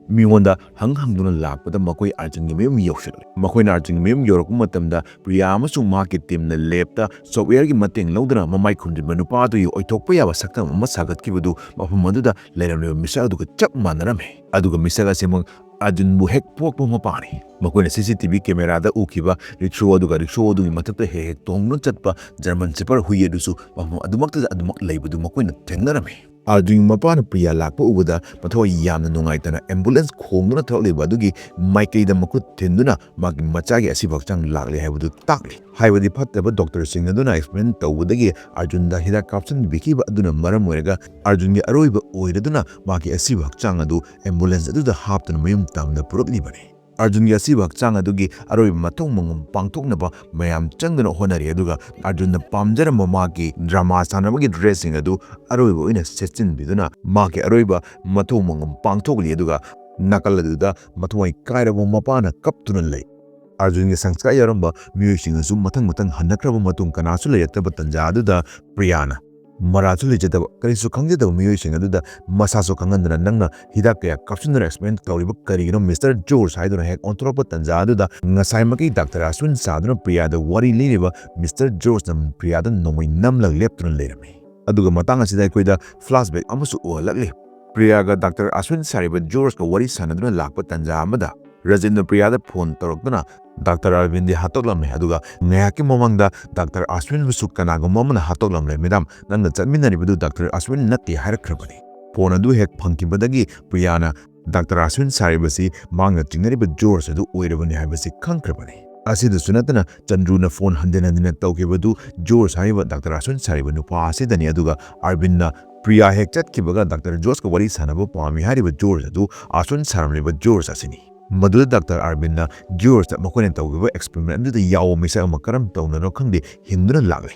ꯃꯤꯉꯣꯟꯗ ꯍꯪ ꯍꯪꯗꯨꯅ ꯂꯥꯛꯄꯗ ꯃꯈꯣꯏ ꯑꯥꯔꯖꯨꯟꯒꯤ ꯃꯌꯨꯝ ꯌꯧꯁꯤꯜꯂꯛꯂꯦ꯫ ꯃꯈꯣꯏꯅ ꯑꯥꯔꯖꯨꯟꯒꯤ ꯃꯌꯨꯝ ꯌꯧꯔꯛꯄ ꯃꯇꯝꯗ ꯄ꯭ꯔꯤꯌꯥ ꯑꯃꯁꯨꯡ ꯃꯍꯥꯛꯀꯤ ꯇꯤꯝꯅ ꯂꯦꯞꯇ ꯁꯣꯞꯋꯦꯌꯔꯒꯤ ꯃꯇꯦꯡ ꯂꯧꯗꯨꯅ ꯃꯃꯥꯏ ꯈꯨꯝꯖꯤꯟꯕ ꯅꯨꯄꯥ ꯑꯗꯨꯒꯤ ꯑꯣꯏꯊꯣꯛꯄ ꯌꯥꯕ ꯁꯛꯇꯝ ꯑꯃ ꯁꯥꯒꯠꯈꯤꯕꯗꯨ ꯃꯐꯝ ꯑꯗꯨꯗ ꯂꯩꯔꯝꯂꯤꯕ ꯃꯤꯁꯛ ꯑꯗꯨꯒ ꯆꯞ ꯃꯥꯟꯅꯔꯝꯃꯤ꯫ ꯑꯗꯨꯒ ꯃꯤꯁꯛ ꯑꯁꯤꯃꯛ ꯑꯥꯔꯖꯨꯟꯕꯨ ꯍꯦꯛ ꯄꯣꯛꯄ ꯃꯄꯥꯅꯤ꯫ ꯃꯈꯣꯏꯅ ꯁꯤ ꯁꯤ ꯇꯤ ꯚꯤ ꯀꯦꯃꯦꯔꯥꯗ ꯎꯈꯤꯕ ꯔꯤꯛꯁꯣ ꯑꯗꯨꯒ ꯔꯤꯛꯁꯣ ꯑꯗꯨꯒꯤ ꯃꯊꯛꯇ ꯍꯦꯛ ꯍꯦꯛ ꯇꯣꯡꯗꯨꯅ ꯆꯠꯄ ꯖꯔꯃꯟ ꯁꯦꯐꯔ ꯍꯨꯏ ꯑꯗꯨꯁꯨ ꯃꯐꯝ ꯑꯗꯨꯃꯛꯇꯗ ꯑꯗꯨꯃꯛ ꯂꯩꯕꯗꯨ ꯃꯈꯣꯏꯅ ꯊꯦꯡꯅꯔꯝꯃꯤ꯫ ꯑꯥꯔꯖꯨꯟꯒꯤ ꯃꯄꯥꯅ ꯄ꯭ꯔꯤꯌꯥ ꯂꯥꯛꯄ ꯎꯕꯗ ꯃꯊꯋꯥꯏ ꯌꯥꯝꯅ ꯅꯨꯡꯉꯥꯏꯇꯅ ꯑꯦꯝꯕꯨꯂꯦꯟꯁ ꯈꯣꯡꯗꯨꯅ ꯊꯣꯛꯂꯤꯕ ꯑꯗꯨꯒꯤ ꯃꯥꯏꯀꯩꯗ ꯃꯈꯨꯠ ꯊꯤꯟꯗꯨꯅ ꯃꯥꯒꯤ ꯃꯆꯥꯒꯤ ꯑꯁꯤꯕ ꯍꯛꯆꯥꯡ ꯂꯥꯛꯂꯦ ꯍꯥꯏꯕꯗꯨ ꯇꯥꯛꯂꯤ꯫ ꯍꯥꯏꯕꯗꯤ ꯐꯠꯇꯕ ꯗꯣꯛꯇꯔꯁꯤꯡ ꯑꯗꯨꯅ ꯑꯦꯛꯁꯄ꯭ꯔꯤꯃꯦꯟ ꯇꯧꯕꯗꯒꯤ ꯑꯥꯔꯖꯨꯟꯗ ꯍꯤꯗꯥꯛ ꯀꯥꯞꯁꯤꯟꯕꯤꯈꯤꯕ ꯑꯗꯨꯅ ꯃꯔꯝ ꯑꯣꯏꯔꯒ ꯑꯥꯔꯖꯨꯟꯒꯤ ꯑꯔꯣꯏꯕ ꯑꯣꯏꯔꯗꯨꯅ ꯃꯥꯒꯤ ꯑꯁꯤꯕ ꯍꯛꯆꯥꯡ ꯑꯗꯨ ꯑꯦꯝꯕꯨꯂꯦꯟꯁ ꯑꯗꯨꯗ ꯍꯥꯞꯇꯨꯅ ꯃꯌꯨꯝ ꯇꯝꯗ ꯄꯨꯔꯛꯂꯤꯕꯅꯤ꯫ ꯑꯥꯔꯖꯨꯟꯒꯤ ꯑꯁꯤꯕ ꯍꯛꯆꯥꯡ ꯑꯗꯨꯒꯤ ꯑꯔꯣꯏꯕ ꯃꯊꯧ ꯃꯉꯝ ꯄꯥꯡꯊꯣꯛꯅꯕ ꯃꯌꯥꯝ ꯆꯪꯗꯨꯅ ꯍꯣꯠꯅꯔꯤ, ꯑꯗꯨꯒ ꯑꯥꯔꯖꯨꯟꯅ ꯄꯥꯝꯖꯔꯝꯕ ꯃꯥꯒꯤ ꯗ꯭ꯔꯃꯥ ꯁꯥꯟꯅꯕꯒꯤ ꯗ꯭ꯔꯦꯁꯁꯤꯡ ꯑꯗꯨ ꯑꯔꯣꯏꯕ ꯑꯣꯏꯅ ꯁꯦꯠꯆꯤꯟꯕꯤꯗꯨꯅ ꯃꯥꯒꯤ ꯑꯔꯣꯏꯕ ꯃꯊꯧ ꯃꯉꯝ ꯄꯥꯡꯊꯣꯛꯂꯤ, ꯑꯗꯨꯒ ꯅꯥꯀꯜ ꯑꯗꯨꯗ ꯃꯊ꯭ꯋꯥꯏ ꯀꯥꯏꯔꯕ ꯃꯄꯥꯅ ꯀꯞꯇꯨꯅ ꯂꯩ꯫ ꯑꯥꯔꯖꯨꯟꯒꯤ ꯁꯪꯁꯀꯥꯔ ꯌꯥꯎꯔꯝꯕ ꯃꯤꯑꯣꯏꯁꯤꯡ ꯑꯗꯨꯁꯨ ꯃꯊꯪ ꯃꯊꯪ ꯍꯟꯅꯈ꯭ꯔꯕ ꯃꯇꯨꯡ ꯀꯅꯥꯁꯨ ꯂꯩꯔꯛꯇꯕ ꯇꯟꯖꯥ ꯑꯗꯨꯗ ꯄ꯭ꯔꯤꯌꯥꯅ ꯃꯔꯥꯜꯁꯨ ꯂꯩꯖꯗꯕ, ꯀꯔꯤꯁꯨ ꯈꯪꯖꯗꯕ ꯃꯤꯑꯣꯏꯁꯤꯡ ꯑꯗꯨꯗ ꯃꯁꯥꯁꯨ ꯈꯪꯍꯟꯗꯅ ꯅꯪꯅ ꯍꯤꯗꯥꯛ ꯀꯌꯥ ꯀꯥꯞꯁꯤꯟꯗꯨꯅ ꯑꯦꯛꯁꯄ꯭ꯔꯤꯃꯦꯟ ꯇꯧꯔꯤꯕ ꯀꯔꯤꯒꯤꯅꯣ, ꯃꯤꯁꯇꯔ ꯖꯣꯔꯖ ꯍꯥꯏꯗꯨꯅ ꯍꯦꯛ ꯑꯣꯟꯊꯣꯔꯛꯄ ꯇꯟꯖꯥ ꯑꯗꯨꯗ ꯉꯁꯥꯏꯃꯛꯀꯤ ꯗꯥꯛꯇꯔ ꯑꯁꯋꯤꯟ ꯁꯥꯗꯨꯅ ꯄ꯭ꯔꯤꯌꯥꯗ ꯋꯥꯔꯤ ꯂꯤꯔꯤꯕ ꯃꯤꯁꯇꯔ ꯖꯣꯔꯖꯅ ꯄ꯭ꯔꯤꯌꯥꯗ ꯅꯣꯡꯃꯩ ꯅꯝꯂꯒ ꯂꯦꯞꯇꯨꯅ ꯂꯩꯔꯝꯃꯤ꯫ ꯑꯗꯨꯒ ꯃꯇꯥꯡ ꯑꯁꯤꯗ ꯑꯩꯈꯣꯏꯗ ꯐ꯭ꯂꯥꯁꯕꯦꯛ ꯑꯃꯁꯨ ꯎꯍꯜꯂꯛꯂꯤ꯫ ꯄ꯭ꯔꯤꯌꯥꯒ ꯗꯥꯛꯇꯔ ꯑꯁꯋꯤꯟ ꯁꯥꯔꯤꯕ ꯖꯣꯔꯖꯀ ꯋꯥꯔꯤ ꯁꯥꯟꯅꯗꯨꯅ ꯂꯥꯛꯄ ꯇꯟꯖꯥ ꯑꯃꯗ ꯔꯖꯤꯟꯅ ꯄ꯭ꯔꯤꯌꯥꯗ ꯐꯣꯟ ꯇꯧꯔꯛꯇꯨꯅ ꯗꯥꯛꯇꯔ ꯑꯔꯕꯤꯟꯗꯤ ꯍꯥꯠꯇꯣꯛꯂꯝꯃꯦ, ꯑꯗꯨꯒ ꯉꯥꯏꯍꯥꯛꯀꯤ ꯃꯃꯥꯡꯗ ꯗꯥꯛꯇꯔ ꯑꯁꯋꯤꯟꯕꯨꯁꯨ ꯀꯅꯥꯒꯨꯝꯕ ꯑꯃꯅ ꯍꯥꯠꯇꯣꯛꯂꯝꯂꯦ꯫ ꯃꯦꯗꯥꯝ, ꯅꯪꯅ ꯆꯠꯃꯤꯟꯅꯔꯤꯕꯗꯨ ꯗꯥꯛꯇꯔ ꯑꯁꯋꯤꯟ ꯅꯠꯇꯦ ꯍꯥꯏꯔꯛꯈ꯭ꯔꯕꯅꯤ꯫ ꯐꯣꯟ ꯑꯗꯨ ꯍꯦꯛ ꯐꯪꯈꯤꯕꯗꯒꯤ ꯄ꯭ꯔꯤꯌꯥꯅ ꯗꯥꯛꯇꯔ ꯑꯁꯋꯤꯟ ꯁꯥꯔꯤꯕꯁꯤ ꯃꯍꯥꯛꯅ ꯆꯤꯡꯅꯔꯤꯕ ꯖꯣꯔꯖ ꯑꯗꯨ ꯑꯣꯏꯔꯕꯅꯤ ꯍꯥꯏꯕꯁꯤ ꯈꯪꯈ꯭ꯔꯕꯅꯤ꯫ ꯑꯁꯤꯗꯁꯨ ꯅꯠꯇꯅ ꯆꯟꯗ꯭ꯔꯨꯅ ꯐꯣꯟ ꯍꯟꯖꯤꯟ ꯍꯟꯖꯤꯟꯅ ꯇꯧꯈꯤꯕꯗꯨ ꯖꯣꯔꯖ ꯍꯥꯏꯔꯤꯕ ꯗꯥꯛꯇꯔ ꯑꯁꯋꯤꯟ ꯁꯥꯔꯤꯕ ꯅꯨꯄꯥ ꯑꯁꯤꯗꯅꯤ, ꯑꯗꯨꯒ ꯑꯔꯕꯤꯟꯅ ꯄ꯭ꯔꯤꯌꯥ ꯍꯦꯛ ꯆꯠꯈꯤꯕꯒ ꯗꯥꯛꯇꯔ ꯖꯣꯔꯖꯀ ꯋꯥꯔꯤ ꯁꯥꯟꯅꯕ ꯄꯥꯝꯃꯤ ꯍꯥꯏꯔꯤꯕ ꯖꯣꯔꯖ ꯑꯗꯨ ꯑꯁꯋꯤꯟ ꯁꯥꯔꯝꯂꯤꯕ ꯖꯣꯔꯖ ꯑꯁꯤꯅꯤ꯫ ꯃꯗꯨꯗ ꯗꯥꯛꯇꯔ ꯑꯥꯔꯕꯤꯟꯅ ꯖꯣꯔꯖꯇ ꯃꯈꯣꯏꯅ ꯇꯧꯈꯤꯕ ꯑꯦꯛꯁꯄ꯭ꯔꯤꯃꯦꯟ ꯑꯗꯨꯗ ꯌꯥꯎꯕ ꯃꯤꯁꯛ ꯑꯃ ꯀꯔꯝ ꯇꯧꯅꯅꯣ ꯈꯪꯗꯦ ꯍꯤꯡꯗꯨꯅ ꯂꯥꯛꯂꯦ꯫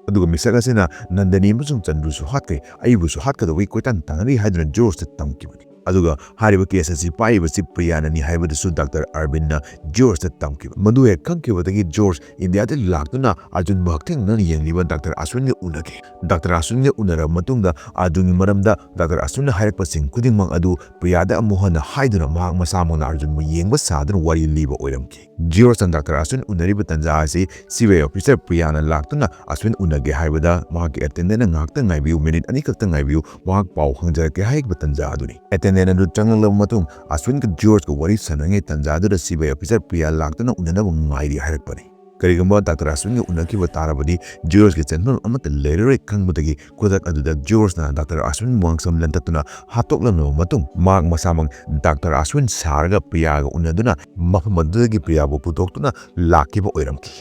ꯑꯗꯨꯒ ꯃꯤꯁꯛ ꯑꯁꯤꯅ ꯅꯟꯗꯅꯤ ꯑꯃꯁꯨꯡ ꯆꯟꯗ꯭ꯔꯨꯁꯨ ꯍꯥꯠꯈ꯭ꯔꯦ, ꯑꯩꯕꯨꯁꯨ ꯍꯥꯠꯀꯗꯧꯕꯒꯤ ꯀꯣꯏꯇꯥꯟ ꯇꯥꯟꯅꯔꯤ ꯍꯥꯏꯗꯨꯅ ꯖꯣꯔꯖꯇ ꯇꯝꯈꯤꯕꯅꯤ꯫ ꯑꯗꯨꯒ ꯍꯥꯏꯔꯤꯕ ꯀꯦꯁ ꯑꯁꯤ ꯄꯥꯏꯔꯤꯕꯁꯤ ꯄ꯭ꯔꯤꯌꯥꯅꯅꯤ ꯍꯥꯏꯕꯗꯨꯁꯨ ꯗꯥꯛꯇꯔ ꯑꯔꯕꯤꯟꯅ ꯖꯣꯔꯖꯇ ꯇꯝꯈꯤꯕ꯫ ꯃꯗꯨ ꯍꯦꯛ ꯈꯪꯈꯤꯕꯗꯒꯤ ꯖꯣꯔꯖ ꯏꯟꯗꯤꯌꯥꯗ ꯂꯥꯛꯇꯨꯅ ꯑꯔꯖꯨꯟꯕꯨ ꯍꯛꯊꯦꯡꯅꯅ ꯌꯦꯡꯂꯤꯕ ꯗꯥꯛꯇꯔ ꯑꯁꯋꯤꯟꯒ ꯎꯅꯈꯤ꯫ ꯗꯥꯛꯇꯔ ꯑꯁꯋꯤꯟꯒ ꯎꯅꯔꯕ ꯃꯇꯨꯡꯗ ꯑꯔꯖꯨꯟꯒꯤ ꯃꯔꯝꯗ ꯗꯥꯛꯇꯔ ꯑꯁꯋꯤꯟꯅ ꯍꯥꯏꯔꯛꯄꯁꯤꯡ ꯈꯨꯗꯤꯡꯃꯛ ꯑꯗꯨ ꯄ꯭ꯔꯤꯌꯥꯗ ꯑꯃꯨꯛ ꯍꯟꯅ ꯍꯥꯏꯗꯨꯅ ꯃꯍꯥꯛ ꯃꯁꯥꯃꯛꯅ ꯑꯔꯖꯨꯟꯕꯨ ꯌꯦꯡꯕ ꯁꯥꯗꯨꯅ ꯋꯥꯔꯤ ꯂꯤꯕ ꯑꯣꯏꯔꯝꯈꯤ꯫ ꯖꯣꯔꯖꯅ ꯗꯥꯛꯇꯔ ꯑꯁꯋꯤꯟ ꯎꯅꯔꯤꯕ ꯇꯥꯟꯖꯥ ꯑꯁꯤ ꯁꯤꯕꯤꯑꯥꯏ ꯑꯣꯐꯤꯁꯔ ꯄ꯭ꯔꯤꯌꯥꯅ ꯂꯥꯛꯇꯨꯅ ꯑꯁꯋꯤꯟ ꯎꯅꯒꯦ ꯍꯥꯏꯕꯗ ꯃꯍꯥꯛꯀꯤ ꯑꯦꯇꯦꯟꯗꯦꯟꯠꯅ "ꯉꯥꯏꯍꯥꯛꯇꯪ ꯉꯥꯏꯕꯤꯌꯨ, ꯃꯤꯅꯤꯠ ꯑꯅꯤꯈꯛꯇꯪ ꯉꯥꯏꯕꯤꯌꯨ, ꯃꯍꯥꯛ ꯄꯥꯎ ꯍꯪꯖꯔꯛꯀꯦ" ꯍꯥꯏꯔꯛꯄ ꯇꯥꯟꯖꯥ ꯑꯗꯨꯅꯤ꯫ ꯑꯦꯇꯦꯟꯗꯦꯟꯠ ꯑꯗꯨ ꯆꯪꯂꯛꯂꯕ ꯃꯇꯨꯡ ꯑꯁꯋꯤꯟꯒ ꯖꯣꯔꯖꯀ ꯋꯥꯔꯤ ꯁꯥꯟꯅꯔꯤꯉꯩ ꯇꯥꯟꯖꯥ ꯑꯗꯨꯗ ꯁꯤꯕꯤꯑꯥꯏ ꯑꯣꯐꯤꯁꯔ ꯄ꯭ꯔꯤꯌꯥ ꯂꯥꯛꯇꯨꯅ ꯎꯅꯅꯕ ꯉꯥꯏꯔꯤ ꯍꯥꯏꯔꯛꯄꯅꯤ꯫ ꯀꯔꯤꯒꯨꯝꯕ ꯗꯥꯛꯇꯔ ꯑꯁꯋꯤꯟꯒ ꯎꯅꯈꯤꯕ ꯇꯥꯔꯕꯗꯤ ꯖꯣꯔꯖꯀꯤ ꯆꯦꯟꯐꯝ ꯑꯃꯠꯇ ꯂꯩꯔꯔꯣꯏ ꯈꯪꯕꯗꯒꯤ ꯈꯨꯗꯛ ꯑꯗꯨꯗ ꯖꯣꯔꯖꯅ ꯗꯥꯛꯇꯔ ꯑꯁꯋꯤꯟ ꯃꯉꯛꯁꯝ ꯂꯦꯟꯇꯠꯇꯨꯅ ꯍꯥꯠꯇꯣꯛꯂꯝꯂꯕ ꯃꯇꯨꯡ ꯃꯍꯥꯛ ꯃꯁꯥꯃꯛ ꯗꯥꯛꯇꯔ ꯑꯁꯋꯤꯟ ꯁꯥꯔꯒ ꯄ꯭ꯔꯤꯌꯥꯒ ꯎꯅꯗꯨꯅ ꯃꯐꯝ ꯑꯗꯨꯗꯒꯤ ꯄ꯭ꯔꯤꯌꯥꯕꯨ ꯄꯨꯊꯣꯛꯇꯨꯅ ꯂꯥꯛꯈꯤꯕ ꯑꯣꯏꯔꯝꯈꯤ꯫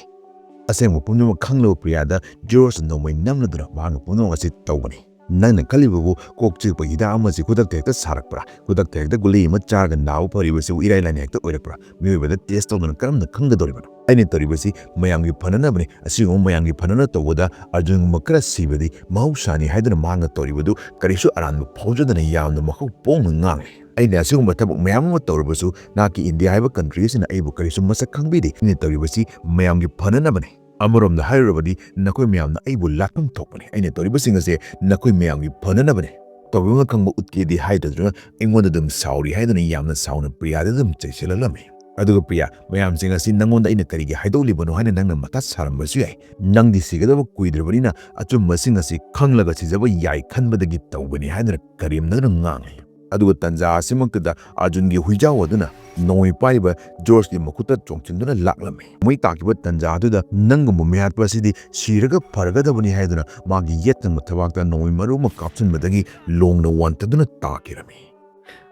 ꯑꯁꯦꯡꯕ ꯄꯨꯝꯅꯃꯛ ꯈꯪꯂꯕ ꯄ꯭ꯔꯤꯌꯥꯗ ꯖꯣꯔꯖꯅ ꯅꯣꯡꯃꯩ ꯅꯝꯂꯗꯨꯅ ꯃꯍꯥꯛꯅ ꯄꯨꯝꯅꯃꯛ ꯑꯁꯤ ꯇꯧꯕꯅꯤ꯫ ꯅꯪꯅ ꯈꯜꯂꯤꯕꯕꯨ ꯀꯣꯛ ꯆꯤꯛꯄ ꯍꯤꯗꯥꯛ ꯑꯃꯁꯤ ꯈꯨꯗꯛꯇ ꯍꯦꯛꯇ ꯁꯥꯔꯛꯄ꯭ꯔꯥ? ꯈꯨꯗꯛꯇ ꯍꯦꯛꯇ ꯒꯨꯂꯤ ꯑꯃ ꯆꯥꯔꯒ ꯅꯥꯕ ꯐꯔꯤꯕꯁꯤꯕꯨ ꯏꯔꯥꯏ ꯂꯥꯏꯅ ꯍꯦꯛꯇ ꯑꯣꯏꯔꯛꯄ꯭ꯔꯥ? ꯃꯤꯑꯣꯏꯕꯗ ꯇꯦꯁ ꯇꯧꯗꯅ ꯀꯔꯝꯅ ꯈꯪꯒꯗꯧꯔꯤꯕꯅꯣ? ꯑꯩꯅ ꯇꯧꯔꯤꯕꯁꯤ ꯃꯌꯥꯝꯒꯤ ꯐꯅꯅꯕꯅꯤ꯫ ꯑꯁꯤꯒꯨꯝꯕ ꯃꯌꯥꯝꯒꯤ ꯐꯅꯅ ꯇꯧꯕꯗ ꯑꯔꯖꯨꯟꯒꯨꯝꯕ ꯈꯔ ꯁꯤꯕꯗꯤ ꯃꯍꯧꯁꯥꯅꯤ ꯍꯥꯏꯗꯨꯅ ꯃꯍꯥꯛꯅ ꯇꯧꯔꯤꯕꯗꯨ ꯀꯔꯤꯁꯨ ꯑꯔꯥꯟꯕ ꯐꯥꯎꯖꯗꯅ ꯌꯥꯝꯅ ꯃꯈꯧ ꯄꯣꯡꯅ ꯉꯥꯡꯂꯤ꯫ ꯑꯩꯅ ꯑꯁꯤꯒꯨꯝꯕ ꯊꯕꯛ ꯃꯌꯥꯝ ꯑꯃ ꯇꯧꯔꯕꯁꯨ ꯅꯍꯥꯛꯀꯤ ꯏꯟꯗꯤꯌꯥ ꯍꯥꯏꯕ ꯀꯟꯇ꯭ꯔꯤ ꯑꯁꯤꯅ ꯑꯩꯕꯨ ꯀꯔꯤꯁꯨ ꯃꯁꯛ ꯈꯪꯕꯤꯗꯦ꯫ ꯑꯩꯅ ꯇꯧꯔꯤꯕꯁꯤ ꯃꯌꯥꯝꯒꯤ ꯐꯅꯅꯕꯅꯤ꯫ ꯑꯃꯔꯣꯝꯗ ꯍꯥꯏꯔꯨꯔꯕꯗꯤ ꯅꯈꯣꯏ ꯃꯌꯥꯝꯅ ꯑꯩꯕꯨ ꯂꯥꯠꯐꯝ ꯊꯣꯛꯄꯅꯤ꯫ ꯑꯩꯅ ꯇꯧꯔꯤꯕꯁꯤꯡ ꯑꯁꯦ ꯅꯈꯣꯏ ꯃꯌꯥꯝꯒꯤ ꯐꯅꯅꯕꯅꯤ꯫ ꯇꯧꯐꯝ ꯈꯪꯕ ꯎꯠꯀꯦꯗꯤ ꯍꯥꯏꯗꯗꯨꯅ ꯑꯩꯉꯣꯟꯗ ꯑꯗꯨꯝ ꯁꯥꯎꯔꯤ ꯍꯥꯏꯗꯨꯅ ꯌꯥꯝꯅ ꯁꯥꯎꯅ ꯄ꯭ꯔꯤꯌꯥꯗ ꯑꯗꯨꯝ ꯆꯩꯁꯤꯜꯂꯛꯂꯝꯃꯤ꯫ ꯑꯗꯨꯒ ꯄ꯭ꯔꯤꯌꯥ, ꯃꯌꯥꯝꯁꯤꯡ ꯑꯁꯤ ꯅꯪꯉꯣꯟꯗ ꯑꯩꯅ ꯀꯔꯤꯒꯤ ꯍꯥꯏꯗꯣꯛꯂꯤꯕꯅꯣ ꯍꯥꯏꯅ ꯅꯪꯅ ꯃꯊꯥ ꯁꯥꯔꯝꯕꯁꯨ ꯌꯥꯏ꯫ ꯅꯪꯗꯤ ꯁꯤꯒꯗꯕ ꯀꯨꯏꯗ꯭ꯔꯕꯅꯤꯅ ꯑꯆꯨꯝꯕꯁꯤꯡ ꯑꯁꯤ ꯈꯪꯂꯒ ꯁꯤꯖꯕ ꯌꯥꯏ ꯈꯟꯕꯗꯒꯤ ꯇꯧꯕꯅꯤ ꯍꯥꯏꯗꯨꯅ ꯀꯔꯦꯝꯅꯗꯨꯅ ꯉꯥꯡꯂꯤ꯫ ꯑꯗꯨꯒ ꯇꯟꯖꯥ ꯑꯁꯤꯃꯛꯇꯗ ꯑꯔꯖꯨꯟꯒꯤ ꯍꯨꯏꯖꯥꯎ ꯑꯗꯨꯅ ꯅꯣꯡꯃꯩ ꯄꯥꯏꯔꯤꯕ ꯖꯣꯔꯖꯀꯤ ꯃꯈꯨꯠꯇ ꯆꯣꯡꯁꯤꯟꯗꯨꯅ ꯂꯥꯛꯂꯝꯃꯤ꯫ ꯃꯩ ꯇꯥꯈꯤꯕ ꯇꯟꯖꯥ ꯑꯗꯨꯗ ꯅꯪꯒꯨꯝꯕ ꯃꯤꯍꯥꯠꯄ ꯑꯁꯤꯗꯤ ꯁꯤꯔꯒ ꯐꯔꯒꯗꯕꯅꯤ ꯍꯥꯏꯗꯨꯅ ꯃꯥꯒꯤ ꯌꯦꯠ ꯊꯪꯕ ꯊꯕꯥꯛꯇ ꯅꯣꯡꯃꯩ ꯃꯔꯨ ꯑꯃ ꯀꯥꯞꯁꯤꯟꯕꯗꯒꯤ ꯂꯣꯡꯅ ꯋꯥꯟꯊꯗꯨꯅ ꯇꯥꯈꯤꯔꯝꯃꯤ꯫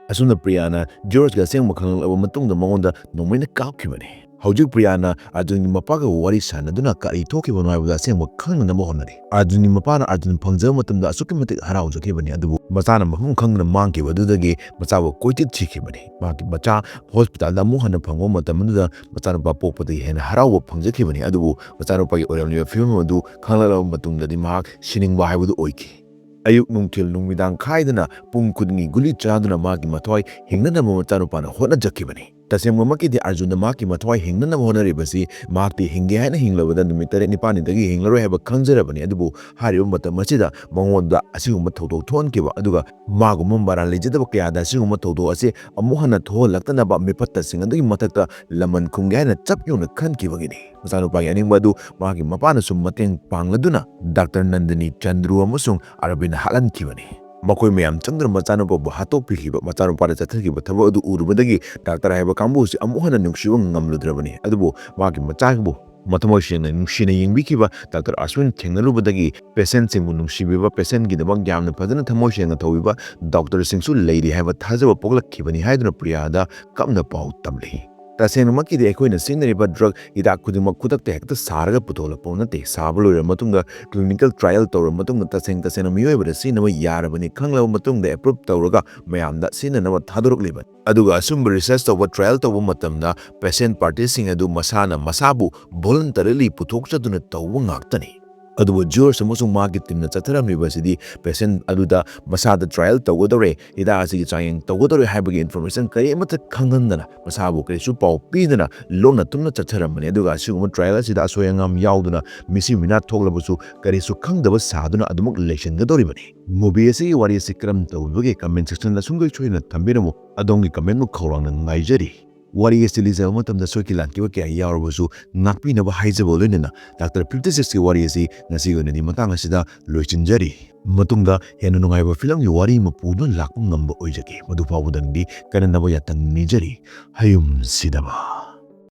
ꯑꯁꯨꯝꯅ ꯄ꯭ꯔꯤꯌꯥꯅ ꯖꯣꯔꯖꯀꯤ ꯑꯁꯦꯡꯕ ꯈꯪꯂꯛꯂꯕ ꯃꯇꯨꯡꯗ ꯃꯉꯣꯟꯗ ꯅꯣꯡꯃꯩꯅ ꯀꯥꯞꯈꯤꯕꯅꯤ꯫ ꯍꯧꯖꯤꯛ ꯄ꯭ꯔꯤꯌꯥꯅ ꯑꯔꯖꯨꯟꯒꯤ ꯃꯄꯥꯒ ꯋꯥꯔꯤ ꯁꯥꯟꯅꯗꯨꯅ ꯀꯔꯤ ꯊꯣꯛꯈꯤꯕꯅꯣ ꯍꯥꯏꯕꯗꯨ ꯑꯁꯦꯡꯕ ꯈꯪꯅꯅꯕ ꯍꯣꯠꯅꯔꯤ꯫ ꯑꯔꯖꯨꯟꯒꯤ ꯃꯄꯥꯅ ꯑꯔꯖꯨꯟ ꯐꯪꯖꯕ ꯃꯇꯝꯗ ꯑꯁꯨꯛꯀꯤ ꯃꯇꯤꯛ ꯍꯔꯥꯎꯖꯈꯤꯕꯅꯤ, ꯑꯗꯨꯕꯨ ꯃꯆꯥꯅ ꯃꯐꯝ ꯈꯪꯗꯅ ꯃꯥꯡꯈꯤꯕ ꯑꯗꯨꯗꯒꯤ ꯃꯆꯥꯕꯨ ꯀꯣꯏꯊꯤ ꯊꯤꯈꯤꯕꯅꯤ꯫ ꯃꯍꯥꯛꯀꯤ ꯃꯆꯥ ꯍꯣꯁꯄꯤꯇꯥꯜꯗ ꯑꯃꯨꯛ ꯍꯟꯅ ꯐꯪꯕ ꯃꯇꯝ ꯑꯗꯨꯗ ꯃꯆꯥꯅꯨꯄꯥ ꯄꯣꯛꯄꯗꯒꯤ ꯍꯦꯟꯅ ꯍꯔꯥꯎꯕ ꯐꯪꯖꯈꯤꯕꯅꯤ, ꯑꯗꯨꯕꯨ ꯃꯆꯥꯅꯨꯄꯥꯒꯤ ꯑꯣꯏꯔꯝꯂꯤꯕ ꯐꯤꯕꯝ ꯑꯗꯨ ꯈꯪꯂꯛꯂꯕ ꯃꯇꯨꯡꯗꯗꯤ ꯃꯍꯥꯛ ꯁꯤꯅꯤꯡꯕ ꯍꯥꯏꯕꯗꯨ ꯑꯣꯏꯈꯤ꯫ ꯑꯌꯨꯛ ꯅꯨꯡꯊꯤꯜ ꯅꯨꯃꯤꯗꯥꯡ ꯈꯥꯏꯗꯅ ꯄꯨꯡ ꯈꯨꯗꯤꯡꯒꯤ ꯒꯨꯂꯤ ꯆꯥꯗꯨꯅ ꯃꯥꯒꯤ ꯃꯊ꯭ꯋꯥꯏ ꯍꯤꯡꯅꯅꯕ ꯃꯆꯥꯅꯨꯄꯥꯅ ꯍꯣꯠꯅꯖꯈꯤꯕꯅꯤ꯫ ꯇꯁꯦꯡꯕꯃꯛꯀꯤꯗꯤ ꯑꯔꯖꯨꯟꯅ ꯃꯍꯥꯛꯀꯤ ꯃꯊ꯭ꯋꯥꯏ ꯍꯤꯡꯅꯅꯕ ꯍꯣꯠꯅꯔꯤꯕꯁꯤ ꯃꯍꯥꯛꯇꯤ ꯍꯤꯡꯒꯦ ꯍꯥꯏꯅ ꯍꯤꯡꯂꯕꯗ ꯅꯨꯃꯤꯠ ꯇꯔꯦꯠ ꯅꯤꯄꯥꯜꯅꯤꯗꯒꯤ ꯍꯤꯡꯂꯔꯣꯏ ꯍꯥꯏꯕ ꯈꯪꯖꯔꯕꯅꯤ꯫ ꯑꯗꯨꯕꯨ ꯍꯥꯏꯔꯤꯕ ꯃꯇꯝ ꯑꯁꯤꯗ ꯃꯉꯣꯟꯗ ꯑꯁꯤꯒꯨꯝꯕ ꯊꯧꯗꯣꯛ ꯊꯣꯛꯍꯟꯈꯤꯕ ꯑꯗꯨꯒ ꯃꯥꯒꯨꯝꯕ ꯃꯔꯥꯜ ꯂꯩꯖꯗꯕ ꯀꯌꯥꯗ ꯑꯁꯤꯒꯨꯝꯕ ꯊꯧꯗꯣꯛ ꯑꯁꯤ ꯑꯃꯨꯛ ꯍꯟꯅ ꯊꯣꯛꯍꯜꯂꯛꯇꯅꯕ ꯃꯤꯐꯠꯇꯁꯤꯡ ꯑꯗꯨꯒꯤ ꯃꯊꯛꯇ ꯂꯃꯟ ꯈꯨꯝꯒꯦ ꯍꯥꯏꯅ ꯆꯞ ꯌꯨꯡꯅ ꯈꯟꯈꯤꯕꯒꯤꯅꯤ꯫ ꯃꯆꯥꯅꯨꯄꯥꯒꯤ ꯑꯅꯤꯡꯕ ꯑꯗꯨ ꯃꯍꯥꯛꯀꯤ ꯃꯄꯥꯅꯁꯨ ꯃꯇꯦꯡ ꯄꯥꯡꯂꯗꯨꯅ ꯗꯥꯛꯇꯔ ꯅꯟꯗꯅꯤ, ꯆꯟꯗ꯭ꯔꯨ ꯑꯃꯁꯨꯡ ꯑꯔꯕꯤꯟ ꯍꯥꯠꯍꯟꯈꯤꯕꯅꯤ꯫ ꯃꯈꯣꯏ ꯃꯌꯥꯝ ꯆꯪꯗꯨꯅ ꯃꯆꯥꯅꯨꯄꯥꯕꯨ ꯍꯥꯠꯇꯣꯛꯄꯤꯈꯤꯕ꯫ ꯃꯆꯥꯅꯨꯄꯥꯗ ꯆꯠꯊꯈꯤꯕ ꯊꯕꯛ ꯑꯗꯨ ꯎꯔꯨꯕꯗꯒꯤ ꯗꯥꯛꯇꯔ ꯍꯥꯏꯕ ꯀꯥꯡꯕꯨ ꯑꯁꯤ ꯑꯃꯨꯛ ꯍꯟꯅ ꯅꯨꯡꯁꯤꯕ ꯉꯝꯂꯨꯗ꯭ꯔꯕꯅꯤ꯫ ꯑꯗꯨꯕꯨ ꯃꯍꯥꯛꯀꯤ ꯃꯆꯥꯕꯨ ꯃꯊꯃꯣꯏ ꯁꯦꯡꯅ ꯅꯨꯡꯁꯤꯅ ꯌꯦꯡꯕꯤꯈꯤꯕ ꯗꯥꯛꯇꯔ ꯑꯁꯋꯤꯟ ꯊꯦꯡꯅꯔꯨꯕꯗꯒꯤ ꯄꯦꯁꯦꯟꯠꯁꯤꯡꯕꯨ ꯅꯨꯡꯁꯤꯕꯤꯕ, ꯄꯦꯁꯦꯟꯠꯀꯤꯗꯃꯛ ꯌꯥꯝꯅ ꯐꯖꯅ ꯊꯃꯣꯏ ꯁꯦꯡꯅ ꯇꯧꯕꯤꯕ ꯗꯥꯛꯇꯔꯁꯤꯡꯁꯨ ꯂꯩꯔꯤ ꯍꯥꯏꯕ ꯊꯥꯖꯕ ꯄꯣꯛꯂꯛꯈꯤꯕꯅꯤ ꯍꯥꯏꯗꯨꯅ ꯄ꯭ꯔꯤꯌꯥꯗ ꯀꯞꯅ ꯄꯥꯎ ꯇꯝꯂꯤ꯫ ꯇꯁꯦꯡꯅꯃꯛꯀꯤꯗꯤ ꯑꯩꯈꯣꯏꯅ ꯁꯤꯖꯤꯟꯅꯔꯤꯕ ꯗ꯭ꯔꯒ ꯍꯤꯗꯥꯛ ꯈꯨꯗꯤꯡꯃꯛ ꯈꯨꯗꯛꯇ ꯍꯦꯛꯇ ꯁꯥꯔꯒ ꯄꯨꯊꯣꯛꯂꯛꯄ ꯅꯠꯇꯦ꯫ ꯁꯥꯕ ꯂꯣꯏꯔꯕ ꯃꯇꯨꯡꯗ, ꯀ꯭ꯂꯤꯅꯤꯀꯦꯜ ꯇ꯭ꯔꯥꯏꯌꯦꯜ ꯇꯧꯔꯕ ꯃꯇꯨꯡꯗ, ꯇꯁꯦꯡ ꯇꯁꯦꯡꯅ ꯃꯤꯑꯣꯏꯕꯗ ꯁꯤꯖꯤꯟꯅꯕ ꯌꯥꯔꯕꯅꯤ ꯈꯪꯂꯕ ꯃꯇꯨꯡꯗ ꯑꯦꯄ꯭ꯔꯨꯞ ꯇꯧꯔꯒ ꯃꯌꯥꯝꯗ ꯁꯤꯖꯤꯟꯅꯅꯕ ꯊꯥꯗꯣꯔꯛꯂꯤꯕꯅꯤ꯫ ꯑꯗꯨꯒ ꯑꯁꯨꯝꯕ ꯔꯤꯁꯔꯆ ꯇꯧꯕ, ꯇ꯭ꯔꯥꯏꯌꯦꯜ ꯇꯧꯕ ꯃꯇꯝꯗ ꯄꯦꯁꯦꯟꯠ ꯄꯥꯔꯇꯤꯁꯤꯡ ꯑꯗꯨ ꯃꯁꯥꯅ ꯃꯁꯥꯕꯨ ꯚꯣꯂꯨꯟꯇꯔꯤꯂꯤ ꯄꯨꯊꯣꯛꯆꯗꯨꯅ ꯇꯧꯕ ꯉꯥꯛꯇꯅꯤ꯫ ꯑꯗꯨꯕꯨ ꯖꯣꯔꯖ ꯑꯃꯁꯨꯡ ꯃꯍꯥꯛꯀꯤ ꯇꯤꯝꯅ ꯆꯠꯊꯔꯝꯂꯤꯕ ꯑꯁꯤꯗꯤ ꯄꯦꯁꯦꯟꯠ ꯑꯗꯨꯗ ꯃꯁꯥꯗ ꯇ꯭ꯔꯥꯏꯌꯦꯜ ꯇꯧꯒꯗꯧꯔꯦ, ꯍꯤꯗꯥꯛ ꯑꯁꯤꯒꯤ ꯆꯥꯡꯌꯦꯡ ꯇꯧꯒꯗꯧꯔꯦ ꯍꯥꯏꯕꯒꯤ ꯏꯟꯐꯣꯔꯃꯦꯁꯟ ꯀꯔꯤꯃꯠꯇ ꯈꯪꯍꯟꯗꯅ, ꯃꯁꯥꯕꯨ ꯀꯔꯤꯁꯨ ꯄꯥꯎ ꯄꯤꯗꯅ ꯂꯣꯟꯅ ꯇꯨꯝꯅ ꯆꯠꯊꯔꯝꯕꯅꯤ꯫ ꯑꯗꯨꯒ ꯑꯁꯤꯒꯨꯝꯕ ꯇ꯭ꯔꯥꯏꯌꯦꯜ ꯑꯁꯤꯗ ꯑꯁꯣꯏ ꯑꯉꯥꯝ ꯌꯥꯎꯗꯨꯅ ꯃꯤꯁꯤ ꯃꯤꯅꯥ ꯊꯣꯛꯂꯕꯁꯨ ꯀꯔꯤꯁꯨ ꯈꯪꯗꯕ ꯁꯥꯗꯨꯅ ꯑꯗꯨꯃꯛ ꯂꯩꯁꯤꯟꯒꯗꯧꯔꯤꯕꯅꯤ꯫ ꯃꯨꯚꯤ ꯑꯁꯤꯒꯤ ꯋꯥꯔꯤ ꯑꯁꯤ ꯀꯔꯝ ꯇꯧꯕꯒꯦ ꯀꯃꯦꯟꯠ ꯁꯦꯛꯁꯟꯗ ꯁꯨꯡꯁꯣꯏ ꯁꯣꯏꯗꯅ ꯊꯝꯕꯤꯔꯝꯃꯨ꯫ ꯑꯗꯣꯝꯒꯤ ꯀꯃꯦꯟꯠꯕꯨ ꯈꯧꯔꯥꯡꯅ ꯉꯥꯏꯖꯔꯤ꯫ ꯋꯥꯔꯤ ꯑꯁꯤ ꯂꯤꯖꯕ ꯃꯇꯝꯗ ꯁꯣꯏꯈꯤ ꯂꯥꯟꯈꯤꯕ ꯀꯌꯥ ꯌꯥꯎꯔꯕꯁꯨ ꯉꯥꯛꯄꯤꯅꯕ ꯍꯥꯏꯖꯕ ꯂꯣꯏꯅꯅ ꯗꯥꯛꯇꯔ ꯐꯤꯐꯇꯤ ꯁꯤꯛꯁꯀꯤ ꯋꯥꯔꯤ ꯑꯁꯤ ꯉꯁꯤꯒꯤ ꯑꯣꯏꯅꯗꯤ ꯃꯇꯥꯡ ꯑꯁꯤꯗ ꯂꯣꯏꯁꯤꯟꯖꯔꯤ꯫ ꯃꯇꯨꯡꯗ ꯍꯦꯟꯅ ꯅꯨꯡꯉꯥꯏꯕ ꯐꯤꯂꯝꯒꯤ ꯋꯥꯔꯤ ꯑꯃ ꯄꯨꯗꯨꯅ ꯂꯥꯛꯄ ꯉꯝꯕ ꯑꯣꯏꯖꯒꯦ꯫ ꯃꯗꯨ ꯐꯥꯎꯕꯗꯪꯗꯤ ꯀꯟꯅꯅꯕ ꯌꯥꯊꯪ ꯅꯤꯖꯔꯤ꯫ ꯍꯌꯨꯝ ꯁꯤꯗꯕ꯫